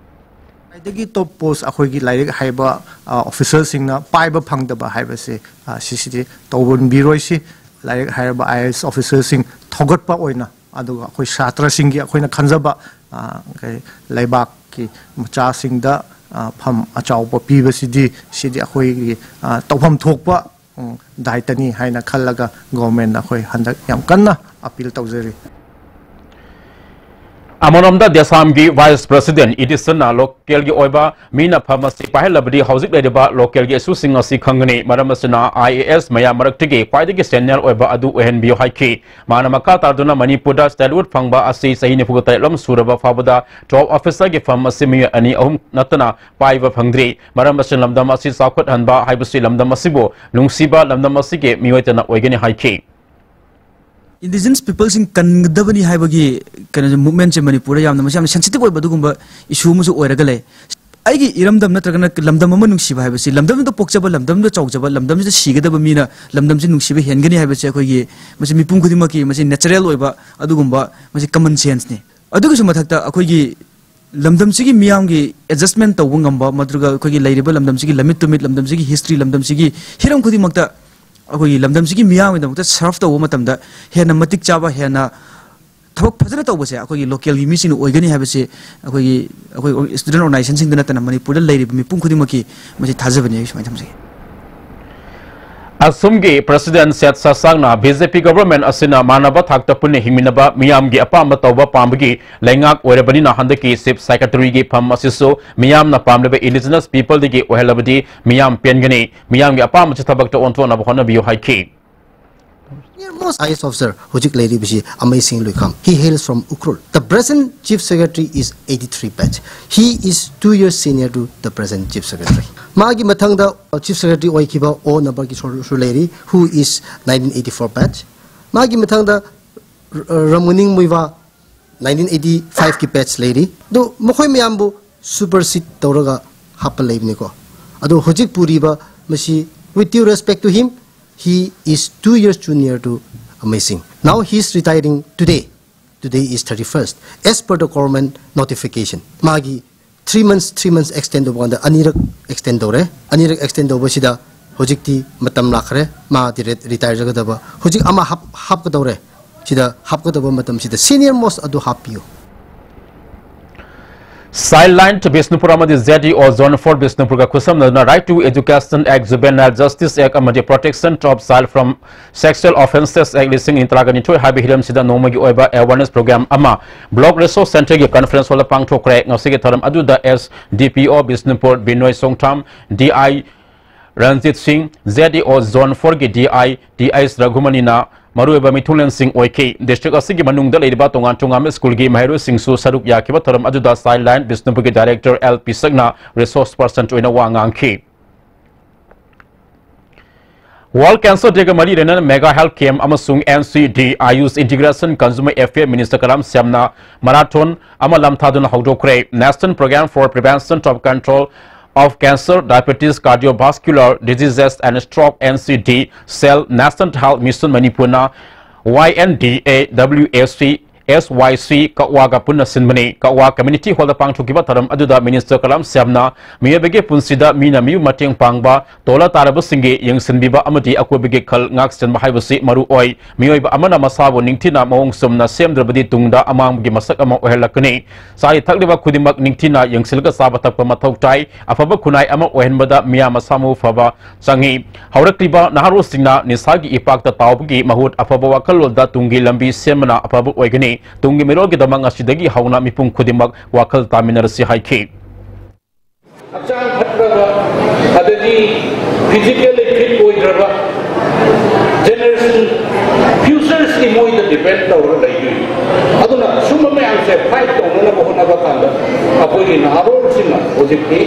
ꯈ꯭ꯋꯥꯏꯗꯒꯤ top post ꯑꯩꯈꯣꯏꯒꯤ ꯂꯥꯏꯔꯤꯛ ꯍꯩꯕ, ꯑ, officer ꯁꯤꯡꯅ ꯄꯥꯏꯕ ꯐꯪꯗꯕ ꯍꯥꯏꯕꯁꯦ, ꯑ, ꯁꯤꯁꯤꯗꯤ ꯇꯧꯍꯟꯕꯤꯔꯣꯏꯁꯤ꯫ ꯂꯥꯏꯔꯤꯛ ꯍꯩꯔꯕ I A S officer ꯁꯤꯡ ꯊꯧꯒꯠꯄ ꯑꯣꯏꯅ, ꯑꯗꯨꯒ ꯑꯩꯈꯣꯏ ꯁꯥꯇ꯭ꯔꯁꯤꯡꯒꯤ ꯑꯩꯈꯣꯏꯅ ꯈꯟꯖꯕ, ꯑ, ꯀꯩ, ꯂꯩꯕꯥꯛꯀꯤ ꯃꯆꯥꯁꯤꯡꯗ, ꯑ, ꯐꯝ ꯑꯆꯥꯎꯕ ꯄꯤꯕꯁꯤꯗꯤ, ꯁꯤꯗꯤ ꯑꯩꯈꯣꯏꯒꯤ, ꯑ, ꯇꯧꯐꯝ ꯊꯣꯛꯄ, ꯎꯝ, ꯗꯥꯏꯇꯅꯤ ꯍꯥꯏꯅ ꯈꯜꯂꯒ government ꯗ ꯑꯩꯈꯣꯏ ꯍꯟꯗꯛ ꯌꯥꯝ ꯀꯟꯅ appeal ꯇꯧꯖꯔꯤ꯫ ꯑꯃꯔꯣꯝꯗ ꯗꯦꯁꯥꯝꯒꯤ Vice President ꯏꯗꯤꯁꯟꯅ local ꯒꯤ ꯑꯣꯏꯕ ꯃꯤꯅ ꯐꯝ ꯑꯁꯤ ꯄꯥꯏꯍꯜꯂꯕꯗꯤ ꯍꯧꯖꯤꯛ ꯂꯩꯔꯤꯕ local ꯒꯤ issue ꯁꯤꯡ ꯑꯁꯤ ꯈꯪꯒꯅꯤ꯫ ꯃꯔꯝ ꯑꯁꯤꯅ I A S ꯃꯌꯥꯝ ꯃꯔꯛꯇꯒꯤ ꯈ꯭ꯋꯥꯏꯗꯒꯤ senior ꯑꯣꯏꯕ ꯑꯗꯨ ꯑꯣꯏꯍꯟꯕꯤꯌꯨ ꯍꯥꯏꯈꯤ꯫ ꯃꯥꯅ ꯃꯈꯥ ꯇꯥꯗꯨꯅ ꯃꯅꯤꯄꯨꯔꯗ statehood ꯐꯪꯕ ꯑꯁꯤ ꯆꯍꯤ ꯅꯤꯐꯨ ꯇꯔꯦꯠ ꯂꯣꯝ ꯁꯨꯔꯕ ꯐꯥꯎꯕꯗ top officer ꯒꯤ ꯐꯝ ꯑꯁꯤ ꯃꯤꯑꯣꯏ ꯑꯅꯤ ꯑꯍꯨꯝ ꯅꯠꯇꯅ ꯄꯥꯏꯕ ꯐꯪꯗ꯭ꯔꯤ꯫ ꯃꯔꯝ ꯑꯁꯤꯅ ꯂꯝꯗꯝ ꯑꯁꯤ ꯆꯥꯎꯈꯠꯍꯟꯕ ꯍꯥꯏꯕꯁꯤ ꯂꯝꯗꯝ ꯑꯁꯤꯕꯨ ꯅꯨꯡꯁꯤꯕ ꯂꯝꯗꯝ ꯑꯁꯤꯒꯤ ꯃꯤꯑꯣꯏꯇꯅ ꯑꯣꯏꯒꯅꯤ ꯍꯥꯏꯈꯤ꯫ Indigenous people ꯁꯤꯡ ꯀꯟꯒꯗꯕꯅꯤ ꯍꯥꯏꯕꯒꯤ ꯀꯩꯅꯣꯁꯦ, movement ꯁꯦ ꯃꯅꯤꯄꯨꯔꯗ ꯌꯥꯝꯅ, ꯃꯁꯤ ꯌꯥꯝꯅ sensitive ꯑꯣꯏꯕ ꯑꯗꯨꯒꯨꯝꯕ issue ꯑꯃꯁꯨ ꯑꯣꯏꯔꯒ ꯂꯩ꯫ ꯑꯩꯒꯤ ꯏꯔꯝꯗꯝ ꯅꯠꯇ꯭ꯔꯒꯅ ꯂꯝꯗꯝ ꯑꯃ ꯅꯨꯡꯁꯤꯕ ꯍꯥꯏꯕꯁꯤ, ꯂꯝꯗꯝꯗꯨꯗ ꯄꯣꯛꯆꯕ, ꯂꯝꯗꯝꯗꯨꯗ ꯆꯥꯎꯖꯕ, ꯂꯝꯗꯝꯁꯤꯗ ꯁꯤꯒꯗꯕ ꯃꯤꯅ ꯂꯝꯗꯝꯁꯤ ꯅꯨꯡꯁꯤꯕ ꯍꯦꯟꯒꯅꯤ ꯍꯥꯏꯕꯁꯦ ꯑꯩꯈꯣꯏꯒꯤ, ꯃꯁꯤ ꯃꯤꯄꯨꯝ ꯈꯨꯗꯤꯡꯃꯛꯀꯤ ꯃꯁꯤ natural ꯑꯣꯏꯕ ꯑꯗꯨꯒꯨꯝꯕ, ꯃꯁꯤ common sense ꯅꯤ꯫ ꯑꯗꯨꯒꯤꯁꯨ ꯃꯊꯛꯇ ꯑꯩꯈꯣꯏꯒꯤ ꯂꯝꯗꯝꯁꯤꯒꯤ ꯃꯤꯌꯥꯝꯒꯤ adjustment ꯇꯧꯕ ꯉꯝꯕ, ꯅꯠꯇ꯭ꯔꯒ ꯑꯩꯈꯣꯏꯒꯤ ꯂꯩꯔꯤꯕ ꯂꯝꯗꯝꯁꯤꯒꯤ ꯂꯝꯃꯤꯠ ꯇꯨꯃꯤꯠ, ꯂꯝꯗꯝꯁꯤꯒꯤ history, ꯂꯝꯗꯝꯁꯤꯒꯤ ꯍꯤꯔꯝ ꯈꯨꯗꯤꯡꯃꯛꯇ ꯑꯩꯈꯣꯏꯒꯤ ꯂꯝꯗꯝꯁꯤꯒꯤ ꯃꯤꯌꯥꯝꯒꯤꯗꯃꯛꯇ serve ꯇꯧꯕ ꯃꯇꯝꯗ ꯍꯦꯟꯅ ꯃꯇꯤꯛ ꯆꯥꯕ, ꯍꯦꯟꯅ ꯊꯕꯛ ꯐꯖꯅ ꯇꯧꯕꯁꯦ ꯑꯩꯈꯣꯏꯒꯤ local ꯒꯤ ꯃꯤꯁꯤꯡꯅ ꯑꯣꯏꯒꯅꯤ ꯍꯥꯏꯕꯁꯦ ꯑꯩꯈꯣꯏꯒꯤ, ꯑꯩꯈꯣꯏ student organization ꯁꯤꯡꯗ ꯅꯠꯇꯅ ꯃꯅꯤꯄꯨꯔꯗ ꯂꯩꯔꯤꯕ ꯃꯤꯄꯨꯝ ꯈꯨꯗꯤꯡꯃꯛꯀꯤ ꯃꯁꯤ ꯊꯥꯖꯕꯅꯤ꯫ ꯑꯩ ꯁꯨꯃꯥꯏꯅ ꯊꯝꯖꯒꯦ꯫ ꯑꯁꯣꯝꯒꯤ President ꯁꯦꯠ ꯁꯥꯁꯥꯡꯅ B J P government ꯑꯁꯤꯅ ꯃꯥꯟꯅꯕ ꯊꯥꯛꯇ ꯄꯨꯟꯅ ꯍꯤꯡꯃꯤꯟꯅꯕ, ꯃꯤꯌꯥꯝꯒꯤ ꯑꯄꯥꯝꯕ ꯇꯧꯕ ꯄꯥꯝꯕꯒꯤ ꯂꯩꯉꯥꯛ ꯑꯣꯏꯔꯕꯅꯤꯅ ꯍꯟꯗꯛꯀꯤ Chief Secretary ꯒꯤ ꯐꯝ ꯑꯁꯤꯁꯨ ꯃꯤꯌꯥꯝꯅ ꯄꯥꯝꯂꯤꯕ indigenous people ꯗꯒꯤ ꯑꯣꯏꯍꯜꯂꯕꯗꯤ ꯃꯤꯌꯥꯝ ꯄꯦꯟꯒꯅꯤ꯫ ꯃꯤꯌꯥꯝꯒꯤ ꯑꯄꯥꯝꯕꯁꯤ ꯊꯕꯛꯇ ꯑꯣꯟꯊꯣꯛꯅꯕ ꯍꯣꯠꯅꯕꯤꯌꯨ ꯍꯥꯏꯈꯤ꯫ Senior most I A S officer ꯍꯧꯖꯤꯛ ꯂꯩꯔꯤꯕꯁꯤ ꯑꯃꯩꯁꯤꯡ ꯂꯨꯏꯈꯥꯝ꯫ He hails from Ukhrul. The present Chief Secretary is eighty-three batch. He is two years senior to the present Chief Secretary. ꯃꯥꯒꯤ ꯃꯊꯪꯗ Chief Secretary ꯑꯣꯏꯈꯤꯕ O number ꯒꯤ ꯁꯣꯔꯁꯨ ꯂꯩꯔꯤ, who is nineteen eighty-four batch. ꯃꯥꯒꯤ ꯃꯊꯪꯗ ꯔ-, ꯔꯃꯨꯅꯤꯡ ꯃꯨꯏꯋꯥ nineteen eighty-five ꯀꯤ batch ꯂꯩꯔꯤ꯫ ꯑꯗꯨ ꯃꯈꯣꯏ ꯃꯌꯥꯝꯕꯨ supersede ꯇꯧꯔꯒ ꯍꯥꯞꯄ ꯂꯩꯕꯅꯤꯀꯣ꯫ ꯑꯗꯨ ꯍꯧꯖꯤꯛ ꯄꯨꯔꯤꯕ ꯃꯁꯤ, with due respect to him, he is two years junior to ꯑꯃꯩꯁꯤꯡ꯫ Now he is retiring today. Today is thirty-first. As per the government notification, ꯃꯥꯒꯤ three months, three months extend ꯇꯧꯕ ꯀꯥꯟꯗ ꯑꯅꯤꯔꯛ extend ꯇꯧꯔꯦ꯫ ꯑꯅꯤꯔꯛ extend ꯇꯧꯕꯁꯤꯗ ꯍꯧꯖꯤꯛꯇꯤ ꯃꯇꯝ ꯂꯥꯛꯈ꯭ꯔꯦ, ꯃꯥꯗꯤ ꯔꯦꯠ-, retire ꯆꯠꯀꯗꯕ꯫ ꯍꯧꯖꯤꯛ ꯑꯃ ꯍꯥꯞ-, ꯍꯥꯞꯀꯗꯧꯔꯦ꯫ ꯁꯤꯗ ꯍꯥꯞꯀꯗꯕ ꯃꯇꯝꯁꯤꯗ senior most ꯑꯗꯨ ꯍꯥꯞꯄꯤꯌꯨ꯫ Childline ꯕꯤꯁꯅꯨꯄꯨꯔ ꯑꯃꯗꯤ Z E O Zone four ꯕꯤꯁꯅꯨꯄꯨꯔꯒ ꯈꯨꯠꯁꯝꯅꯗꯨꯅ Right to Education Act, Juvenile Justice Act ꯑꯃꯗꯤ Protection of Child from Sexual Offences Act ꯂꯤꯁꯤꯡ ꯑꯅꯤ ꯇꯔꯥꯅꯤꯊꯣꯏ ꯍꯥꯏꯕ ꯍꯤꯔꯝꯁꯤꯗ ꯅꯣꯡꯃꯒꯤ ꯑꯣꯏꯕ awareness program ꯑꯃ Block Resource Centre ꯒꯤ conference hall ꯗ ꯄꯥꯡꯊꯣꯛꯈ꯭ꯔꯦ꯫ ꯉꯁꯤꯒꯤ ꯊꯧꯔꯝ ꯑꯗꯨꯗ S D P O Bishnupur ꯕꯤꯅꯣꯏ ꯁꯣꯡꯊꯥꯝ, D I Ranjit ꯁꯤꯡ, Z E O Zone four ꯒꯤ D I, D H ꯔꯘꯨꯃꯅꯤꯅ ꯃꯔꯨꯑꯣꯏꯕ ꯃꯤꯊꯨꯡꯂꯦꯟꯁꯤꯡ ꯑꯣꯏꯈꯤ꯫ District ꯑꯁꯤꯒꯤ ꯃꯅꯨꯡꯗ ꯂꯩꯔꯤꯕ ꯇꯣꯉꯥꯟ ꯇꯣꯉꯥꯟꯕ ꯁ꯭ꯀꯨꯜꯒꯤ ꯃꯍꯩꯔꯣꯏꯁꯤꯡꯁꯨ ꯁꯔꯨꯛ ꯌꯥꯈꯤꯕ ꯊꯧꯔꯝ ꯑꯗꯨꯗ Childline ꯕꯤꯁꯅꯨꯄꯨꯔꯒꯤ Director L ꯄꯤꯁꯛꯅ resource person ꯑꯣꯏꯅ ꯋꯥ ꯉꯥꯡꯈꯤ꯫ World Cancer Day ꯒ ꯃꯔꯤ ꯂꯩꯅꯅ Mega Health Camp ꯑꯃꯁꯨꯡ N C D, Ayush Integration, Consumer Affairs Minister Kalam ꯁ꯭ꯌꯥꯝꯅ marathon ꯑꯃ ꯂꯝꯊꯥꯗꯨꯅ ꯍꯧꯗꯣꯛꯈ꯭ꯔꯦ꯫ National Program for Prevention of Control of Cancer, Diabetes, Cardiovascular Diseases and Stroke, N C D cell, National Health Mission ꯃꯅꯤꯄꯨꯔꯅ Y N D A W A C S Y C ꯀꯛꯋꯥꯒ ꯄꯨꯟꯅ ꯁꯤꯟꯕꯅꯤ꯫ ꯀꯛꯋꯥ Community Hallꯗ ꯄꯥꯡꯊꯣꯛꯈꯤꯕ ꯊꯧꯔꯝ ꯑꯗꯨꯗ Minister ꯀꯂꯥꯝ ꯁ꯭ꯌꯥꯝꯅ ꯃꯤꯑꯣꯏꯕꯒꯤ ꯄꯨꯟꯁꯤꯗ ꯃꯤꯅ ꯃꯤꯕꯨ ꯃꯇꯦꯡ ꯄꯥꯡꯕ, ꯇꯣꯜꯂ ꯇꯥꯔꯕꯁꯤꯡꯒꯤ ꯌꯦꯡꯁꯤꯟꯕꯤꯕ ꯑꯃꯗꯤ ꯑꯀꯣꯏꯕꯒꯤ ꯈꯜ ꯉꯥꯛ ꯁꯦꯟꯕ ꯍꯥꯏꯕꯁꯤ ꯃꯔꯨ ꯑꯣꯏ꯫ ꯃꯤꯑꯣꯏꯕ ꯑꯃꯅ ꯃꯁꯥꯕꯨ ꯅꯤꯡꯊꯤꯅ ꯃꯑꯣꯡ ꯆꯨꯝꯅ ꯁꯦꯝꯗ꯭ꯔꯕꯗꯤ ꯇꯨꯡꯗ ꯑꯃꯥꯡꯕꯒꯤ ꯃꯁꯛ ꯑꯃ ꯑꯣꯏꯍꯜꯂꯛꯀꯅꯤ꯫ ꯆꯥꯔꯤ ꯊꯛꯂꯤꯕ ꯈꯨꯗꯤꯡꯃꯛ ꯅꯤꯡꯊꯤꯅ ꯌꯦꯡꯁꯤꯜꯂꯒ ꯆꯥꯕ ꯊꯛꯄ ꯃꯊꯧ ꯇꯥꯏ꯫ ꯑꯐꯕ ꯈꯨꯟꯅꯥꯏ ꯑꯃ ꯑꯣꯏꯍꯟꯕꯗ ꯃꯤꯌꯥꯝ ꯃꯁꯥ ꯃꯎ ꯐꯕ ꯆꯪꯏ꯫ ꯍꯧꯔꯛꯂꯤꯕ ꯅꯍꯥꯔꯣꯜꯁꯤꯡꯅ ꯅꯤꯁꯥꯒꯤ ꯏꯄꯥꯛꯇ ꯇꯥꯎꯕꯒꯤ ꯃꯍꯨꯠ ꯑꯐꯕ ꯋꯥꯈꯜꯂꯣꯟꯗ ꯇꯨꯡꯒꯤ ꯂꯝꯕꯤ ꯁꯦꯝꯕꯅ ꯑꯐꯕ ꯑꯣꯏꯒꯅꯤ꯫ ꯇꯨꯡꯒꯤ ꯃꯤꯔꯣꯜꯒꯤꯗꯃꯛ ꯉꯁꯤꯗꯒꯤ ꯍꯧꯅ ꯃꯤꯄꯨꯝ ꯈꯨꯗꯤꯡꯃꯛ ꯋꯥꯈꯜ ꯇꯥꯃꯤꯟꯅꯔꯁꯤ ꯍꯥꯏꯈꯤ꯫ ꯍꯛꯆꯥꯡ ꯐꯠꯇ꯭ꯔꯕ, ꯑꯗꯒꯤ physically fit ꯑꯣꯏꯗ꯭ꯔꯕ generation, futureꯁꯤ ꯃꯣꯏꯗ depend ꯇꯧꯔꯒ ꯂꯩꯗꯣꯏꯅꯤ꯫ ꯑꯗꯨꯅ ꯁꯨꯝꯕ ꯃꯌꯥꯝꯁꯦ fight ꯇꯧꯅꯅꯕ ꯍꯣꯠꯅꯕ ꯀꯥꯟꯗ ꯑꯩꯈꯣꯏꯒꯤ ꯅꯍꯥꯔꯣꯜꯁꯤꯡꯅ ꯍꯧꯖꯤꯛꯇꯤ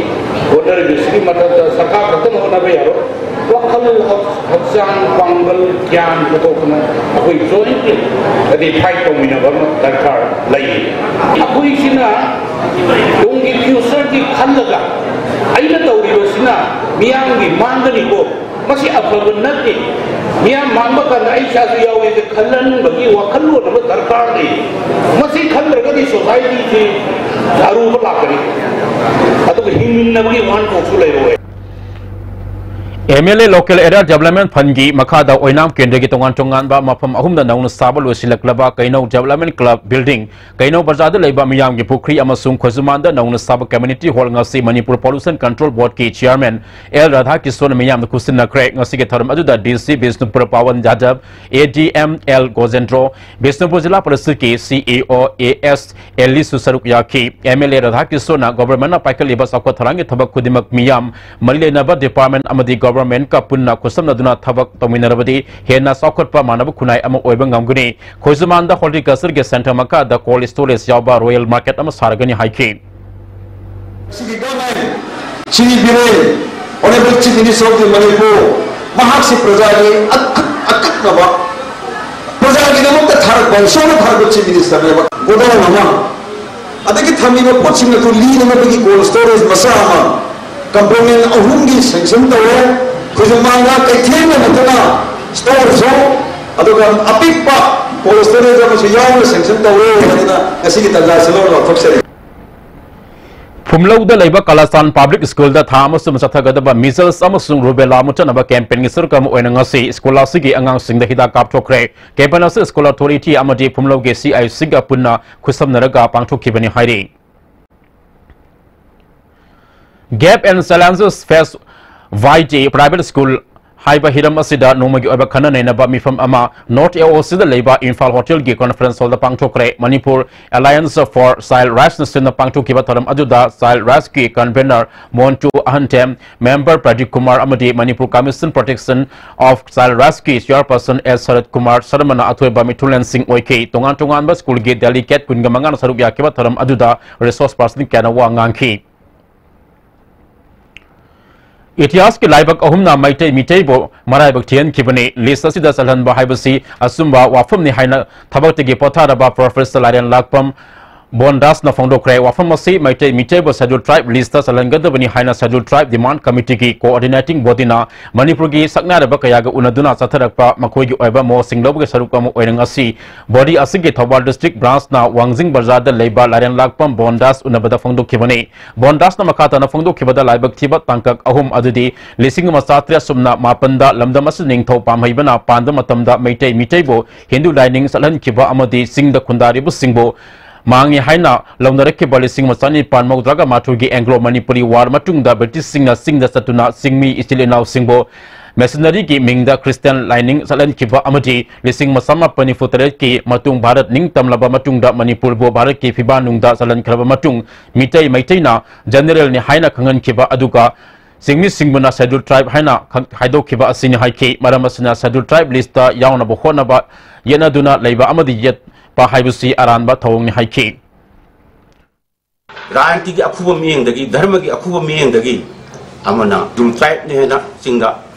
ꯍꯣꯠꯅꯔꯤꯕꯁꯤꯒꯤ ꯃꯊꯛꯇ ꯁꯔꯀꯥꯔ ꯈꯛꯇꯅ ꯍꯣꯠꯅꯕ ꯌꯥꯔꯣꯏ꯫ ꯋꯥꯈꯜ, ꯍꯛꯆꯥꯡ, ꯄꯥꯡꯒꯜ, ꯒ꯭ꯌꯥꯟ ꯄꯨꯊꯣꯛꯇꯅ ꯑꯩꯈꯣꯏ jointly ꯍꯥꯏꯗꯤ fight ꯇꯧꯃꯤꯟꯅꯕ ꯑꯃ ꯗꯔꯀꯥꯔ ꯂꯩ꯫ ꯑꯩꯈꯣꯏꯁꯤꯅ ꯇꯨꯡꯒꯤ futureꯒꯤ ꯈꯜꯂꯒ ꯑꯩꯅ ꯇꯧꯔꯤꯕꯁꯤꯅ ꯃꯤꯌꯥꯝꯒꯤ ꯃꯥꯡꯒꯅꯤꯀꯣ, ꯃꯁꯤ ꯑꯐꯕ ꯅꯠꯇꯦ, ꯃꯤꯌꯥꯝ ꯃꯥꯡꯕ ꯀꯥꯟꯗ ꯑꯩ ꯏꯁꯥꯁꯨ ꯌꯥꯎꯏꯁꯦ ꯈꯜꯍꯟꯕꯒꯤ ꯋꯥꯈꯜꯂꯣꯟ ꯑꯃ ꯗꯔꯀꯥꯔ ꯂꯩ꯫ ꯃꯁꯤ ꯈꯟꯗ꯭ꯔꯒꯗꯤ societyꯁꯤ ꯑꯔꯨꯕ ꯂꯥꯛꯀꯅꯤ, ꯑꯗꯨꯒ ꯍꯤꯡꯃꯤꯟꯅꯕꯒꯤ ꯋꯥꯍꯟꯊꯣꯛꯁꯨ ꯂꯩꯔꯣꯏ꯫ M L A Local Area Development Fundꯀꯤ ꯃꯈꯥꯗ ꯑꯣꯏꯅꯥꯝ ꯀꯦꯟꯗ꯭ꯔꯒꯤ ꯇꯣꯉꯥꯟ ꯇꯣꯉꯥꯟꯕ ꯃꯐꯝ ꯑꯍꯨꯝꯗ ꯅꯧꯅ ꯁꯥꯕ ꯂꯣꯏꯁꯤꯜꯂꯛꯂꯕ ꯀꯩꯅꯧ Development Club Building, ꯀꯩꯅꯧ ꯕꯖꯥꯔꯗ ꯂꯩꯕ ꯃꯤꯌꯥꯝꯒꯤ ꯄꯨꯈ꯭ꯔꯤ ꯑꯃꯁꯨꯡ ꯈꯣꯏꯖꯨꯃꯥꯟꯗ ꯅꯧꯅ ꯁꯥꯕ Community Hall ꯉꯁꯤ Manipur Pollution Control Boardꯀꯤ Chairman L ꯔꯥꯙꯥꯀꯤꯁꯟꯅ ꯃꯤꯌꯥꯝꯗ ꯈꯨꯠꯁꯤꯟꯅꯈ꯭ꯔꯦ꯫ ꯉꯁꯤꯒꯤ ꯊꯧꯔꯝ ꯑꯗꯨꯗ D C ꯕꯤꯁꯅꯨꯄꯨꯔ ꯄꯋꯟ ꯌꯥꯗꯕ, A D M L ꯒꯣꯖꯦꯟꯗ꯭ꯔꯣ, Bishnupur zila ꯄꯔꯤꯁꯗꯀꯤ C E O A S ꯑꯦꯂꯤꯁꯨ ꯁꯔꯨꯛ ꯌꯥꯈꯤ꯫ M L A ꯔꯥꯙꯥꯀꯤꯁꯟꯅ governmentꯅ ꯄꯥꯏꯈꯠꯂꯤꯕ ꯆꯥꯎꯈꯠ ꯊꯧꯔꯥꯡꯒꯤ ꯊꯕꯛ ꯈꯨꯗꯤꯡꯃꯛ ꯃꯤꯌꯥꯝ ꯃꯔꯤ ꯂꯩꯅꯕ department ꯑꯃꯗꯤ governmentꯀ ꯄꯨꯟꯅ ꯈꯨꯠꯁꯝꯅꯗꯨꯅ ꯊꯕꯛ ꯇꯧꯃꯤꯟꯅꯔꯕꯗꯤ ꯍꯦꯟꯅ ꯆꯥꯎꯈꯠꯄ ꯃꯥꯟꯅꯕ ꯈꯨꯟꯅꯥꯏ ꯑꯃ ꯑꯣꯏꯕ ꯉꯝꯒꯅꯤ꯫ ꯈꯣꯏꯖꯨꯃꯥꯟꯗ horticultureꯒꯤ centre ꯃꯈꯥꯗ cold storage ꯌꯥꯎꯕ royal market ꯑꯃ ꯁꯥꯔꯒꯅꯤ ꯍꯥꯏꯈꯤ꯫ ꯁꯤꯒꯤ government, ꯁꯤꯒꯤ Biren, Honorable Chief Minister of the Manipur, ꯃꯍꯥꯛꯁꯤ ꯄ꯭ꯔꯖꯥꯒꯤ ꯑꯀꯛ-, ꯑꯀꯛꯅꯕ, ꯄ꯭ꯔꯖꯥꯒꯤꯗꯃꯛꯇ ꯊꯥꯔꯛꯄ, ꯏꯁꯣꯔꯅ ꯊꯥꯔꯛꯄ Chief Ministerꯅꯦꯕ꯫ Godown ꯑꯃ, ꯑꯗꯒꯤ ꯊꯝꯃꯤꯕ ꯄꯣꯠꯁꯤꯡ ꯑꯗꯨ ꯂꯤꯅꯅꯕꯒꯤ cold storage ꯃꯆꯥ ꯑꯃ, component ꯑꯍꯨꯝꯒꯤ sanction ꯇꯧꯔꯦ꯫ ꯈꯣꯏꯖꯨꯃꯥꯟꯗ ꯀꯩꯊꯦꯜꯒ ꯅꯠꯇꯅ storeꯁꯨ, ꯑꯗꯨꯒ ꯑꯄꯤꯛꯄ ꯀꯣꯂꯦꯖꯇꯨꯗꯩꯗ ꯑꯃꯁꯨ ꯌꯥꯎꯅ ꯁꯦꯡꯁꯟ ꯇꯧꯔꯣ ꯍꯥꯏꯗꯅ ꯉꯁꯤꯒꯤ ꯇꯥꯟꯖꯥꯁꯤ ꯂꯧꯔꯒ ꯂꯥꯎꯊꯣꯛꯆꯔꯤ꯫ ꯐꯨꯝꯂꯧꯗ ꯂꯩꯕ ꯀꯂꯥꯆꯥꯟ ꯄꯕ꯭ꯂꯤꯛ ꯁ꯭ꯀꯨꯜꯗ ꯊꯥ ꯑꯃ ꯆꯨꯞꯅ ꯆꯠꯊꯒꯗꯕ ꯃꯤꯖꯜꯁ ꯑꯃꯁꯨꯡ ꯔꯨꯕꯦꯂꯥ ꯃꯨꯠꯇꯅꯕ ꯀꯦꯝꯄꯦꯟꯒꯤ ꯁꯔꯨꯛ ꯑꯃ ꯑꯣꯏꯅ ꯉꯁꯤ ꯁ꯭ꯀꯨꯜ ꯑꯁꯤꯒꯤ ꯑꯉꯥꯡꯁꯤꯡꯗ ꯍꯤꯗꯥꯛ ꯀꯥꯞꯊꯣꯛꯈ꯭ꯔꯦ꯫ ꯀꯦꯝꯄꯦꯟ ꯑꯁꯤ ꯁ꯭ꯀꯨꯜ ꯑꯣꯊꯣꯔꯤꯇꯤ ꯑꯃꯗꯤ ꯐꯨꯝꯂꯧꯒꯤ ꯁꯤ ꯑꯥꯏ ꯁꯤꯒ ꯄꯨꯟꯅ ꯈꯨꯠꯁꯝꯅꯔꯒ ꯄꯥꯡꯊꯣꯛꯈꯤꯕꯅꯤ ꯍꯥꯏꯔꯤ꯫ Gap and Challenges Face Y T Private School ꯍꯥꯏꯕ ꯍꯤꯔꯝ ꯑꯁꯤꯗ ꯅꯣꯡꯃꯒꯤ ꯑꯣꯏꯕ ꯈꯟꯅ ꯅꯩꯅꯕ ꯃꯤꯐꯝ ꯑꯃ ꯅꯣꯔꯠ ꯑꯦ ꯑꯣ ꯁꯤꯗ ꯂꯩꯕ ꯏꯝꯐꯥꯜ ꯍꯣꯇꯦꯜꯒꯤ ꯀꯣꯟꯐꯔꯦꯟꯁ ꯍꯣꯜꯗ ꯄꯥꯡꯊꯣꯛꯈ꯭ꯔꯦ꯫ ꯃꯅꯤꯄꯨꯔ ꯑꯦꯂꯥꯌꯟꯁ ꯐꯣꯔ ꯆꯥꯏꯜ ꯔꯥꯏꯠꯁꯅ ꯁꯤꯟꯅ ꯄꯥꯡꯊꯣꯛꯈꯤꯕ ꯊꯧꯔꯝ ꯑꯗꯨꯗ ꯆꯥꯏꯜ ꯔꯥꯏꯠꯁꯀꯤ ꯀꯟꯚꯦꯅꯔ ꯃꯣꯟꯇꯨ ꯑꯍꯟꯊꯦꯝ, ꯃꯦꯝꯕꯔ ꯄ꯭ꯔꯗꯤꯞ ꯀꯨꯃꯥꯔ ꯑꯃꯗꯤ Manipur commission protection of child ꯔꯥꯏꯠꯁꯀꯤ ꯆꯤꯌꯔꯄꯔꯁꯟ ꯑꯦꯁ ꯁꯔꯠ ꯀꯨꯃꯥꯔ ꯁꯔꯃꯅ ꯑꯊꯣꯏꯕ ꯃꯤꯊꯨꯡꯂꯦꯟꯁꯤꯡ ꯑꯣꯏꯈꯤ꯫ ꯇꯣꯉꯥꯟ ꯇꯣꯉꯥꯟꯕ ꯁ꯭ꯀꯨꯜꯒꯤ ꯗꯦꯂꯤꯒꯦꯠ ꯀꯨꯟꯒ ꯃꯉꯥꯅ ꯁꯔꯨꯛ ꯌꯥꯈꯤꯕ ꯊꯧꯔꯝ ꯑꯗꯨꯗ ꯔꯤꯁꯣꯔꯁ ꯄꯥꯔꯁꯟ ꯀꯌꯥꯅ ꯋꯥ ꯉꯥꯡꯈꯤ꯫ ꯏꯇꯤꯍꯥꯁꯀꯤ ꯂꯥꯏꯕꯛ ꯑꯍꯨꯝꯅ ꯃꯩꯇꯩ ꯃꯤꯇꯩꯕꯨ ꯃꯔꯥꯏꯕꯛ ꯊꯤꯍꯟꯈꯤꯕꯅꯤ꯫ ꯂꯤꯁ ꯑꯁꯤꯗ ꯆꯜꯍꯟꯕ ꯍꯥꯏꯕꯁꯤ ꯑꯆꯨꯝꯕ ꯋꯥꯐꯝꯅꯤ ꯍꯥꯏꯅ ꯊꯕꯛꯇꯒꯤ ꯄꯣꯊꯥꯔꯕ ꯄ꯭ꯔꯣꯐꯦꯁꯔ ꯂꯥꯏꯔꯦꯟ ꯂꯥꯛꯄꯝ ꯕꯣꯟꯗꯥꯁꯅ ꯐꯣꯡꯗꯣꯛꯈ꯭ꯔꯦ꯫ ꯋꯥꯐꯝ ꯑꯁꯤ ꯃꯩꯇꯩ ꯃꯤꯇꯩꯕꯨ ꯁꯦꯗ꯭ꯌꯨꯜ ꯇ꯭ꯔꯥꯏꯕ ꯂꯤꯁꯇ ꯆꯜꯍꯟꯒꯗꯕꯅꯤ ꯍꯥꯏꯅ ꯁꯦꯗ꯭ꯌꯨꯜ ꯇ꯭ꯔꯥꯏꯕ ꯗꯤꯃꯥꯟꯗ ꯀꯃꯤꯇꯤꯒꯤ ꯀꯣꯑꯣꯔꯗꯤꯅꯦꯇꯤꯡ ꯕꯣꯗꯤꯅ ꯃꯅꯤꯄꯨꯔꯒꯤ ꯁꯛꯅꯥꯏꯔꯕ ꯀꯌꯥꯒ ꯎꯅꯗꯨꯅ ꯆꯠꯊꯔꯛꯄ ꯃꯈꯣꯏꯒꯤ ꯑꯣꯏꯕ ꯃꯣꯠꯁꯤꯡ ꯂꯧꯕꯒꯤ ꯁꯔꯨꯛ ꯑꯃ ꯑꯣꯏꯅ ꯉꯁꯤ ꯕꯣꯗꯤ ꯑꯁꯤꯒꯤ ꯊꯧꯕꯥꯜ ꯗꯤꯁꯇ꯭ꯔꯤꯛ ꯕ꯭ꯔꯥꯟꯁꯅ ꯋꯥꯡꯖꯤꯡ ꯕꯖꯥꯔꯗ ꯂꯩꯕ ꯂꯥꯏꯔꯦꯟ ꯂꯥꯛꯄꯝ ꯕꯣꯟꯗꯥꯁ ꯎꯅꯕꯗ ꯐꯣꯡꯗꯣꯛꯈꯤꯕꯅꯤ꯫ ꯕꯣꯟꯗꯥꯁꯅ ꯃꯈꯥ ꯇꯥꯅ ꯐꯣꯡꯗꯣꯛꯈꯤꯕꯗ ꯂꯥꯏꯕꯛ ꯊꯤꯕ ꯇꯥꯡꯀꯛ ꯑꯍꯨꯝ ꯑꯗꯨꯗꯤ ꯂꯤꯁꯤꯡ ꯑꯃ ꯆꯥꯇ꯭ꯔꯦꯠ ꯁꯨꯞꯅ ꯃꯥꯄꯟꯗ ꯂꯝꯗꯝ ꯑꯁꯤꯗ ꯅꯤꯡꯊꯧ ꯄꯥꯝꯍꯩꯕꯅ ꯄꯥꯟꯕ ꯃꯇꯝꯗ ꯃꯩꯇꯩ ꯃꯤꯇꯩꯕꯨ ꯍꯤꯟꯗꯨ ꯂꯥꯏꯅꯤꯡ ꯆꯠꯍꯟꯈꯤꯕ ꯑꯃꯗꯤ ꯆꯤꯡꯗ ꯈꯨꯟꯗꯥꯔꯤꯕꯁꯤꯡꯕꯨ ꯃꯥꯡꯉꯤ ꯍꯥꯏꯅ ꯂꯧꯅꯔꯛꯈꯤꯕ ꯂꯤꯁꯤꯡ ꯑꯃ ꯆꯥꯅꯤꯄꯥꯟ ꯃꯧꯗ꯭ꯔꯥꯒ ꯃꯥꯊꯣꯏꯒꯤ ꯑꯦꯡꯒ꯭ꯂꯣ ꯃꯅꯤꯄꯨꯔꯤ ꯋꯥꯔ ꯃꯇꯨꯡꯗ ꯕ꯭ꯔꯤꯇꯤꯁꯁꯤꯡꯅ ꯆꯤꯡꯗ ꯆꯠꯇꯨꯅ ꯆꯤꯡꯃꯤ ꯏꯆꯤꯜ ꯏꯅꯥꯎꯁꯤꯡꯕꯨ ꯃꯤꯁꯅꯔꯤꯒꯤ ꯃꯤꯡꯗ ꯈ꯭ꯔꯤꯁꯇꯤꯌꯥꯟ ꯂꯥꯏꯅꯤꯡ ꯆꯠꯍꯟꯈꯤꯕ ꯑꯃꯗꯤ ꯂꯤꯁꯤꯡ ꯑꯃ ꯆꯥꯃꯥꯄꯟ ꯅꯤꯐꯨ ꯇꯔꯦꯠꯀꯤ ꯃꯇꯨꯡ ꯚꯥꯔꯠ ꯅꯤꯡꯇꯝꯂꯕ ꯃꯇꯨꯡꯗ ꯃꯅꯤꯄꯨꯔꯕꯨ ꯚꯥꯔꯠꯀꯤ ꯐꯤꯕꯥ ꯅꯨꯡꯗ ꯆꯜꯍꯟꯈ꯭ꯔꯕ ꯃꯇꯨꯡ ꯃꯤꯇꯩ ꯃꯩꯇꯩꯅ ꯖꯦꯅꯔꯦꯜꯅꯤ ꯍꯥꯏꯅ ꯈꯪꯍꯟꯈꯤꯕ ꯑꯗꯨꯒ ꯆꯤꯡꯃꯤꯁꯤꯡꯕꯨꯅ ꯁꯦꯗ꯭ꯌꯨꯜ ꯇ꯭ꯔꯥꯏꯕ ꯍꯥꯏꯅ ꯈꯪ-, ꯍꯥꯏꯗꯣꯛꯈꯤꯕ ꯑꯁꯤꯅꯤ ꯍꯥꯏꯈꯤ꯫ ꯃꯔꯝ ꯑꯁꯤꯅ ꯁꯦꯗ꯭ꯌꯨꯜ ꯇ꯭ꯔꯥꯏꯕ ꯂꯤꯁꯇ ꯌꯥꯎꯅꯕ ꯍꯣꯠꯅꯕ ꯌꯦꯠꯅꯗꯨꯅ ꯂꯩꯕ ꯑꯃꯗꯤ ꯌꯦꯠꯄ ꯍꯥꯏꯕꯁꯤ ꯑꯔꯥꯟꯕ ꯊꯧꯑꯣꯡꯅꯤ ꯍꯥꯏꯈꯤ꯫ ꯔꯥꯖꯅꯤꯇꯤꯒꯤ ꯑꯈꯨꯕ ꯃꯤꯠꯌꯦꯡꯗꯒꯤ, ꯙꯔꯃꯒꯤ ꯑꯈꯨꯕ ꯃꯤꯠꯌꯦꯡꯗꯒꯤ ꯑꯃꯅ ꯁꯦꯗ꯭ꯌꯨꯜ ꯇ꯭ꯔꯥꯏꯕꯅꯤ ꯍꯥꯏꯅ ꯆꯤꯡꯗ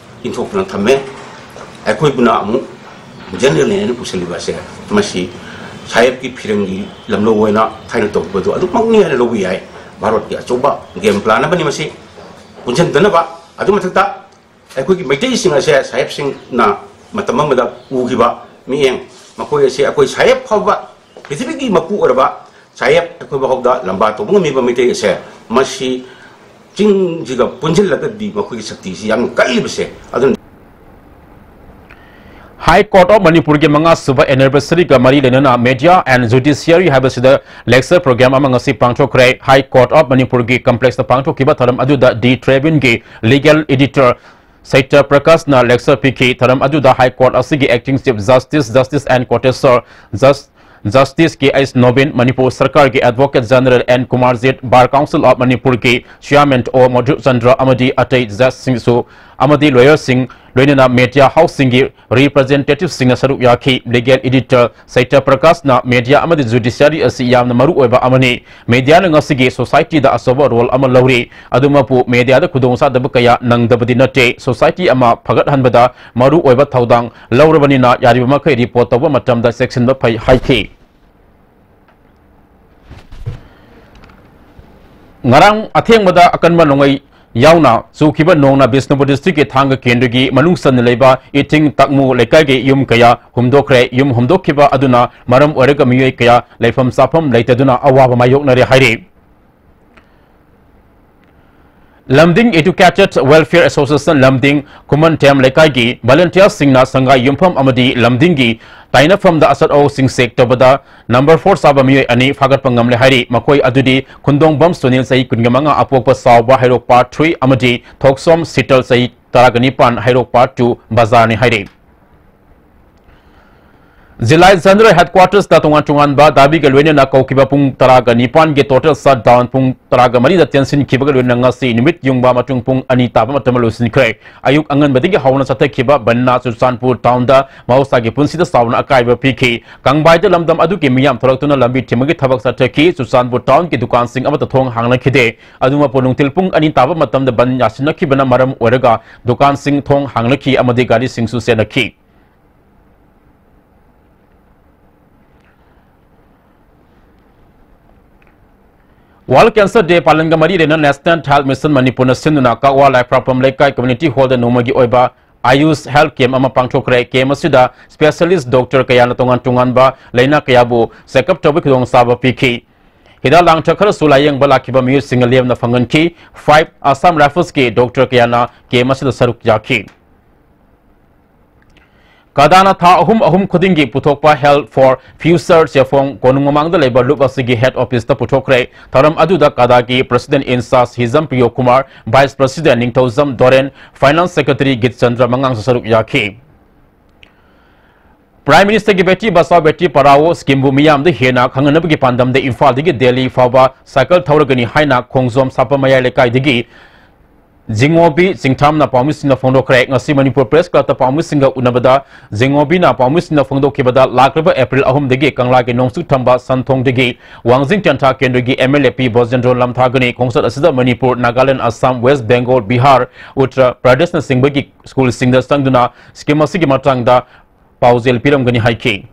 ꯏꯟꯊꯣꯛꯇꯨꯅ ꯊꯝꯃꯦ꯫ ꯑꯩꯈꯣꯏꯕꯨꯅ ꯑꯃꯨꯛ ꯖꯦꯅꯔꯦꯜꯅꯤ ꯍꯥꯏꯅ ꯄꯨꯁꯤꯜꯂꯤꯕ ꯑꯁꯦ, ꯃꯁꯤ ꯁꯥꯍꯦꯕꯀꯤ ꯐꯤꯔꯦꯝꯒꯤ ꯂꯝꯂꯧ ꯑꯣꯏꯅ ꯊꯥꯏꯅ ꯇꯧꯈꯤꯕꯗꯨ ꯑꯗꯨꯃꯛꯅꯤ ꯍꯥꯏꯅ ꯂꯧꯕ ꯌꯥꯏ꯫ ꯚꯥꯔꯠꯀꯤ ꯑꯆꯧꯕ ꯒꯦꯝ ꯄ꯭ꯂꯥꯟ ꯑꯃꯅꯤ ꯃꯁꯤ ꯄꯨꯟꯁꯤꯟꯗꯅꯕ꯫ ꯑꯗꯨ ꯃꯊꯛꯇ ꯑꯩꯈꯣꯏꯒꯤ ꯃꯩꯇꯩꯁꯤꯡ ꯑꯁꯦ ꯁꯥꯍꯦꯕꯁꯤꯡꯅ ꯃꯇꯝ ꯑꯃꯗ ꯎꯈꯤꯕ ꯃꯤꯠꯌꯦꯡ ꯃꯈꯣꯏ ꯑꯁꯦ ꯑꯩꯈꯣꯏ ꯁꯥꯍꯦꯕ ꯐꯥꯎꯕ, ꯄ꯭ꯔꯤꯊꯤꯕꯤꯒꯤ ꯃꯄꯨ ꯑꯣꯏꯔꯕ ꯁꯥꯍꯦꯕ ꯑꯩꯈꯣꯏ ꯐꯥꯎꯗ ꯂꯝꯕꯥ ꯇꯧꯕ ꯉꯝꯃꯤꯕ ꯃꯩꯇꯩ ꯑꯁꯦ, ꯃꯁꯤ ꯆꯤꯡꯁꯤꯒ ꯄꯨꯟꯁꯤꯜꯂꯒꯗꯤ ꯃꯈꯣꯏꯒꯤ ꯁꯛꯇꯤꯁꯤ ꯌꯥꯝꯅ ꯀꯜꯂꯤꯕꯁꯦ꯫ ꯑꯗꯨꯅ High Court of ꯃꯅꯤꯄꯨꯔꯒꯤ ꯃꯉꯥ ꯁꯨꯕ anniversary ꯒ ꯃꯔꯤ ꯂꯩꯅꯅ Media and Judiciary ꯍꯥꯏꯕꯁꯤꯗ lecture program ꯑꯃ ꯉꯁꯤ ꯄꯥꯡꯊꯣꯛꯈ꯭ꯔꯦ꯫ High Court of ꯃꯅꯤꯄꯨꯔꯒꯤ complex ꯇ ꯄꯥꯡꯊꯣꯛꯈꯤꯕ ꯊꯧꯔꯝ ꯑꯗꯨꯗ ꯗꯤ ꯇ꯭ꯔꯤꯕ꯭ꯌꯨꯟꯒꯤ legal editor ꯁꯩꯇ꯭ꯔ ꯄ꯭ꯔꯀꯥꯁꯅ lecture ꯄꯤꯈꯤ꯫ ꯊꯧꯔꯝ ꯑꯗꯨꯗ High Court ꯑꯁꯤꯒꯤ acting Chief Justice, Justice N Koteswar, Jus-, Justice K H Nobin, Manipur ꯁꯔꯀꯥꯔꯒꯤ Advocate General N Kumarjit, Bar Council of ꯃꯅꯤꯄꯨꯔꯒꯤ Chairman ꯑꯣ ꯃꯙꯨꯆꯟꯗ꯭ꯔ ꯑꯃꯗꯤ ꯑꯇꯩ judge ꯁꯤꯡꯁꯨ ꯑꯃꯗꯤ lawyer ꯁꯤꯡ, ꯂꯣꯏꯅꯅ media house ꯁꯤꯡꯒꯤ representative ꯁꯤꯡꯅ ꯁꯔꯨꯛ ꯌꯥꯈꯤ꯫ Legal editor ꯁꯩꯇ꯭ꯔ ꯄ꯭ꯔꯀꯥꯁꯅ media ꯑꯃꯗꯤ judiciary ꯑꯁꯤ ꯌꯥꯝꯅ ꯃꯔꯨ ꯑꯣꯏꯕ ꯑꯃꯅꯤ꯫ Media ꯅ ꯉꯁꯤꯒꯤ society ꯗ ꯑꯆꯧꯕ role ꯑꯃ ꯂꯧꯔꯤ꯫ ꯑꯗꯨꯃꯛꯄꯨ media ꯗ ꯈꯨꯗꯣꯡꯆꯥꯗꯕ ꯀꯌꯥ ꯅꯪꯗꯕꯗꯤ ꯅꯠꯇꯦ꯫ Society ꯑꯃ ꯐꯒꯠꯍꯟꯕꯗ ꯃꯔꯨ ꯑꯣꯏꯕ ꯊꯧꯗꯥꯡ ꯂꯧꯔꯕꯅꯤꯅ ꯌꯥꯔꯤꯕ ꯃꯈꯩ report ꯇꯧꯕ ꯃꯇꯝꯗ ꯆꯦꯛꯁꯤꯟꯕ ꯐꯩ ꯍꯥꯏꯈꯤ꯫ ꯉꯔꯥꯡ ꯑꯊꯦꯡꯕꯗ ꯑꯀꯟꯕ ꯅꯣꯡꯂꯩ ꯌꯥꯎꯅ ꯆꯨꯈꯤꯕ ꯅꯣꯡꯅ ꯕꯤꯁꯅꯨꯄꯨꯔ district ꯀꯤ ꯊꯥꯡꯒ ꯀꯦꯟꯗ꯭ꯔꯒꯤ ꯃꯅꯨꯡ ꯆꯟꯅ ꯂꯩꯕ ꯏꯊꯤꯡ ꯇꯥꯛꯃꯨ ꯂꯩꯀꯥꯏꯒꯤ ꯌꯨꯝ ꯀꯌꯥ ꯍꯨꯝꯗꯣꯛꯈ꯭ꯔꯦ꯫ ꯌꯨꯝ ꯍꯨꯝꯗꯣꯛꯈꯤꯕ ꯑꯗꯨꯅ ꯃꯔꯝ ꯑꯣꯏꯔꯒ ꯃꯤꯑꯣꯏ ꯀꯌꯥ ꯂꯩꯐꯝ ꯆꯥꯐꯝ ꯂꯩꯇꯗꯨꯅ ꯑꯋꯥꯕ ꯃꯥꯌꯣꯛꯅꯔꯦ ꯍꯥꯏꯔꯤ꯫ ꯂꯝꯗꯤꯡ Educated Welfare Association ꯂꯝꯗꯤꯡ ꯈꯨꯃꯟꯊꯦꯝ ꯂꯩꯀꯥꯏꯒꯤ volunteer ꯁꯤꯡꯅ ꯁꯪꯒꯥꯏ ꯌꯨꯝꯐꯝ ꯑꯃꯗꯤ ꯂꯝꯗꯤꯡꯒꯤ ꯇꯥꯏꯅꯐꯝꯗ ꯑꯆꯠ ꯑꯋꯣꯛꯁꯤꯡ check ꯇꯧꯕꯗ number four ꯆꯥꯕ ꯃꯤꯑꯣꯏ ꯑꯅꯤ ꯐꯥꯒꯠꯄ ꯉꯝꯂꯦ ꯍꯥꯏꯔꯤ꯫ ꯃꯈꯣꯏ ꯑꯗꯨꯗꯤ ꯈꯨꯟꯗꯣꯡꯕꯝ ꯁꯨꯅꯤꯜ, ꯆꯍꯤ ꯀꯨꯟꯃꯉꯥ, ꯑꯄꯣꯛꯄ ꯆꯥꯎꯕ ꯍꯩꯔꯣꯛ Part three ꯑꯃꯗꯤ ꯊꯣꯛꯁꯣꯝ ꯁꯤꯇꯜ, ꯆꯍꯤ ꯇꯔꯥꯅꯤꯄꯥꯟ, ꯍꯩꯔꯣꯛ Part two ꯕꯖꯥꯔꯅꯤ ꯍꯥꯏꯔꯤ꯫ ꯖꯤꯂꯥ General Headquarters ꯇ ꯇꯣꯉꯥꯟ ꯇꯣꯉꯥꯟꯕ ꯗꯥꯕꯤꯒ ꯂꯣꯏꯅꯅ ꯀꯧꯈꯤꯕ ꯄꯨꯡ ꯇꯔꯥꯅꯤꯄꯥꯟꯒꯤ total shutdown ꯄꯨꯡ ꯇꯔꯥꯃꯔꯤꯗ ꯇꯦꯟꯁꯤꯟꯈꯤꯕꯒ ꯂꯣꯏꯅꯅ ꯉꯁꯤ ꯅꯨꯃꯤꯠ ꯌꯨꯡꯕ ꯃꯇꯨꯡ ꯄꯨꯡ ꯑꯅꯤ ꯇꯥꯕ ꯃꯇꯝꯗ ꯂꯣꯏꯁꯤꯟꯈ꯭ꯔꯦ꯫ ꯑꯌꯨꯛ ꯑꯉꯟꯕꯗꯒꯤ ꯍꯧꯅ ꯆꯠꯊꯈꯤꯕ ꯕꯟꯅ ꯆꯨꯔꯆꯥꯟꯄꯨꯔ town ꯗ ꯃꯍꯧꯁꯥꯒꯤ ꯄꯨꯟꯁꯤꯗ ꯆꯥꯎꯅ ꯑꯀꯥꯏꯕ ꯄꯤꯈꯤ꯫ ꯀꯪꯕꯥꯏꯗ ꯂꯝꯗꯝ ꯑꯗꯨꯒꯤ ꯃꯤꯌꯥꯝ ꯊꯣꯛꯂꯛꯇꯨꯅ ꯂꯝꯕꯤ ꯊꯤꯡꯕꯒꯤ ꯊꯕꯛ ꯆꯠꯊꯈꯤ꯫ ꯆꯨꯔꯆꯥꯟꯄꯨꯔ town ꯒꯤ ꯗꯨꯀꯥꯟꯁꯤꯡ ꯑꯃꯠꯇ ꯊꯣꯡ ꯍꯥꯡꯂꯛꯈꯤꯗꯦ꯫ ꯑꯗꯨꯃꯛꯄꯨ ꯅꯨꯡꯊꯤꯜ ꯄꯨꯡ ꯑꯅꯤ ꯇꯥꯕ ꯃꯇꯝꯗ ꯕꯟ ꯌꯥꯁꯤꯟꯅꯈꯤꯕꯅ ꯃꯔꯝ ꯑꯣꯏꯔꯒ ꯗꯨꯀꯥꯟꯁꯤꯡ ꯊꯣꯡ ꯍꯥꯡꯂꯛꯈꯤ ꯑꯃꯗꯤ ꯒꯥꯔꯤꯁꯤꯡꯁꯨ ꯆꯦꯜꯂꯛꯈꯤ꯫ World Cancer Day ꯄꯥꯂꯟꯒ ꯃꯔꯤ ꯂꯩꯅꯅ National Health Mission ꯃꯅꯤꯄꯨꯔꯅ ꯁꯤꯟꯗꯨꯅ ꯀꯛꯋꯥ ꯂꯥꯏꯐ꯭ꯔꯥꯛꯄꯝ ꯂꯩꯀꯥꯏ community hall ꯗ ꯅꯣꯡꯃꯒꯤ ꯑꯣꯏꯕ ꯑꯥꯌꯨꯁ ꯍꯦꯜꯊ ꯀꯦꯝꯞ ꯑꯃ ꯄꯥꯡꯊꯣꯛꯈ꯭ꯔꯦ꯫ ꯀꯦꯝꯞ ꯑꯁꯤꯗ ꯁ꯭ꯄꯦꯁꯤꯌꯦꯂꯤꯁ꯭ꯠ ꯗꯣꯛꯇꯔ ꯀꯌꯥꯅ ꯇꯣꯉꯥꯟ ꯇꯣꯉꯥꯟꯕ ꯂꯥꯏꯅꯥ ꯀꯌꯥꯕꯨ ꯆꯦꯛꯑꯞ ꯇꯧꯕꯒꯤ ꯈꯨꯗꯣꯡꯆꯥꯕ ꯄꯤꯈꯤ꯫ ꯍꯤꯗꯥꯛ ꯂꯥꯡꯊꯛ ꯈꯔꯁꯨ ꯂꯥꯌꯦꯡꯕ ꯂꯥꯛꯈꯤꯕ ꯃꯤꯑꯣꯏꯁꯤꯡꯅ ꯂꯦꯝꯅ ꯐꯪꯍꯟꯈꯤ꯫ ꯐꯥꯏꯚ ꯑꯁꯥꯝ ꯔꯥꯏꯐꯜꯁꯀꯤ ꯗꯣꯛꯇꯔ ꯀꯌꯥꯅ ꯀꯦꯝꯞ ꯑꯁꯤꯗ ꯁꯔꯨꯛ ꯌꯥꯈꯤ꯫ ꯀꯗꯥꯅ ꯊꯥ ꯑꯍꯨꯝ ꯑꯍꯨꯝ ꯈꯨꯗꯤꯡꯒꯤ ꯄꯨꯊꯣꯛꯄ Health for Future ꯆꯦꯐꯣꯡ ꯀꯣꯅꯨꯡ ꯃꯃꯥꯡꯗ ꯂꯩꯕ ꯂꯨꯞ ꯑꯁꯤꯒꯤ ꯍꯦꯗ ꯑꯣꯐꯤꯁꯇ ꯄꯨꯊꯣꯛꯈ꯭ꯔꯦ꯫ ꯊꯧꯔꯝ ꯑꯗꯨꯗ ꯀꯗꯥꯒꯤ ꯄ꯭ꯔꯁꯤꯗꯦꯟꯠ ꯏꯟꯆꯥꯔꯖ ꯍꯤꯖꯝ ꯄ꯭ꯔꯤꯌꯣ ꯀꯨꯃꯥꯔ, ꯚꯥꯏꯁ ꯄ꯭ꯔꯁꯤꯗꯦꯟꯠ ꯅꯤꯡꯊꯧꯖꯝ ꯗꯣꯔꯦꯟ, ꯐꯥꯏꯅꯥꯟꯁ ꯁꯦꯀ꯭ꯔꯦꯇꯔꯤ ꯒꯤꯠ ꯆꯟꯗ꯭ꯔ ꯃꯉꯥꯡꯁꯨ ꯁꯔꯨꯛ ꯌꯥꯈꯤ꯫ ꯄ꯭ꯔꯥꯏꯝ ꯃꯤꯅꯤꯁꯇꯔꯒꯤ ꯕꯦꯇꯤ ꯕꯆꯥꯎ ꯕꯦꯇꯤ ꯄꯔꯥꯑꯣ ꯁ꯭ꯀꯤꯝꯕꯨ ꯃꯤꯌꯥꯝꯗ ꯍꯦꯟꯅ ꯈꯪꯍꯟꯅꯕꯒꯤ ꯄꯥꯟꯗꯝꯗ ꯏꯝꯐꯥꯜꯗꯒꯤ ꯗꯦꯜꯂꯤ ꯐꯥꯎꯕ ꯁꯥꯏꯀꯜ ꯊꯧꯔꯒꯅꯤ ꯍꯥꯏꯅ ꯈꯣꯡꯖꯣꯝ ꯁꯥꯄꯝ ꯃꯌꯥꯏ ꯂꯩꯀꯥꯏꯗꯒꯤ ꯖꯤꯉꯣꯕꯤ ꯆꯤꯡꯊꯥꯝꯅ ꯄꯥꯎꯃꯤꯁꯤꯡꯅ ꯐꯣꯡꯗꯣꯛꯈ꯭ꯔꯦ꯫ ꯉꯁꯤ ꯃꯅꯤꯄꯨꯔ ꯄ꯭ꯔꯦꯁ ꯀ꯭ꯂꯕꯇ ꯄꯥꯎꯃꯤꯁꯤꯡꯒ ꯎꯅꯕꯗ ꯖꯤꯉꯣꯕꯤꯅ ꯄꯥꯎꯃꯤꯁꯤꯡꯅ ꯐꯣꯡꯗꯣꯛꯈꯤꯕꯗ, ꯂꯥꯛꯂꯤꯕ ꯑꯦꯄ꯭ꯔꯤꯜ ꯑꯍꯨꯝꯗꯒꯤ ꯀꯪꯂꯥꯒꯤ ꯅꯣꯡꯆꯨꯞ ꯊꯪꯕ ꯁꯟꯊꯣꯡꯗꯒꯤ ꯋꯥꯡꯖꯤꯡ ꯇꯦꯟꯊꯥ ꯀꯦꯟꯗ꯭ꯔꯒꯤ ꯑꯦꯝ ꯑꯦꯜ ꯑꯦ ꯄꯤ ꯕ꯭ꯔꯖꯦꯟꯗ꯭ꯔꯣ ꯂꯝꯊꯥꯒꯅꯤ꯫ ꯈꯣꯡꯆꯠ ꯑꯁꯤꯗ ꯃꯅꯤꯄꯨꯔ, ꯅꯥꯒꯥꯂꯦꯟ, ꯑꯁꯥꯝ, ꯋꯦꯁ ꯕꯦꯡꯒꯣꯜ, ꯕꯤꯍꯥꯔ, ꯎꯠꯇꯔ ꯄ꯭ꯔꯗꯦꯁꯅꯆꯤꯡꯕꯒꯤ ꯁ꯭ꯀꯨꯜꯁꯤꯡꯗ ꯆꯪꯗꯨꯅ ꯁ꯭ꯀꯤꯝ ꯑꯁꯤꯒꯤ ꯃꯇꯥꯡꯗ ꯄꯥꯎꯖꯦꯜ ꯄꯤꯔꯝꯒꯅꯤ ꯍꯥꯏꯈꯤ꯫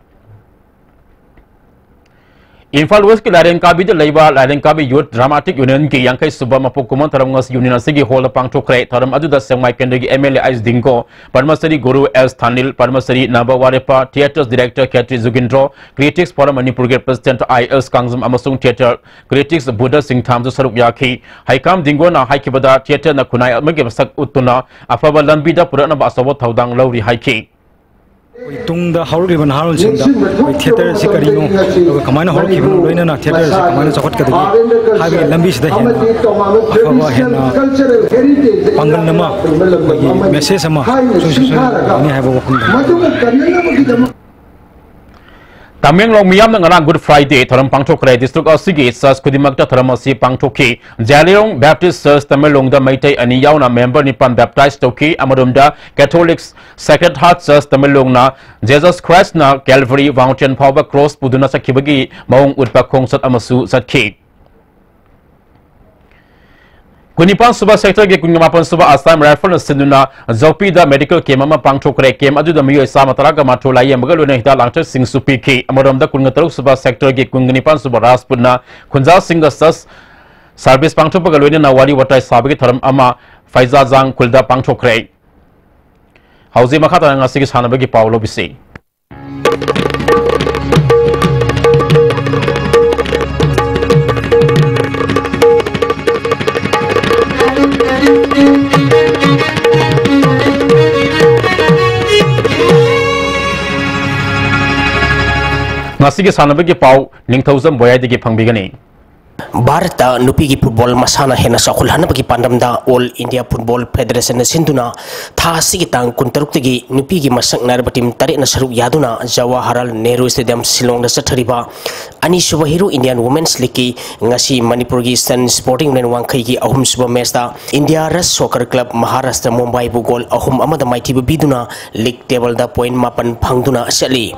ꯏꯝꯐꯥꯜ ꯋꯦꯁꯀꯤ ꯂꯥꯏꯔꯦꯟꯀꯥꯕꯤꯗ ꯂꯩꯕ ꯂꯥꯏꯔꯦꯟꯀꯥꯕꯤ ꯌꯨꯠ ꯗ꯭ꯔꯥꯃꯥꯇꯤꯛ ꯌꯨꯅꯤꯌꯟꯒꯤ ꯌꯥꯡꯈꯩ ꯁꯨꯕ ꯃꯄꯣꯛ ꯀꯨꯝꯑꯣꯟ ꯊꯧꯔꯝ ꯉꯁꯤ ꯌꯨꯅꯤꯌꯟ ꯑꯁꯤꯒꯤ ꯍꯣꯜꯗ ꯄꯥꯡꯊꯣꯛꯈ꯭ꯔꯦ꯫ ꯊꯧꯔꯝ ꯑꯗꯨꯗ ꯁꯦꯛꯃꯥꯏ ꯀꯦꯟꯗ꯭ꯔꯒꯤ M L A H Dingo, Padmashri Guru S Thanil, Padmashri Naba Warepa, theatres director Khetri Jugindro, critics forum ꯃꯅꯤꯄꯨꯔꯒꯤ ꯄ꯭ꯔꯁꯤꯗꯦꯟꯠ ꯑꯥꯏ ꯑꯦꯁ ꯀꯥꯡꯖꯝ ꯑꯃꯁꯨꯡ ꯊꯤꯌꯦꯇꯔ ꯀ꯭ꯔꯤꯇꯤꯛꯁ ꯕꯨꯙ ꯁꯤꯡꯊꯥꯝꯁꯨ ꯁꯔꯨꯛ ꯌꯥꯈꯤ꯫ ꯍꯩꯀꯥꯝ ꯗꯤꯡꯒꯣꯅ ꯍꯥꯏꯈꯤꯕꯗ, ꯊꯤꯌꯦꯇꯔꯅ ꯈꯨꯟꯅꯥꯏ ꯑꯃꯒꯤ ꯃꯁꯛ ꯎꯠꯇꯨꯅ ꯑꯐꯕ ꯂꯝꯕꯤꯗ ꯄꯨꯔꯛꯅꯕ ꯑꯆꯧꯕ ꯊꯧꯗꯥꯡ ꯂꯧꯔꯤ ꯍꯥꯏꯈꯤ꯫ ꯑꯩꯈꯣꯏ ꯇꯨꯡꯗ ꯍꯧꯔꯛꯂꯤꯕ ꯅꯍꯥꯔꯣꯜꯁꯤꯡꯗ ꯑꯩꯈꯣꯏ ꯊꯤꯌꯦꯇꯔ ꯑꯁꯤ ꯀꯔꯤꯅꯣ, ꯑꯗꯨꯒ ꯀꯃꯥꯏꯅ ꯍꯧꯔꯛꯈꯤꯕꯅꯣ, ꯂꯣꯏꯅꯅ ꯊꯤꯌꯦꯇꯔ ꯑꯁꯤ ꯀꯃꯥꯏꯅ ꯆꯥꯎꯈꯠꯀꯗꯒꯦ ꯍꯥꯏꯕꯒꯤ ꯂꯝꯕꯤꯁꯤꯗ ꯍꯦꯟꯅ ꯑꯐꯕ, ꯍꯦꯟꯅ ꯄꯥꯡꯒꯜ ꯑꯃ, ꯑꯩꯈꯣꯏꯒꯤ ꯃꯦꯁꯦꯖ ꯑꯃ ꯁꯣꯏꯁꯣꯏ ꯁꯣꯏꯗꯅ ꯐꯪꯒꯅꯤ ꯍꯥꯏꯕ ꯋꯥꯐꯝꯗ꯫ ꯇꯃꯦꯡꯂꯣꯡ ꯃꯤꯌꯥꯝꯅ ꯉꯔꯥꯡ ꯒꯨꯗ ꯐ꯭ꯔꯥꯏꯗꯦ ꯊꯧꯔꯝ ꯄꯥꯡꯊꯣꯛꯈ꯭ꯔꯦ꯫ ꯗꯤꯁꯇ꯭ꯔꯤꯛ ꯑꯁꯤꯒꯤ ꯆꯔꯆ ꯈꯨꯗꯤꯡꯃꯛꯇ ꯊꯧꯔꯝ ꯑꯁꯤ ꯄꯥꯡꯊꯣꯛꯈꯤ꯫ ꯖꯥꯏꯂꯤꯔꯣꯡ ꯕꯦꯞꯇꯤꯁ ꯆꯔꯆ ꯇꯃꯦꯡꯂꯣꯡꯗ ꯃꯩꯇꯩ ꯑꯅꯤ ꯌꯥꯎꯅ ꯃꯦꯝꯕꯔ ꯅꯤꯄꯥꯟ ꯕꯦꯞꯇꯥꯏꯖ ꯇꯧꯈꯤ꯫ ꯑꯃꯔꯣꯝꯗ ꯀꯦꯊꯣꯂꯤꯛ ꯁꯦꯀ꯭ꯔꯦꯠ ꯍꯥꯔꯠ ꯆꯔꯆ ꯇꯃꯦꯡꯂꯣꯡꯅ ꯖꯦꯁꯁ ꯈ꯭ꯔꯥꯏꯁꯅ ꯀꯦꯜꯚꯔꯤ ꯃꯥꯎꯟꯇꯦꯟ ꯐꯥꯎꯕ ꯀ꯭ꯔꯣꯁ ꯄꯨꯗꯨꯅ ꯆꯠꯈꯤꯕꯒꯤ ꯃꯑꯣꯡ ꯎꯠꯄ ꯈꯣꯡꯆꯠ ꯑꯃꯁꯨ ꯆꯠꯈꯤ꯫ ꯀꯨꯟꯅꯤꯄꯥꯟ ꯁꯨꯕ ꯁꯦꯛꯇꯔꯒꯤ ꯀꯨꯟꯃꯥꯄꯟ ꯁꯨꯕ ꯑꯁꯥꯝ ꯔꯥꯏꯐꯜꯅ ꯁꯤꯟꯗꯨꯅ ꯖꯣꯄꯤꯗ ꯃꯦꯗꯤꯀꯦꯜ ꯀꯦꯝꯞ ꯑꯃ ꯄꯥꯡꯊꯣꯛꯈ꯭ꯔꯦ꯫ ꯀꯦꯝꯞ ꯑꯗꯨꯗ ꯃꯤꯑꯣꯏ ꯆꯥꯝꯃ ꯇꯔꯥꯒ ꯃꯥꯊꯣꯏ ꯂꯥꯌꯦꯡꯕꯒ ꯂꯣꯏꯅꯅ ꯍꯤꯗꯥꯛ ꯂꯥꯡꯊꯛꯁꯤꯡꯁꯨ ꯄꯤꯈꯤ꯫ ꯑꯃꯔꯣꯝꯗ ꯀꯨꯟꯒ ꯇꯔꯨꯛ ꯁꯨꯕ ꯁꯦꯛꯇꯔꯒꯤ ꯀꯨꯟꯒ ꯅꯤꯄꯥꯟ ꯁꯨꯕ ꯔꯥꯖꯄꯨꯠꯅ ꯈꯨꯟꯖꯥꯁꯤꯡꯒ ꯆꯔꯆ ꯁꯥꯔꯚꯤꯁ ꯄꯥꯡꯊꯣꯛꯄꯒ ꯂꯣꯏꯅꯅ ꯋꯥꯔꯤ ꯋꯥꯇꯥꯏ ꯁꯥꯕꯒꯤ ꯊꯧꯔꯝ ꯑꯃ ꯐꯩꯖꯥꯖꯥꯡ ꯈꯨꯜꯗ ꯄꯥꯡꯊꯣꯛꯈ꯭ꯔꯦ꯫ ꯍꯧꯖꯤꯛ ꯃꯈꯥ ꯇꯥꯅ ꯉꯁꯤꯒꯤ ꯁꯥꯟꯅꯕꯒꯤ ꯄꯥꯎ ꯂꯧꯕꯤꯁꯤ꯫ ꯉꯁꯤꯒꯤ ꯁꯥꯟꯅꯕꯒꯤ ꯄꯥꯎ ꯅꯤꯡꯊꯧꯖꯝ ꯕꯣꯌꯥꯏꯗꯒꯤ ꯐꯪꯕꯤꯒꯅꯤ꯫ ꯚꯥꯔꯠꯇ ꯅꯨꯄꯤꯒꯤ ꯐꯨꯠꯕꯣꯜ ꯃꯁꯥꯟꯅ ꯍꯦꯟꯅ ꯆꯥꯎꯈꯠꯍꯟꯅꯕꯒꯤ ꯄꯥꯟꯗꯝꯗ ꯑꯣꯜ ꯏꯟꯗꯤꯌꯥ ꯐꯨꯠꯕꯣꯜ ꯐꯦꯗꯔꯦꯁꯟꯅ ꯁꯤꯟꯗꯨꯅ ꯊꯥ ꯑꯁꯤꯒꯤ ꯇꯥꯡ ꯀꯨꯟꯇꯔꯨꯛꯇꯒꯤ ꯅꯨꯄꯤꯒꯤ ꯃꯁꯛ ꯅꯥꯏꯔꯕ ꯇꯤꯝ ꯇꯔꯦꯠꯅ ꯁꯔꯨꯛ ꯌꯥꯗꯨꯅ ꯖꯋꯥꯍꯔꯂꯥꯜ ꯅꯦꯍꯔꯨ ꯁ꯭ꯇꯦꯗꯤꯌꯝ ꯁꯤꯂꯣꯡꯗ ꯆꯠꯊꯔꯤꯕ ꯑꯅꯤꯁꯨꯕ ꯍꯤꯔꯣ ꯏꯟꯗꯤꯌꯥꯟ ꯋꯨꯃꯦꯟꯁ ꯂꯤꯒꯀꯤ ꯉꯁꯤ ꯃꯅꯤꯄꯨꯔꯒꯤ ꯏꯁꯇꯔꯟ ꯁ꯭ꯄꯣꯔꯇꯤꯡ ꯌꯨꯅꯤꯌꯟ ꯋꯥꯡꯈꯩꯒꯤ ꯑꯍꯨꯝꯁꯨꯕ ꯃꯦꯆꯇ India rush soccer club Maharashtra ꯃꯨꯝꯕꯥꯏꯕꯨ ꯒꯣꯜ ꯑꯍꯨꯝ ꯑꯃꯗ ꯃꯥꯏꯊꯤꯕ ꯄꯤꯗꯨꯅ ꯂꯤꯒ ꯇꯦꯕꯜꯗ ꯄꯣꯏꯟ ꯃꯥꯄꯟ ꯐꯪꯗꯨꯅ ꯆꯠꯂꯤ꯫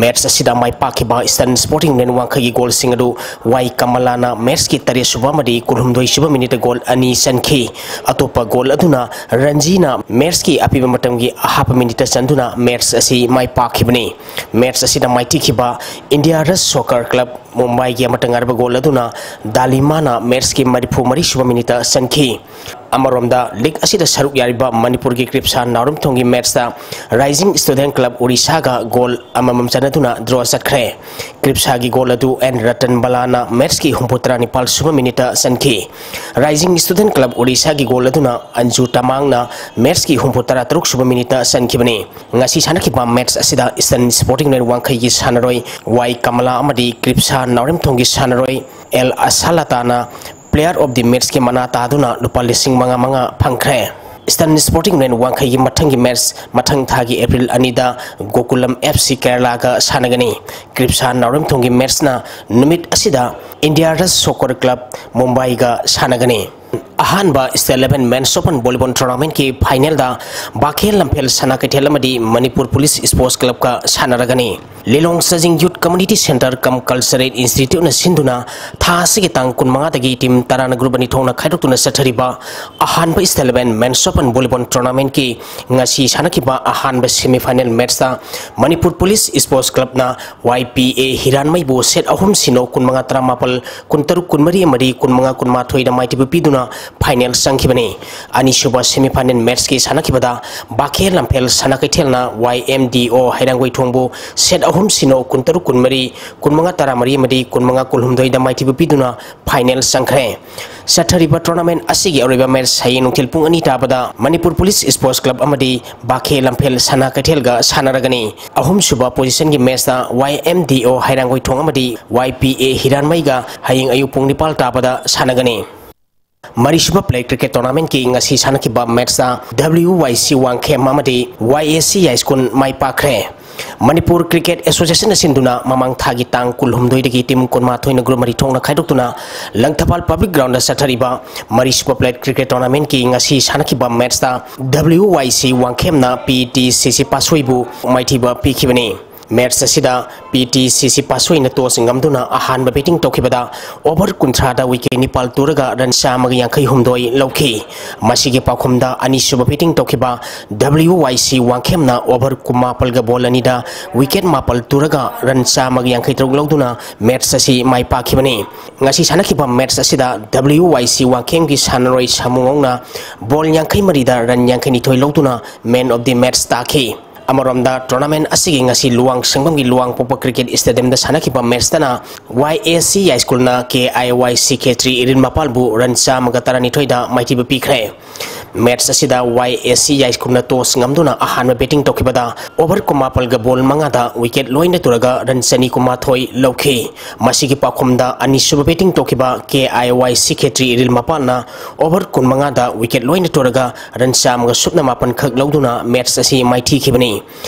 ꯃꯦꯆ ꯑꯁꯤꯗ ꯃꯥꯏ ꯄꯥꯛꯈꯤꯕ ꯏꯁꯇꯔꯟ ꯁ꯭ꯄꯣꯔꯇꯤꯡ ꯌꯨꯅꯤꯌꯟ ꯋꯥꯡꯈꯩꯒꯤ ꯒꯣꯜꯁꯤꯡ ꯑꯗꯨ ꯋꯥꯏ ꯀꯃꯂꯥꯅ ꯃꯦꯆꯀꯤ ꯇꯔꯦꯠꯁꯨꯕ ꯑꯃꯗꯤ ꯀꯨꯟꯍꯨꯝꯗꯣꯏꯁꯨꯕ ꯃꯤꯅꯤꯠꯇ ꯒꯣꯜ ꯑꯅꯤ ꯆꯟꯈꯤ꯫ ꯑꯇꯣꯞꯄ ꯒꯣꯜ ꯑꯗꯨꯅ ꯔꯟꯖꯤꯅ ꯃꯦꯆꯀꯤ ꯑꯄꯤꯕ ꯃꯇꯝꯒꯤ ꯑꯍꯥꯞꯄ ꯃꯤꯅꯤꯠꯇ ꯆꯟꯗꯨꯅ ꯃꯦꯆ ꯑꯁꯤ ꯃꯥꯏ ꯄꯥꯛꯈꯤꯕꯅꯤ꯫ ꯃꯦꯆ ꯑꯁꯤꯗ ꯃꯥꯏꯊꯤꯈꯤꯕ ꯏꯟꯗꯤꯌꯥ ꯔꯁ ꯁꯣꯀꯔ ꯀ꯭ꯂꯕ ꯃꯨꯝꯕꯥꯏꯒꯤ ꯑꯃꯠꯇ ꯉꯥꯏꯔꯕ ꯒꯣꯜ ꯑꯗꯨꯅ ꯗꯥꯂꯤꯃꯥꯅ ꯃꯦꯆꯀꯤ ꯃꯔꯤꯐꯨ ꯃꯔꯤꯁꯨꯕ ꯃꯤꯅꯤꯠꯇ ꯆꯟꯈꯤ꯫ ꯑꯃꯔꯣꯝꯗ, ꯂꯤꯒ ꯑꯁꯤꯗ ꯁꯔꯨꯛ ꯌꯥꯔꯤꯕ ꯃꯅꯤꯄꯨꯔꯒꯤ ꯀ꯭ꯔꯤꯞꯁꯥ ꯅꯥꯎꯔꯦꯝꯊꯣꯡꯒꯤ ꯃꯦꯆꯇ ꯔꯥꯏꯖꯤꯡ ꯁ꯭ꯇꯨꯗꯦꯟꯠ ꯀ꯭ꯂꯕ ꯑꯣꯔꯤꯁꯥꯒ ꯒꯣꯜ ꯑꯃꯃꯝ ꯆꯟꯅꯗꯨꯅ ꯗ꯭ꯔꯣ ꯆꯠꯈ꯭ꯔꯦ꯫ ꯀ꯭ꯔꯤꯞꯁꯥꯒꯤ ꯒꯣꯜ ꯑꯗꯨ ꯑꯦꯟ ꯔꯇꯟ ꯕꯂꯥꯅ ꯃꯦꯆꯀꯤ ꯍꯨꯝꯐꯨ ꯇꯔꯥꯅꯤꯄꯥꯜ ꯁꯨꯕ ꯃꯤꯅꯤꯠꯇ ꯆꯟꯈꯤ꯫ ꯔꯥꯏꯖꯤꯡ ꯁ꯭ꯇꯨꯗꯦꯟꯠ ꯀ꯭ꯂꯕ ꯑꯣꯔꯤꯁꯥꯒꯤ ꯒꯣꯜ ꯑꯗꯨꯅ ꯑꯟꯖꯨ ꯇꯃꯥꯡꯅ ꯃꯦꯆꯀꯤ ꯍꯨꯝꯐꯨ ꯇꯔꯥ ꯇꯔꯨꯛ ꯁꯨꯕ ꯃꯤꯅꯤꯠꯇ ꯆꯟꯈꯤꯕꯅꯤ꯫ ꯉꯁꯤ ꯁꯥꯟꯅꯈꯤꯕ ꯃꯦꯆ ꯑꯁꯤꯗ ꯏꯁꯇꯔꯟ ꯁ꯭ꯄꯣꯔꯇꯤꯡ ꯌꯨꯅꯤꯌꯟ ꯋꯥꯡꯈꯩꯒꯤ ꯁꯥꯟꯅꯔꯣꯏ ꯋꯥꯏ ꯀꯃꯂꯥ ꯑꯃꯗꯤ ꯀ꯭ꯔꯤꯞꯁꯥ ꯅꯥꯎꯔꯦꯝꯊꯣꯡꯒꯤ ꯁꯥꯟꯅꯔꯣꯏ ꯑꯦꯜ ꯑꯁꯥꯂꯥꯇꯥꯅ Player of the Matchꯀꯤ ꯃꯅꯥ ꯇꯥꯗꯨꯅ ꯂꯨꯄꯥ ꯂꯤꯁꯤꯡ ꯃꯉꯥ ꯃꯉꯥ ꯐꯪꯈ꯭ꯔꯦ꯫ ꯏꯁꯇꯔꯟ ꯁ꯭ꯄꯣꯔꯇꯤꯡ ꯌꯨꯅꯤꯌꯟ ꯋꯥꯡꯈꯩꯒꯤ ꯃꯊꯪꯒꯤ ꯃꯦꯆ ꯃꯊꯪ ꯊꯥꯒꯤ ꯑꯦꯄ꯭ꯔꯤꯜ ꯑꯅꯤꯗ ꯒꯣꯀꯨꯂꯝ ꯑꯦꯐ ꯁꯤ ꯀꯦꯔꯂꯥꯒ ꯁꯥꯟꯅꯒꯅꯤ꯫ ꯀ꯭ꯔꯤꯞꯁꯥ ꯅꯥꯎꯔꯦꯝꯊꯣꯡꯒꯤ ꯃꯦꯆꯅ ꯅꯨꯃꯤꯠ ꯑꯁꯤꯗ ꯏꯟꯗꯤꯌꯥ ꯔꯁ ꯁꯣꯀꯔ ꯀ꯭ꯂꯕ ꯃꯨꯝꯕꯥꯏꯒ ꯁꯥꯟꯅꯒꯅꯤ꯫ ꯑꯍꯥꯟꯕ State Level Men's Open Volleyball Tournamentꯀꯤ ꯐꯥꯏꯅꯦꯜꯗ ꯕꯥꯈꯦꯜ ꯂꯝꯐꯦꯜ ꯁꯅꯥ ꯀꯩꯊꯦꯜ ꯑꯃꯗꯤ ꯃꯅꯤꯄꯨꯔ ꯄꯨꯂꯤꯁ ꯁ꯭ꯄꯣꯔꯠꯁ ꯀ꯭ꯂꯕꯀ ꯁꯥꯟꯅꯔꯒꯅꯤ꯫ ꯂꯤꯂꯣꯡ ꯆꯥꯖꯤꯡ Youth Community Centre cum Cultural Instituteꯅ ꯁꯤꯟꯗꯨꯅ ꯊꯥ ꯑꯁꯤꯒꯤ ꯇꯥꯡ ꯀꯨꯟꯃꯉꯥꯗꯒꯤ ꯇꯤꯝ ꯇꯔꯥꯅ ꯒ꯭ꯔꯨꯞ ꯑꯅꯤ ꯊꯣꯛꯅ ꯈꯥꯏꯗꯣꯛꯇꯨꯅ ꯆꯠꯊꯔꯤꯕ ꯑꯍꯥꯟꯕ State Level Men's Open Volleyball Tournamentꯀꯤ ꯉꯁꯤ ꯁꯥꯟꯅꯈꯤꯕ ꯑꯍꯥꯟꯕ semi final matchꯇ ꯃꯅꯤꯄꯨꯔ ꯄꯨꯂꯤꯁ ꯁ꯭ꯄꯣꯔꯠꯁ ꯀ꯭ꯂꯕꯅ ꯋꯥꯏ ꯄꯤ ꯑꯦ ꯍꯤꯔꯥꯟꯃꯩꯕꯨ ꯁꯦꯠ ꯑꯍꯨꯝ ꯁꯤꯅꯣ, ꯀꯨꯟꯃꯉꯥ ꯇꯔꯥꯃꯥꯄꯜ, ꯀꯨꯟꯇꯔꯨꯛ ꯀꯨꯟꯃꯔꯤ ꯑꯃꯗꯤ ꯀꯨꯟꯃꯉꯥ ꯀꯨꯟꯃꯥꯊꯣꯏꯗ ꯃꯥꯏꯊꯤꯕ ꯄꯤꯗꯨꯅ ꯐꯥꯏꯅꯦꯜ ꯆꯪꯈꯤꯕꯅꯤ꯫ ꯑꯅꯤꯁꯨꯕ ꯁꯦꯃꯤꯐꯥꯏꯅꯦꯜ ꯃꯦꯠꯁꯀꯤ ꯁꯥꯟꯅꯈꯤꯕꯗ ꯕꯥꯈꯦ ꯂꯝꯐꯦꯜ ꯁꯅꯥ ꯀꯩꯊꯦꯜꯅ ꯋꯥꯏ ꯑꯦꯝ ꯗꯤ ꯑꯣ ꯍꯩꯔꯥꯡꯒꯣꯏꯊꯣꯡꯕꯨ ꯁꯦꯠ ꯑꯍꯨꯝ ꯁꯤꯅꯣ, ꯀꯨꯟꯇꯔꯨꯛ ꯀꯨꯟꯃꯔꯤ, ꯀꯨꯟꯃꯉꯥ ꯇꯔꯥꯃꯔꯤ ꯑꯃꯗꯤ ꯀꯨꯟꯃꯉꯥ ꯀꯨꯟꯍꯨꯝꯗꯣꯏꯗ ꯃꯥꯏꯊꯤꯕ ꯄꯤꯗꯨꯅ ꯐꯥꯏꯅꯦꯜ ꯆꯪꯈ꯭ꯔꯦ꯫ ꯆꯠꯊꯔꯤꯕ ꯇꯣꯔꯅꯥꯃꯦꯟ ꯑꯁꯤꯒꯤ ꯑꯔꯣꯏꯕ ꯃꯦꯠꯁ ꯍꯌꯦꯡ ꯅꯨꯡꯊꯤꯜ ꯄꯨꯡ ꯑꯅꯤ ꯇꯥꯕꯗ ꯃꯅꯤꯄꯨꯔ ꯄꯨꯂꯤꯁ ꯁ꯭ꯄꯣꯔꯠꯁ ꯀ꯭ꯂꯕ ꯑꯃꯗꯤ ꯕꯥꯈꯦ ꯂꯝꯐꯦꯜ ꯁꯅꯥ ꯀꯩꯊꯦꯜꯒ ꯁꯥꯟꯅꯔꯒꯅꯤ꯫ ꯑꯍꯨꯝꯁꯨꯕ ꯄꯣꯖꯤꯁꯟꯒꯤ ꯃꯦꯠꯁꯇ ꯋꯥꯏ ꯑꯦꯝ ꯗꯤ ꯑꯣ ꯍꯩꯔꯥꯡꯒꯣꯏꯊꯣꯡ ꯑꯃꯗꯤ ꯋꯥꯏ ꯄꯤ ꯑꯦ ꯍꯤꯔꯥꯟꯃꯩꯒ ꯍꯌꯦꯡ ꯑꯌꯨꯛ ꯄꯨꯡ ꯅꯤꯄꯥꯜ ꯇꯥꯕꯗ ꯁꯥꯟꯅꯒꯅꯤ꯫ ꯃꯔꯤꯁꯨꯕ ꯄ꯭ꯂꯦ ꯀ꯭ꯔꯤꯀꯦꯠ ꯇꯣꯔꯅꯥꯃꯦꯟꯠꯀꯤ ꯉꯁꯤ ꯁꯥꯟꯅꯈꯤꯕ ꯃꯦꯠꯁꯇ ꯗꯕ꯭ꯂꯤꯌꯨ ꯋꯥꯏ ꯁꯤ ꯋꯥꯡꯈꯦꯝ ꯑꯃꯗꯤ ꯋꯥꯏ ꯑꯦ ꯁꯤ ꯌꯥꯏꯁ꯭ꯀꯨꯜ ꯃꯥꯏ ꯄꯥꯛꯈ꯭ꯔꯦ꯫ ꯃꯅꯤꯄꯨꯔ ꯀ꯭ꯔꯤꯀꯦꯠ ꯑꯦꯁꯣꯁꯤꯌꯦꯁꯟꯅ ꯁꯤꯟꯗꯨꯅ ꯃꯃꯥꯡ ꯊꯥꯒꯤ ꯇꯥꯡ ꯀꯨꯟꯍꯨꯝꯗꯣꯏꯗꯒꯤ ꯇꯤꯝ ꯀꯨꯟꯃꯥꯊꯣꯏꯅ ꯒ꯭ꯔꯨꯞ ꯃꯔꯤ ꯊꯣꯛꯅ ꯈꯥꯏꯗꯣꯛꯇꯨꯅ ꯂꯪꯊꯕꯥꯜ ꯄꯕ꯭ꯂꯤꯛ ꯒ꯭ꯔꯥꯎꯟꯗ ꯆꯠꯊꯔꯤꯕ ꯃꯔꯤꯁꯨꯕ ꯄ꯭ꯂꯦ ꯀ꯭ꯔꯤꯀꯦꯠ ꯇꯣꯔꯅꯥꯃꯦꯟꯠꯀꯤ ꯉꯁꯤ ꯁꯥꯟꯅꯈꯤꯕ ꯃꯦꯠꯁꯇ ꯗꯕ꯭ꯂꯤꯌꯨ ꯋꯥꯏ ꯁꯤ ꯋꯥꯡꯈꯦꯝꯅ ꯄꯤ ꯇꯤ ꯁꯤ ꯁꯤ ꯄꯥꯠꯁꯣꯏꯕꯨ ꯃꯥꯏꯊꯤꯕ ꯄꯤꯈꯤꯕꯅꯤ꯫ ꯃꯦꯠꯁ ꯑꯁꯤꯗ ꯄꯤ ꯇꯤ ꯁꯤ ꯁꯤ ꯄꯥꯠꯁꯣꯏꯅ ꯇꯣꯁ ꯉꯝꯗꯨꯅ ꯑꯍꯥꯟꯕ ꯕꯦꯇꯤꯡ ꯇꯧꯈꯤꯕꯗ ꯑꯣꯚꯔ ꯀꯨꯟꯊ꯭ꯔꯥꯗ ꯋꯤꯀꯦꯠ ꯅꯤꯄꯥꯜ ꯇꯨꯔꯒ ꯔꯟ ꯆꯥꯝꯃꯒ ꯌꯥꯡꯈꯩ ꯍꯨꯝꯗꯣꯏ ꯂꯧꯈꯤ꯫ ꯃꯁꯤꯒꯤ ꯄꯥꯎꯈꯨꯝꯗ ꯑꯅꯤꯁꯨꯕ ꯕꯦꯇꯤꯡ ꯇꯧꯈꯤꯕ ꯗꯕ꯭ꯂꯤꯌꯨ ꯋꯥꯏ ꯁꯤ ꯋꯥꯡꯈꯦꯝꯅ ꯑꯣꯚꯔ ꯀꯨꯟꯃꯥꯄꯜꯒ ꯕꯣꯜ ꯑꯅꯤꯗ ꯋꯤꯀꯦꯠ ꯃꯥꯄꯜ ꯇꯨꯔꯒ ꯔꯟ ꯆꯥꯝꯃꯒ ꯌꯥꯡꯈꯩ ꯇꯔꯨꯛ ꯂꯧꯗꯨꯅ ꯃꯦꯠꯁ ꯑꯁꯤ ꯃꯥꯏ ꯄꯥꯛꯈꯤꯕꯅꯤ꯫ ꯉꯁꯤ ꯁꯥꯟꯅꯈꯤꯕ ꯃꯦꯠꯁ ꯑꯁꯤꯗ ꯗꯕ꯭ꯂꯤꯌꯨ ꯋꯥꯏ ꯁꯤ ꯋꯥꯡꯈꯦꯝꯒꯤ ꯁꯥꯟꯅꯔꯣꯏ ꯁꯥꯃꯨꯉꯧꯅ ꯕꯣꯜ ꯌꯥꯡꯈꯩ ꯃꯔꯤꯗ ꯔꯟ ꯌꯥꯡꯈꯩ ꯅꯤꯊꯣꯏ ꯂꯧꯗꯨꯅ ꯃꯦꯟ ꯑꯣꯐ ꯗꯤ ꯃꯦꯠꯁ ꯇꯥꯈꯤ꯫ ꯑꯃꯔꯣꯝꯗ, ꯇꯣꯔꯅꯥꯃꯦꯟ ꯑꯁꯤꯒꯤ ꯉꯁꯤ ꯂꯨꯋꯥꯡ ꯁꯪꯕꯝꯒꯤ ꯂꯨꯋꯥꯡꯄꯣꯛꯄ ꯀ꯭ꯔꯤꯀꯦꯠ ꯁ꯭ꯇꯦꯗꯤꯌꯝꯗ ꯁꯥꯟꯅꯈꯤꯕ ꯃꯦꯠꯁꯇꯅ ꯋꯥꯏ ꯑꯦ ꯁꯤ ꯌꯥꯏꯁ꯭ꯀꯨꯜꯅ ꯀꯦ ꯑꯥꯏ ꯋꯥꯏ ꯁꯤ ꯈꯦꯇ꯭ꯔꯤ ꯏꯔꯤꯜ ꯃꯄꯥꯜꯕꯨ ꯔꯟ ꯆꯥꯝꯃꯒ ꯇꯔꯥꯅꯤꯊꯣꯏꯗ ꯃꯥꯏꯊꯤꯕ ꯄꯤꯈ꯭ꯔꯦ꯫ ꯃꯦꯠꯁ ꯑꯁꯤꯗ ꯋꯥꯏ ꯑꯦ ꯁꯤ ꯌꯥꯏꯁ꯭ꯀꯨꯜꯅ ꯇꯣꯁ ꯉꯝꯗꯨꯅ ꯑꯍꯥꯟꯕ ꯕꯦꯇꯤꯡ ꯇꯧꯈꯤꯕꯗ ꯑꯣꯚꯔ ꯀꯨꯟꯃꯥꯄꯜꯒ ꯕꯣꯜ ꯃꯉꯥꯗ ꯋꯤꯀꯦꯠ ꯂꯣꯏꯅ ꯇꯨꯔꯒ ꯔꯟ ꯆꯅꯤ ꯀꯨꯟꯃꯥꯊꯣꯏ ꯂꯧꯈꯤ꯫ ꯃꯁꯤꯒꯤ ꯄꯥꯎꯈꯨꯝꯗ ꯑꯅꯤꯁꯨꯕ ꯕꯦꯇꯤꯡ ꯇꯧꯈꯤꯕ ꯀꯦ ꯑꯥꯏ ꯋꯥꯏ ꯁꯤ ꯈꯦꯇ꯭ꯔꯤ ꯏꯔꯤꯜ ꯃꯄꯥꯜꯅ ꯑꯣꯚꯔ ꯀꯨꯟꯃꯉꯥꯗ ꯋꯤꯀꯦꯠ ꯂꯣꯏꯅ ꯇꯨꯔꯒ ꯔꯟ ꯆꯥꯝꯃꯒ ꯁꯨꯞꯅ ꯃꯥꯄꯟ ꯈꯛ ꯂꯧꯗꯨꯅ ꯃꯦꯠꯁ ꯑꯁꯤ ꯃꯥꯏꯊꯤꯈꯤꯕꯅꯤ꯫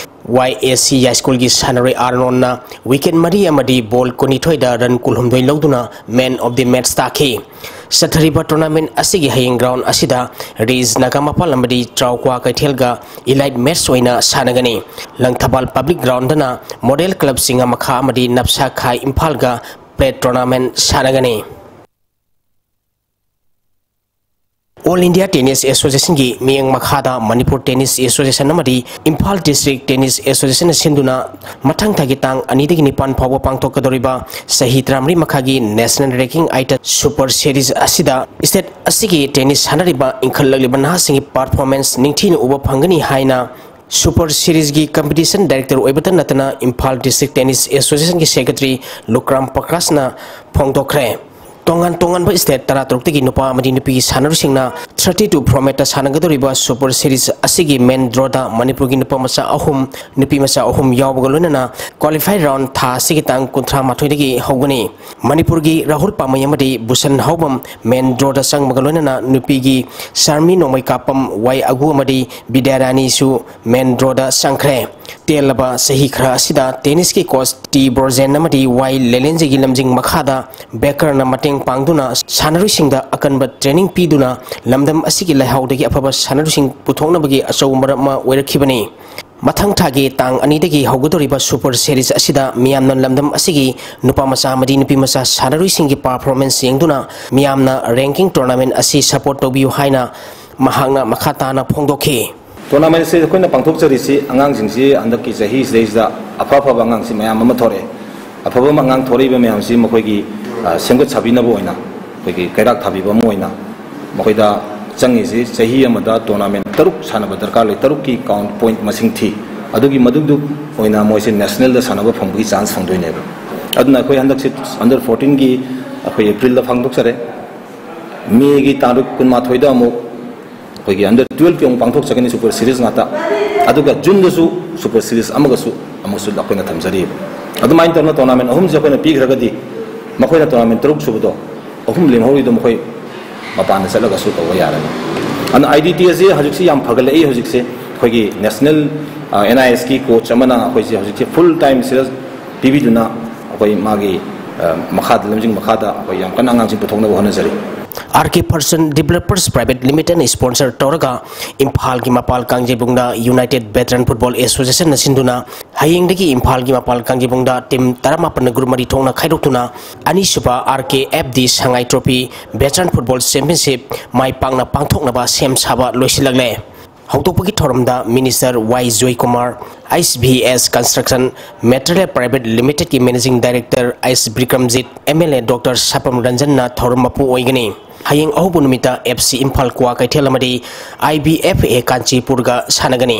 ꯋꯥꯏ ꯑꯦ ꯁꯤ ꯌꯥꯏꯁ꯭ꯀꯨꯜꯒꯤ ꯁꯥꯟꯅꯔꯣꯏ ꯑꯥꯔꯅꯣꯟꯅ ꯋꯤꯀꯦꯠ ꯃꯔꯤ ꯑꯃꯗꯤ ꯕꯣꯜ ꯀꯨꯟꯅꯤꯊꯣꯏꯗ ꯔꯟ ꯀꯨꯟꯍꯨꯝꯗꯣꯏ ꯂꯧꯗꯨꯅ ꯃꯦꯟ ꯑꯣꯐ ꯗꯤ ꯃꯦꯠꯁ ꯇꯥꯈꯤ꯫ ꯆꯠꯊꯔꯤꯕ ꯇꯣꯔꯅꯥꯃꯦꯟ ꯑꯁꯤꯒꯤ ꯍꯌꯦꯡ ꯒ꯭ꯔꯥꯎꯟ ꯑꯁꯤꯗ ꯔꯤꯖ ꯅꯥꯒꯥꯃꯄꯥꯜ ꯑꯃꯗꯤ ꯇ꯭ꯔꯥꯎꯀ꯭ꯋꯥ ꯀꯩꯊꯦꯜꯒ ꯏꯂꯥꯏꯠ ꯃꯦꯠꯁ ꯑꯣꯏꯅ ꯁꯥꯟꯅꯒꯅꯤ꯫ ꯂꯪꯊꯕꯥꯜ ꯄꯕ꯭ꯂꯤꯛ ꯒ꯭ꯔꯥꯎꯟꯗꯅ ꯃꯣꯗꯦꯜ ꯀ꯭ꯂꯕ ꯆꯤꯡꯉꯥꯃꯈꯥ ꯑꯃꯗꯤ ꯅꯞꯁꯥ ꯈꯥꯏ ꯏꯝꯐꯥꯜꯒ ꯄ꯭ꯂꯦ ꯇꯣꯔꯅꯥꯃꯦꯟ ꯁꯥꯟꯅꯒꯅꯤ꯫ All India Tennis Associationꯒꯤ ꯃꯤꯠꯌꯦꯡ ꯃꯈꯥꯗ ꯃꯅꯤꯄꯨꯔ Tennis Association ꯑꯃꯗꯤ ꯏꯝꯐꯥꯜ District Tennis Associationꯅ ꯁꯤꯟꯗꯨꯅ ꯃꯊꯪ ꯊꯥꯒꯤ ꯇꯥꯡ ꯑꯅꯤꯗꯒꯤ ꯅꯤꯄꯥꯟ ꯐꯥꯎꯕ ꯄꯥꯡꯊꯣꯛꯀꯗꯧꯔꯤꯕ ꯆꯍꯤ ꯇꯔꯥꯃꯔꯤ ꯃꯈꯥꯒꯤ National Ranking ꯑꯥꯏꯠꯇ Super Series ꯑꯁꯤꯗ state ꯑꯁꯤꯒꯤ tennis ꯁꯥꯟꯅꯔꯤꯕ ꯏꯟꯈꯠꯂꯛꯂꯤꯕ ꯅꯍꯥꯁꯤꯡꯒꯤ performance ꯅꯤꯡꯊꯤꯅ ꯎꯕ ꯐꯪꯒꯅꯤ ꯍꯥꯏꯅ Super Seriesꯒꯤ competition director ꯑꯣꯏꯕꯇ ꯅꯠꯇꯅ ꯏꯝꯐꯥꯜ District Tennis Associationꯒꯤ secretary ꯂꯨꯀ꯭ꯔꯥꯝ ꯄ꯭ꯔꯀꯥꯁꯅ ꯐꯣꯡꯗꯣꯛꯈ꯭ꯔꯦ꯫ ꯇꯣꯉꯥꯟ ꯇꯣꯉꯥꯟꯕ state ꯇꯔꯥꯇꯔꯨꯛꯇꯒꯤ ꯅꯨꯄꯥ ꯑꯃꯗꯤ ꯅꯨꯄꯤꯒꯤ ꯁꯥꯟꯅꯔꯣꯏꯁꯤꯡꯅ thirty-two formatꯇ ꯁꯥꯟꯅꯒꯗꯧꯔꯤꯕ Super Series ꯑꯁꯤꯒꯤ main drawꯗ ꯃꯅꯤꯄꯨꯔꯒꯤ ꯅꯨꯄꯥ ꯃꯆꯥ ꯑꯍꯨꯝ, ꯅꯨꯄꯤ ꯃꯆꯥ ꯑꯍꯨꯝ ꯌꯥꯎꯕꯒ ꯂꯣꯏꯅꯅ qualify round ꯊꯥ ꯑꯁꯤꯒꯤ ꯇꯥꯡ ꯀꯨꯟꯊ꯭ꯔꯥ ꯃꯥꯊꯣꯏꯗꯒꯤ ꯍꯧꯒꯅꯤ꯫ ꯃꯅꯤꯄꯨꯔꯒꯤ ꯔꯥꯍꯨꯜ ꯄꯥꯃꯩ ꯑꯃꯗꯤ ꯚꯨꯁꯟ ꯍꯥꯎꯕꯝ main drawꯗ ꯆꯪꯕꯒ ꯂꯣꯏꯅꯅ ꯅꯨꯄꯤꯒꯤ ꯁꯥꯔꯃꯤ ꯅꯣꯡꯃꯩꯀꯥꯄꯝ ꯋꯥꯏ ꯑꯒꯨ ꯑꯃꯗꯤ ꯕꯤꯗ꯭ꯌꯥꯔꯥꯅꯤꯁꯨ main drawꯗ ꯆꯪꯈ꯭ꯔꯦ꯫ ꯇꯦꯜꯂꯕ ꯆꯍꯤ ꯈꯔ ꯑꯁꯤꯗ tennisꯀꯤ coach ꯇꯤ ꯕ꯭ꯔꯣꯖꯦꯟ ꯑꯃꯗꯤ ꯋꯥꯏ ꯂꯦꯂꯦꯟꯖꯤꯒꯤ ꯂꯝꯖꯤꯡ ꯃꯈꯥꯗ ꯕꯦꯀꯔꯅ ꯃꯇꯦꯡ ꯄꯥꯡꯗꯨꯅ ꯁꯥꯟꯅꯔꯣꯏꯁꯤꯡꯗ ꯑꯀꯟꯕ training ꯄꯤꯗꯨꯅ ꯂꯝꯗꯝ ꯑꯁꯤꯒꯤ ꯂꯩꯍꯥꯎꯗꯒꯤ ꯑꯐꯕ ꯁꯥꯟꯅꯔꯣꯏꯁꯤꯡ ꯄꯨꯊꯣꯛꯅꯕꯒꯤ ꯑꯆꯧꯕ ꯃꯔꯝ ꯑꯃ ꯑꯣꯏꯔꯛꯈꯤꯕꯅꯤ꯫ ꯃꯊꯪ ꯊꯥꯒꯤ ꯇꯥꯡ ꯑꯅꯤꯗꯒꯤ ꯍꯧꯒꯗꯧꯔꯤꯕ Super Series ꯑꯁꯤꯗ ꯃꯤꯌꯥꯝꯅ ꯂꯝꯗꯝ ꯑꯁꯤꯒꯤ ꯅꯨꯄꯥ ꯃꯆꯥ ꯑꯃꯗꯤ ꯅꯨꯄꯤ ꯃꯆꯥ ꯁꯥꯟꯅꯔꯣꯏꯁꯤꯡꯒꯤ performance ꯌꯦꯡꯗꯨꯅ ꯃꯤꯌꯥꯝꯅ ranking tournament ꯑꯁꯤ support ꯇꯧꯕꯤꯌꯨ ꯍꯥꯏꯅ ꯃꯍꯥꯛꯅ ꯃꯈꯥ ꯇꯥꯅ ꯐꯣꯡꯗꯣꯛꯈꯤ꯫ Tournamentꯁꯤ ꯑꯩꯈꯣꯏꯅ ꯄꯥꯡꯊꯣꯛꯆꯔꯤꯁꯤ ꯑꯉꯥꯡꯁꯤꯡꯁꯤ ꯍꯟꯗꯛꯀꯤ ꯆꯍꯤꯁꯤꯗꯩꯁꯤꯗ ꯑꯐ ꯑꯐꯕ ꯑꯉꯥꯡꯁꯤ ꯃꯌꯥꯝ ꯑꯃ ꯊꯣꯔꯛꯑꯦ꯫ ꯑꯐꯕ ꯑꯉꯥꯡ ꯊꯣꯔꯛꯏꯕ ꯃꯌꯥꯝꯁꯤ ꯃꯈꯣꯏꯒꯤ, ꯑ, ꯁꯦꯝꯒꯠ ꯁꯥꯕꯤꯅꯕ ꯑꯣꯏꯅ, ꯑꯩꯈꯣꯏꯒꯤ ꯀꯩꯔꯥꯛ ꯊꯥꯕꯤꯕ ꯑꯃ ꯑꯣꯏꯅ ꯃꯈꯣꯏꯗ ꯆꯪꯉꯤꯁꯤ꯫ ꯆꯍꯤ ꯑꯃꯗ tournament ꯇꯔꯨꯛ ꯁꯥꯟꯅꯕ ꯗꯔꯀꯥꯔ ꯂꯩ, ꯇꯔꯨꯛꯀꯤ count point ꯃꯁꯤꯡ ꯊꯤ꯫ ꯑꯗꯨꯒꯤ ꯃꯗꯨꯗꯨ ꯑꯣꯏꯅ ꯃꯣꯏꯁꯦ nationalꯗ ꯁꯥꯟꯅꯕ ꯐꯪꯕꯒꯤ chance ꯐꯪꯗꯣꯏꯅꯦꯕ꯫ ꯑꯗꯨꯅ ꯑꯩꯈꯣꯏ ꯍꯟꯗꯛꯁꯤ under fourteenꯒꯤ ꯑꯩꯈꯣꯏ Aprilꯗ ꯐꯣꯡꯗꯣꯛꯆꯔꯦ꯫ Mayꯒꯤ ꯇꯥꯡ ꯀꯨꯟꯃꯥꯊꯣꯏꯗ ꯑꯃꯨꯛ ꯑꯩꯈꯣꯏꯒꯤ under twelveꯀꯤ ꯑꯃꯨꯛ ꯄꯥꯡꯊꯣꯛꯆꯒꯅꯤ Super Series ꯉꯥꯛꯇ꯫ ꯑꯗꯨꯒ Juneꯗꯁꯨ Super Series ꯑꯃꯒꯁꯨ ꯑꯃꯨꯛꯁꯨ ꯑꯩꯈꯣꯏꯅ ꯊꯝꯖꯔꯤꯕ꯫ ꯑꯗꯨꯃꯥꯏꯅ ꯇꯧꯅ tournament ꯑꯍꯨꯝꯁꯦ ꯑꯩꯈꯣꯏꯅ ꯄꯤꯈ꯭ꯔꯒꯗꯤ ꯃꯈꯣꯏꯅ tournament ꯇꯔꯨꯛ ꯁꯨꯕꯗꯣ ꯑꯍꯨꯝ ꯂꯦꯝꯍꯧꯔꯤꯗꯣ ꯃꯈꯣꯏ ꯃꯄꯥꯟꯗ ꯆꯠꯂꯒꯁꯨ ꯇꯧꯕ ꯌꯥꯔꯅꯤ꯫ ꯑꯗꯨꯅ IDT ꯑꯁꯤ ꯍꯧꯖꯤꯛꯁꯤ ꯌꯥꯝ ꯐꯒꯠꯂꯛꯏ꯫ ꯍꯧꯖꯤꯛꯁꯦ ꯑꯩꯈꯣꯏꯒꯤ national, ꯑ, NISꯀꯤ coach ꯑꯃꯅ ꯑꯩꯈꯣꯏꯁꯦ ꯍꯧꯖꯤꯛꯁꯦ full time ꯁꯤꯗ ꯄꯤꯕꯤꯗꯨꯅ ꯑꯩꯈꯣꯏ ꯃꯥꯒꯤ, ꯑ, ꯃꯈꯥꯗ, ꯂꯝꯖꯤꯡ ꯃꯈꯥꯗ ꯑꯩꯈꯣꯏ ꯌꯥꯝ ꯀꯟꯅ ꯑꯉꯥꯡꯁꯤꯡ ꯄꯨꯊꯣꯛꯅꯕ ꯍꯣꯠꯅꯖꯔꯤ꯫ RK Person Developers Private Limitedꯅ sponsor ꯇꯧꯔꯒ ꯏꯝꯐꯥꯜꯒꯤ ꯃꯄꯥꯜ ꯀꯥꯡꯖꯩꯕꯨꯡꯗ United Veteran Football Associationꯅ ꯁꯤꯟꯗꯨꯅ ꯍꯌꯦꯡꯗꯒꯤ ꯏꯝꯐꯥꯜꯒꯤ ꯃꯄꯥꯜ ꯀꯥꯡꯖꯩꯕꯨꯡꯗ ꯇꯤꯝ ꯇꯔꯥꯃꯥꯄꯟꯅ ꯒ꯭ꯔꯨꯞ ꯃꯔꯤ ꯊꯣꯛꯅ ꯈꯥꯏꯗꯣꯛꯇꯨꯅ ꯑꯅꯤꯁꯨꯕ R K F D Sangai trophy veteran football championship ꯃꯥꯏ ꯄꯥꯛꯅ ꯄꯥꯡꯊꯣꯛꯅꯕ ꯁꯦꯝ ꯁꯥꯕ ꯂꯣꯏꯁꯤꯜꯂꯛꯂꯦ꯫ ꯍꯧꯗꯣꯛꯄꯒꯤ ꯊꯧꯔꯝꯗ minister Y Joykumar, H V S construction material private ꯂꯤꯃꯤꯇꯦꯗꯀꯤ managing director H Bikramjit, M L A doctor Sapam ꯔꯟꯖꯟꯅ ꯊꯧꯔꯝ ꯃꯄꯨ ꯑꯣꯏꯒꯅꯤ꯫ ꯍꯌꯦꯡ ꯑꯍꯧꯕ ꯅꯨꯃꯤꯠꯇ ꯑꯦꯐ ꯁꯤ ꯏꯝꯐꯥꯜ ꯀ꯭ꯋꯥ ꯀꯩꯊꯦꯜ ꯑꯃꯗꯤ ꯑꯥꯏ ꯕꯤ ꯑꯦꯐ ꯑꯦ ꯀꯥꯟꯆꯤꯄꯨꯔꯒ ꯁꯥꯟꯅꯒꯅꯤ꯫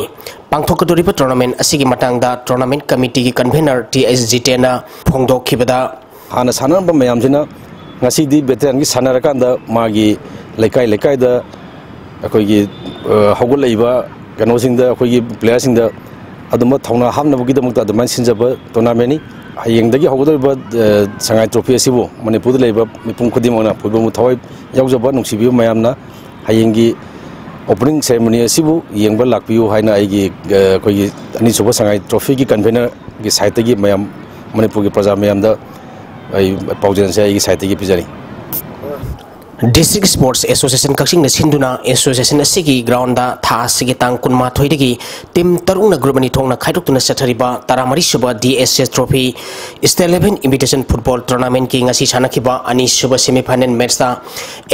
ꯄꯥꯡꯊꯣꯛꯀꯗꯧꯔꯤꯕ ꯇꯣꯔꯅꯥꯃꯦꯟ ꯑꯁꯤꯒꯤ ꯃꯇꯥꯡꯗ ꯇꯣꯔꯅꯥꯃꯦꯟ ꯀꯃꯤꯇꯤꯒꯤ ꯀꯟꯚꯦꯅꯔ ꯇꯤ ꯑꯩꯆ ꯖꯤꯇꯦꯟꯅ ꯐꯣꯡꯗꯣꯛꯈꯤꯕꯗ, ꯍꯥꯟꯅ ꯁꯥꯟꯅꯔꯝꯕ ꯃꯌꯥꯝꯁꯤꯅ ꯉꯁꯤꯗꯤ ꯚꯦꯇꯔꯟꯒꯤ ꯁꯥꯟꯅꯔꯀꯥꯟꯗ ꯃꯥꯒꯤ ꯂꯩꯀꯥꯏ ꯂꯩꯀꯥꯏꯗ ꯑꯩꯈꯣꯏꯒꯤ, ꯑ, ꯍꯧꯒꯠꯂꯛꯏꯕ ꯀꯩꯅꯣꯁꯤꯡꯗ, ꯑꯩꯈꯣꯏꯒꯤ ꯄ꯭ꯂꯦꯌꯔꯁꯤꯡꯗ ꯑꯗꯨꯝꯕ ꯊꯧꯅꯥ ꯍꯥꯞꯅꯕꯒꯤꯗꯃꯛꯇ ꯑꯗꯨꯃꯥꯏꯅ ꯁꯤꯟꯖꯕ ꯇꯣꯔꯅꯥꯃꯦꯟꯅꯤ꯫ ꯍꯌꯦꯡꯗꯒꯤ ꯍꯧꯒꯗꯧꯔꯤꯕ, ꯑ, ꯁꯉꯥꯏ ꯇ꯭ꯔꯣꯐꯤ ꯑꯁꯤꯕꯨ ꯃꯅꯤꯄꯨꯔꯗ ꯂꯩꯔꯤꯕ ꯃꯤꯄꯨꯝ ꯈꯨꯗꯤꯡꯃꯛꯅ ꯐꯨꯠꯕꯣꯜꯕꯨ ꯊꯋꯥꯏ ꯌꯥꯎꯖꯕ, ꯅꯨꯡꯁꯤꯕꯤꯕ ꯃꯌꯥꯝꯅ ꯍꯌꯦꯡꯒꯤ ꯑꯣꯄꯅꯤꯡ ꯁꯦꯔꯦꯃꯣꯅꯤ ꯑꯁꯤꯕꯨ ꯌꯦꯡꯕ ꯂꯥꯛꯄꯤꯌꯨ ꯍꯥꯏꯅ ꯑꯩꯒꯤ, ꯑ, ꯑꯩꯈꯣꯏꯒꯤ ꯑꯅꯤꯁꯨꯕ ꯁꯉꯥꯏ ꯇ꯭ꯔꯣꯐꯤꯒꯤ ꯀꯟꯚꯦꯅꯔꯒꯤ ꯁꯥꯏꯠꯇꯒꯤ ꯃꯌꯥꯝ, ꯃꯅꯤꯄꯨꯔꯒꯤ ꯄ꯭ꯔꯖꯥ ꯃꯌꯥꯝꯗ ꯑꯩ ꯄꯥꯎꯖꯦꯜꯁꯦ ꯑꯩꯒꯤ ꯁꯥꯏꯠꯇꯒꯤ ꯄꯤꯖꯔꯤ꯫ ꯗꯤꯁꯇ꯭ꯔꯤꯛ ꯁ꯭ꯄꯣꯔꯠꯁ ꯑꯦꯁꯣꯁꯤꯌꯦꯁꯟ ꯀꯛꯆꯤꯡꯅ ꯁꯤꯟꯗꯨꯅ ꯑꯦꯁꯣꯁꯤꯌꯦꯁꯟ ꯑꯁꯤꯒꯤ ꯒ꯭ꯔꯥꯎꯟꯗ ꯊꯥ ꯑꯁꯤꯒꯤ ꯇꯥꯡ ꯀꯨꯟꯃꯥꯊꯣꯏꯗꯒꯤ ꯇꯤꯝ ꯇꯔꯨꯛꯅ ꯒ꯭ꯔꯨꯞ ꯑꯅꯤ ꯊꯣꯛꯅ ꯈꯥꯏꯗꯣꯛꯇꯨꯅ ꯆꯠꯊꯔꯤꯕ ꯇꯔꯥꯃꯔꯤ ꯁꯨꯕ D S S trophy state eleven invitation football ꯇꯣꯔꯅꯥꯃꯦꯟꯠꯀꯤ ꯉꯁꯤ ꯁꯥꯟꯅꯈꯤꯕ ꯑꯅꯤꯁꯨꯕ semifinal ꯃꯦꯠꯆꯇ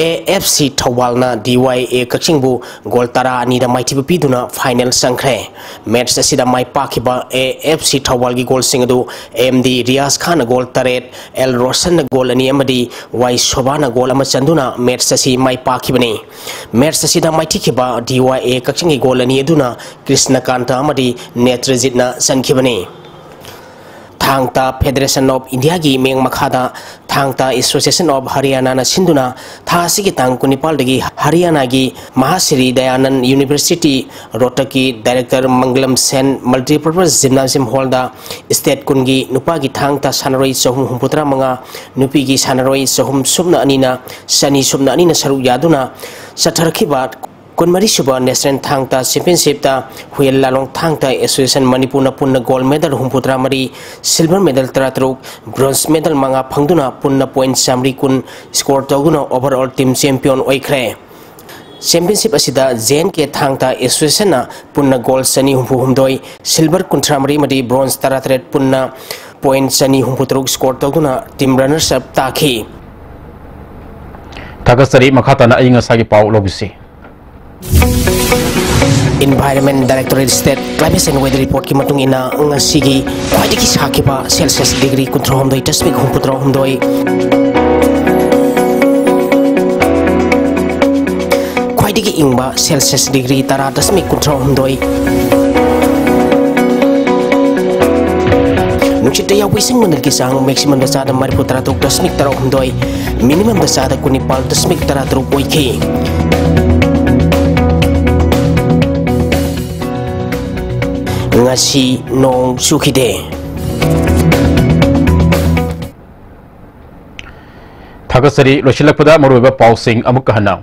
A F C ꯊꯧꯕꯥꯜꯅ D Y A ꯀꯛꯆꯤꯡꯕꯨ goal ꯇꯔꯥ ꯑꯅꯤꯗ ꯃꯥꯏꯊꯤꯕ ꯄꯤꯗꯨꯅ ꯐꯥꯏꯅꯦꯜ ꯆꯪꯈ꯭ꯔꯦ꯫ ꯃꯦꯠꯆ ꯑꯁꯤꯗ ꯃꯥꯏ ꯄꯥꯛꯈꯤꯕ ꯑꯦ ꯑꯦꯐ ꯁꯤ ꯊꯧꯕꯥꯜꯒꯤ ꯒꯣꯜꯁꯤꯡ ꯑꯗꯨ ꯑꯦꯝ ꯗꯤ ꯔꯤꯌꯥꯖ ꯈꯥꯟꯅ ꯒꯣꯜ ꯇꯔꯦꯠ, ꯑꯦꯜ ꯔꯣꯁꯟꯅ ꯒꯣꯜ ꯑꯅꯤ ꯑꯃꯗꯤ ꯋꯥꯏ ꯁꯣꯚꯥꯅ ꯒꯣꯜ ꯑꯃ ꯆꯟꯗꯨꯅ ꯃꯦꯠꯆ ꯑꯁꯤ ꯃꯥꯏ ꯄꯥꯛꯈꯤꯕꯅꯤ꯫ ꯃꯦꯠꯆ ꯑꯁꯤꯗ ꯃꯥꯏꯊꯤꯈꯤꯕ ꯗꯤ ꯋꯥꯏ ꯑꯦ ꯀꯛꯆꯤꯡꯒꯤ ꯒꯣꯜ ꯑꯅꯤ ꯑꯗꯨꯅ ꯀ꯭ꯔꯤꯁꯅꯀꯥꯟꯇ ꯑꯃꯗꯤ ꯅꯦꯇ꯭ꯔꯖꯤꯠꯅ ꯆꯟꯈꯤꯕꯅꯤ꯫ ꯊꯥꯡ ꯇꯥ ꯐꯦꯗꯔꯦꯁꯟ ꯑꯣꯐ ꯏꯟꯗꯤꯌꯥꯒꯤ ꯃꯤꯠꯌꯦꯡ ꯃꯈꯥꯗ ꯊꯥꯡ ꯇꯥ ꯑꯦꯁꯣꯁꯤꯌꯦꯁꯟ ꯑꯣꯐ ꯍꯔꯤꯌꯥꯅꯥꯅ ꯁꯤꯟꯗꯨꯅ ꯊꯥ ꯑꯁꯤꯒꯤ ꯇꯥꯡ ꯀꯨꯟꯅꯤꯄꯥꯜꯗꯒꯤ ꯍꯔꯤꯌꯥꯅꯥꯒꯤ ꯃꯍꯥꯁ꯭ꯔꯤ ꯗꯌꯥꯅꯟ ꯌꯨꯅꯤꯚꯔꯁꯤꯇꯤ ꯔꯣꯍꯇꯛꯀꯤ ꯗꯥꯏꯔꯦꯛꯇꯔ ꯃꯪꯒꯂꯝ ꯁꯦꯟ ꯃꯜꯇꯤꯄꯔꯄꯁ ꯖꯤꯝꯅꯥꯖꯤꯌꯝ ꯍꯣꯜꯗ ꯁ꯭ꯇꯦꯠ ꯀꯨꯟꯒꯤ ꯅꯨꯄꯥꯒꯤ ꯊꯥꯡ ꯇꯥ ꯁꯥꯟꯅꯔꯣꯏ ꯆꯍꯨꯝ ꯍꯨꯝꯐꯨꯇꯔꯥ ꯃꯉꯥ, ꯅꯨꯄꯤꯒꯤ ꯁꯥꯟꯅꯔꯣꯏ ꯆꯍꯨꯝ ꯁꯨꯞꯅ ꯑꯅꯤꯅ ꯆꯅꯤ ꯁꯨꯞꯅ ꯑꯅꯤꯅ ꯁꯔꯨꯛ ꯌꯥꯗꯨꯅ ꯆꯠꯊꯔꯛꯈꯤꯕ ꯀꯨꯟꯃꯔꯤ ꯁꯨꯕ ꯅꯦꯁꯅꯦꯜ ꯊꯥꯡ ꯇꯥ ꯆꯦꯝꯄꯤꯌꯟꯁꯤꯞꯇ ꯍꯨꯌꯦꯟ ꯂꯥꯂꯣꯡ ꯊꯥꯡ ꯇꯥ ꯑꯦꯁꯣꯁꯤꯌꯦꯁꯟ ꯃꯅꯤꯄꯨꯔꯅ ꯄꯨꯟꯅ ꯒꯣꯜ ꯃꯦꯗꯜ ꯍꯨꯝꯐꯨꯇꯔꯥ ꯃꯔꯤ, ꯁꯤꯜꯚꯔ ꯃꯦꯗꯜ ꯇꯔꯥꯇꯔꯨꯛ, ꯕ꯭ꯔꯣꯟꯖ ꯃꯦꯗꯜ ꯃꯉꯥ ꯐꯪꯗꯨꯅ ꯄꯨꯟꯅ ꯄꯣꯏꯟꯠ ꯆꯥꯃꯔꯤ ꯀꯨꯟ ꯁ꯭ꯀꯣꯔ ꯇꯧꯗꯨꯅ ꯑꯣꯚꯔ ꯑꯣꯜ ꯇꯤꯝ ꯆꯦꯝꯄꯤꯌꯟ ꯑꯣꯏꯈ꯭ꯔꯦ꯫ Championship ꯑꯁꯤꯗ J N K Thang Tha Association ꯅ ꯄꯨꯟꯅ goal ꯆꯅꯤ ꯍꯨꯝꯐꯨ ꯍꯨꯝꯗꯣꯏ, silver ꯀꯨꯟꯊ꯭ꯔꯥ ꯃꯔꯤ ꯑꯃꯗꯤ bronze ꯇꯔꯥ ꯇꯔꯦꯠ ꯄꯨꯟꯅ point ꯆꯅꯤ ꯍꯨꯝꯐꯨ ꯇꯔꯨꯛ score ꯇꯧꯗꯨꯅ team runners up ꯇꯥꯈꯤ꯫ ꯊꯥꯒꯠꯆꯔꯤ꯫ ꯃꯈꯥ ꯇꯥꯅ ꯑꯏꯪ ꯑꯁꯥꯒꯤ ꯄꯥꯎ ꯂꯧꯕꯤꯁꯤ꯫ Environment Directorate State Climate and Weather Report ꯀꯤ ꯃꯇꯨꯡ ꯏꯟꯅ, ꯉꯁꯤꯒꯤ ꯈ꯭ꯋꯥꯏꯗꯒꯤ ꯁꯥꯈꯤꯕ Celsius degree ꯀꯨꯟꯊ꯭ꯔꯥ ꯍꯨꯝꯗꯣꯏ ꯗꯁꯃꯤꯛ ꯍꯨꯝꯐꯨ ꯇꯔꯥ ꯍꯨꯝꯗꯣꯏ, ꯈ꯭ꯋꯥꯏꯗꯒꯤ ꯏꯪꯕ Celsius degree ꯇꯔꯥ ꯗꯁꯃꯤꯛ ꯀꯨꯟꯊ꯭ꯔꯥ ꯍꯨꯝꯗꯣꯏ, ꯅꯨꯡꯁꯤꯠꯇ ꯌꯥꯎꯕ ꯏꯁꯤꯡ ꯃꯅꯤꯜꯒꯤ ꯆꯥꯡ maximum ꯗ ꯆꯥꯗ ꯃꯔꯤꯐꯨ ꯇꯔꯥ ꯇꯔꯨꯛ ꯗꯁꯃꯤꯛ ꯇꯔꯥ ꯍꯨꯝꯗꯣꯏ, minimum ꯗ ꯆꯥꯗ ꯀꯨꯟꯅꯤꯄꯥꯜ ꯗꯁꯃꯤꯛ ꯇꯔꯥ ꯇꯔꯨꯛ ꯑꯣꯏꯈꯤ꯫ ꯉꯁꯤ ꯅꯣꯡ ꯆꯨꯈꯤꯗꯦ꯫ ꯊꯥꯒꯠꯆꯔꯤ꯫ ꯂꯣꯏꯁꯤꯜꯂꯛꯄꯗ ꯃꯔꯨꯑꯣꯏꯕ ꯄꯥꯎꯁꯤꯡ ꯑꯃꯨꯛꯀ ꯍꯟꯅ꯫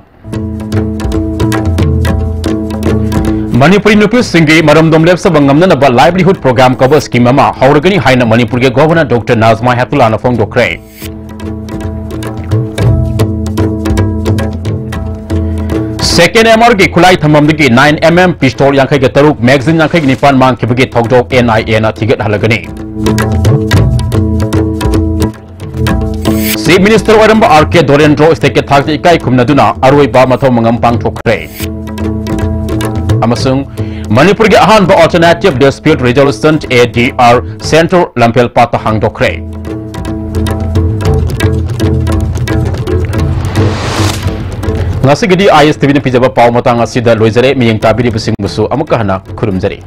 ꯃꯅꯤꯄꯨꯔꯤ ꯅꯨꯄꯤꯁꯤꯡꯒꯤ ꯃꯔꯝꯗꯣꯝ ꯂꯦꯞꯆꯕ ꯉꯝꯅꯅꯕ livelihood program ꯀꯧꯕ scheme ꯑꯃ ꯍꯧꯔꯒꯅꯤ ꯍꯥꯏꯅ ꯃꯅꯤꯄꯨꯔꯒꯤ Governor Doctor Najma Heptullahꯅ ꯐꯣꯡꯗꯣꯛꯈ꯭ꯔꯦ꯫ Second M R ꯒꯤ ꯈꯨꯠꯂꯥꯏ ꯊꯝꯐꯝꯗꯒꯤ nine M M pistol ꯌꯥꯡꯈꯩꯒ ꯇꯔꯨꯛ, magazine ꯌꯥꯡꯈꯩꯒ ꯅꯤꯄꯥꯟ ꯃꯥꯡꯈꯤꯕꯒꯤ ꯊꯧꯗꯣꯛ N I A ꯅ ꯊꯤꯒꯠꯍꯜꯂꯒꯅꯤ꯫ Chief Minister ꯑꯣꯏꯔꯝꯕ R K ꯗꯣꯔꯦꯟꯗ꯭ꯔꯣ state ꯀꯤ ꯊꯥꯛꯇ ꯏꯀꯥꯏ ꯈꯨꯝꯅꯗꯨꯅ ꯑꯔꯣꯏꯕ ꯃꯊꯧ ꯃꯉꯝ ꯄꯥꯡꯊꯣꯛꯈ꯭ꯔꯦ꯫ ꯑꯃꯁꯨꯡ ꯃꯅꯤꯄꯨꯔꯒꯤ ꯑꯍꯥꯟꯕ Alternative Dispute Resolution, A D R, Centre ꯂꯝꯐꯦꯜ ꯄꯥꯠꯇ ꯍꯥꯡꯗꯣꯛꯈ꯭ꯔꯦ꯫ ꯉꯁꯤꯒꯤꯗꯤ I S T V ꯅ ꯄꯤꯖꯕ ꯄꯥꯎ ꯃꯇꯥꯡ ꯑꯁꯤꯗ ꯂꯣꯏꯖꯔꯦ꯫ ꯃꯤꯠꯌꯦꯡ ꯇꯥꯕꯤꯔꯤꯕꯁꯤꯡꯕꯨꯁꯨ ꯑꯃꯨꯛꯀ ꯍꯟꯅ ꯈꯨꯔꯨꯝꯖꯔꯤ꯫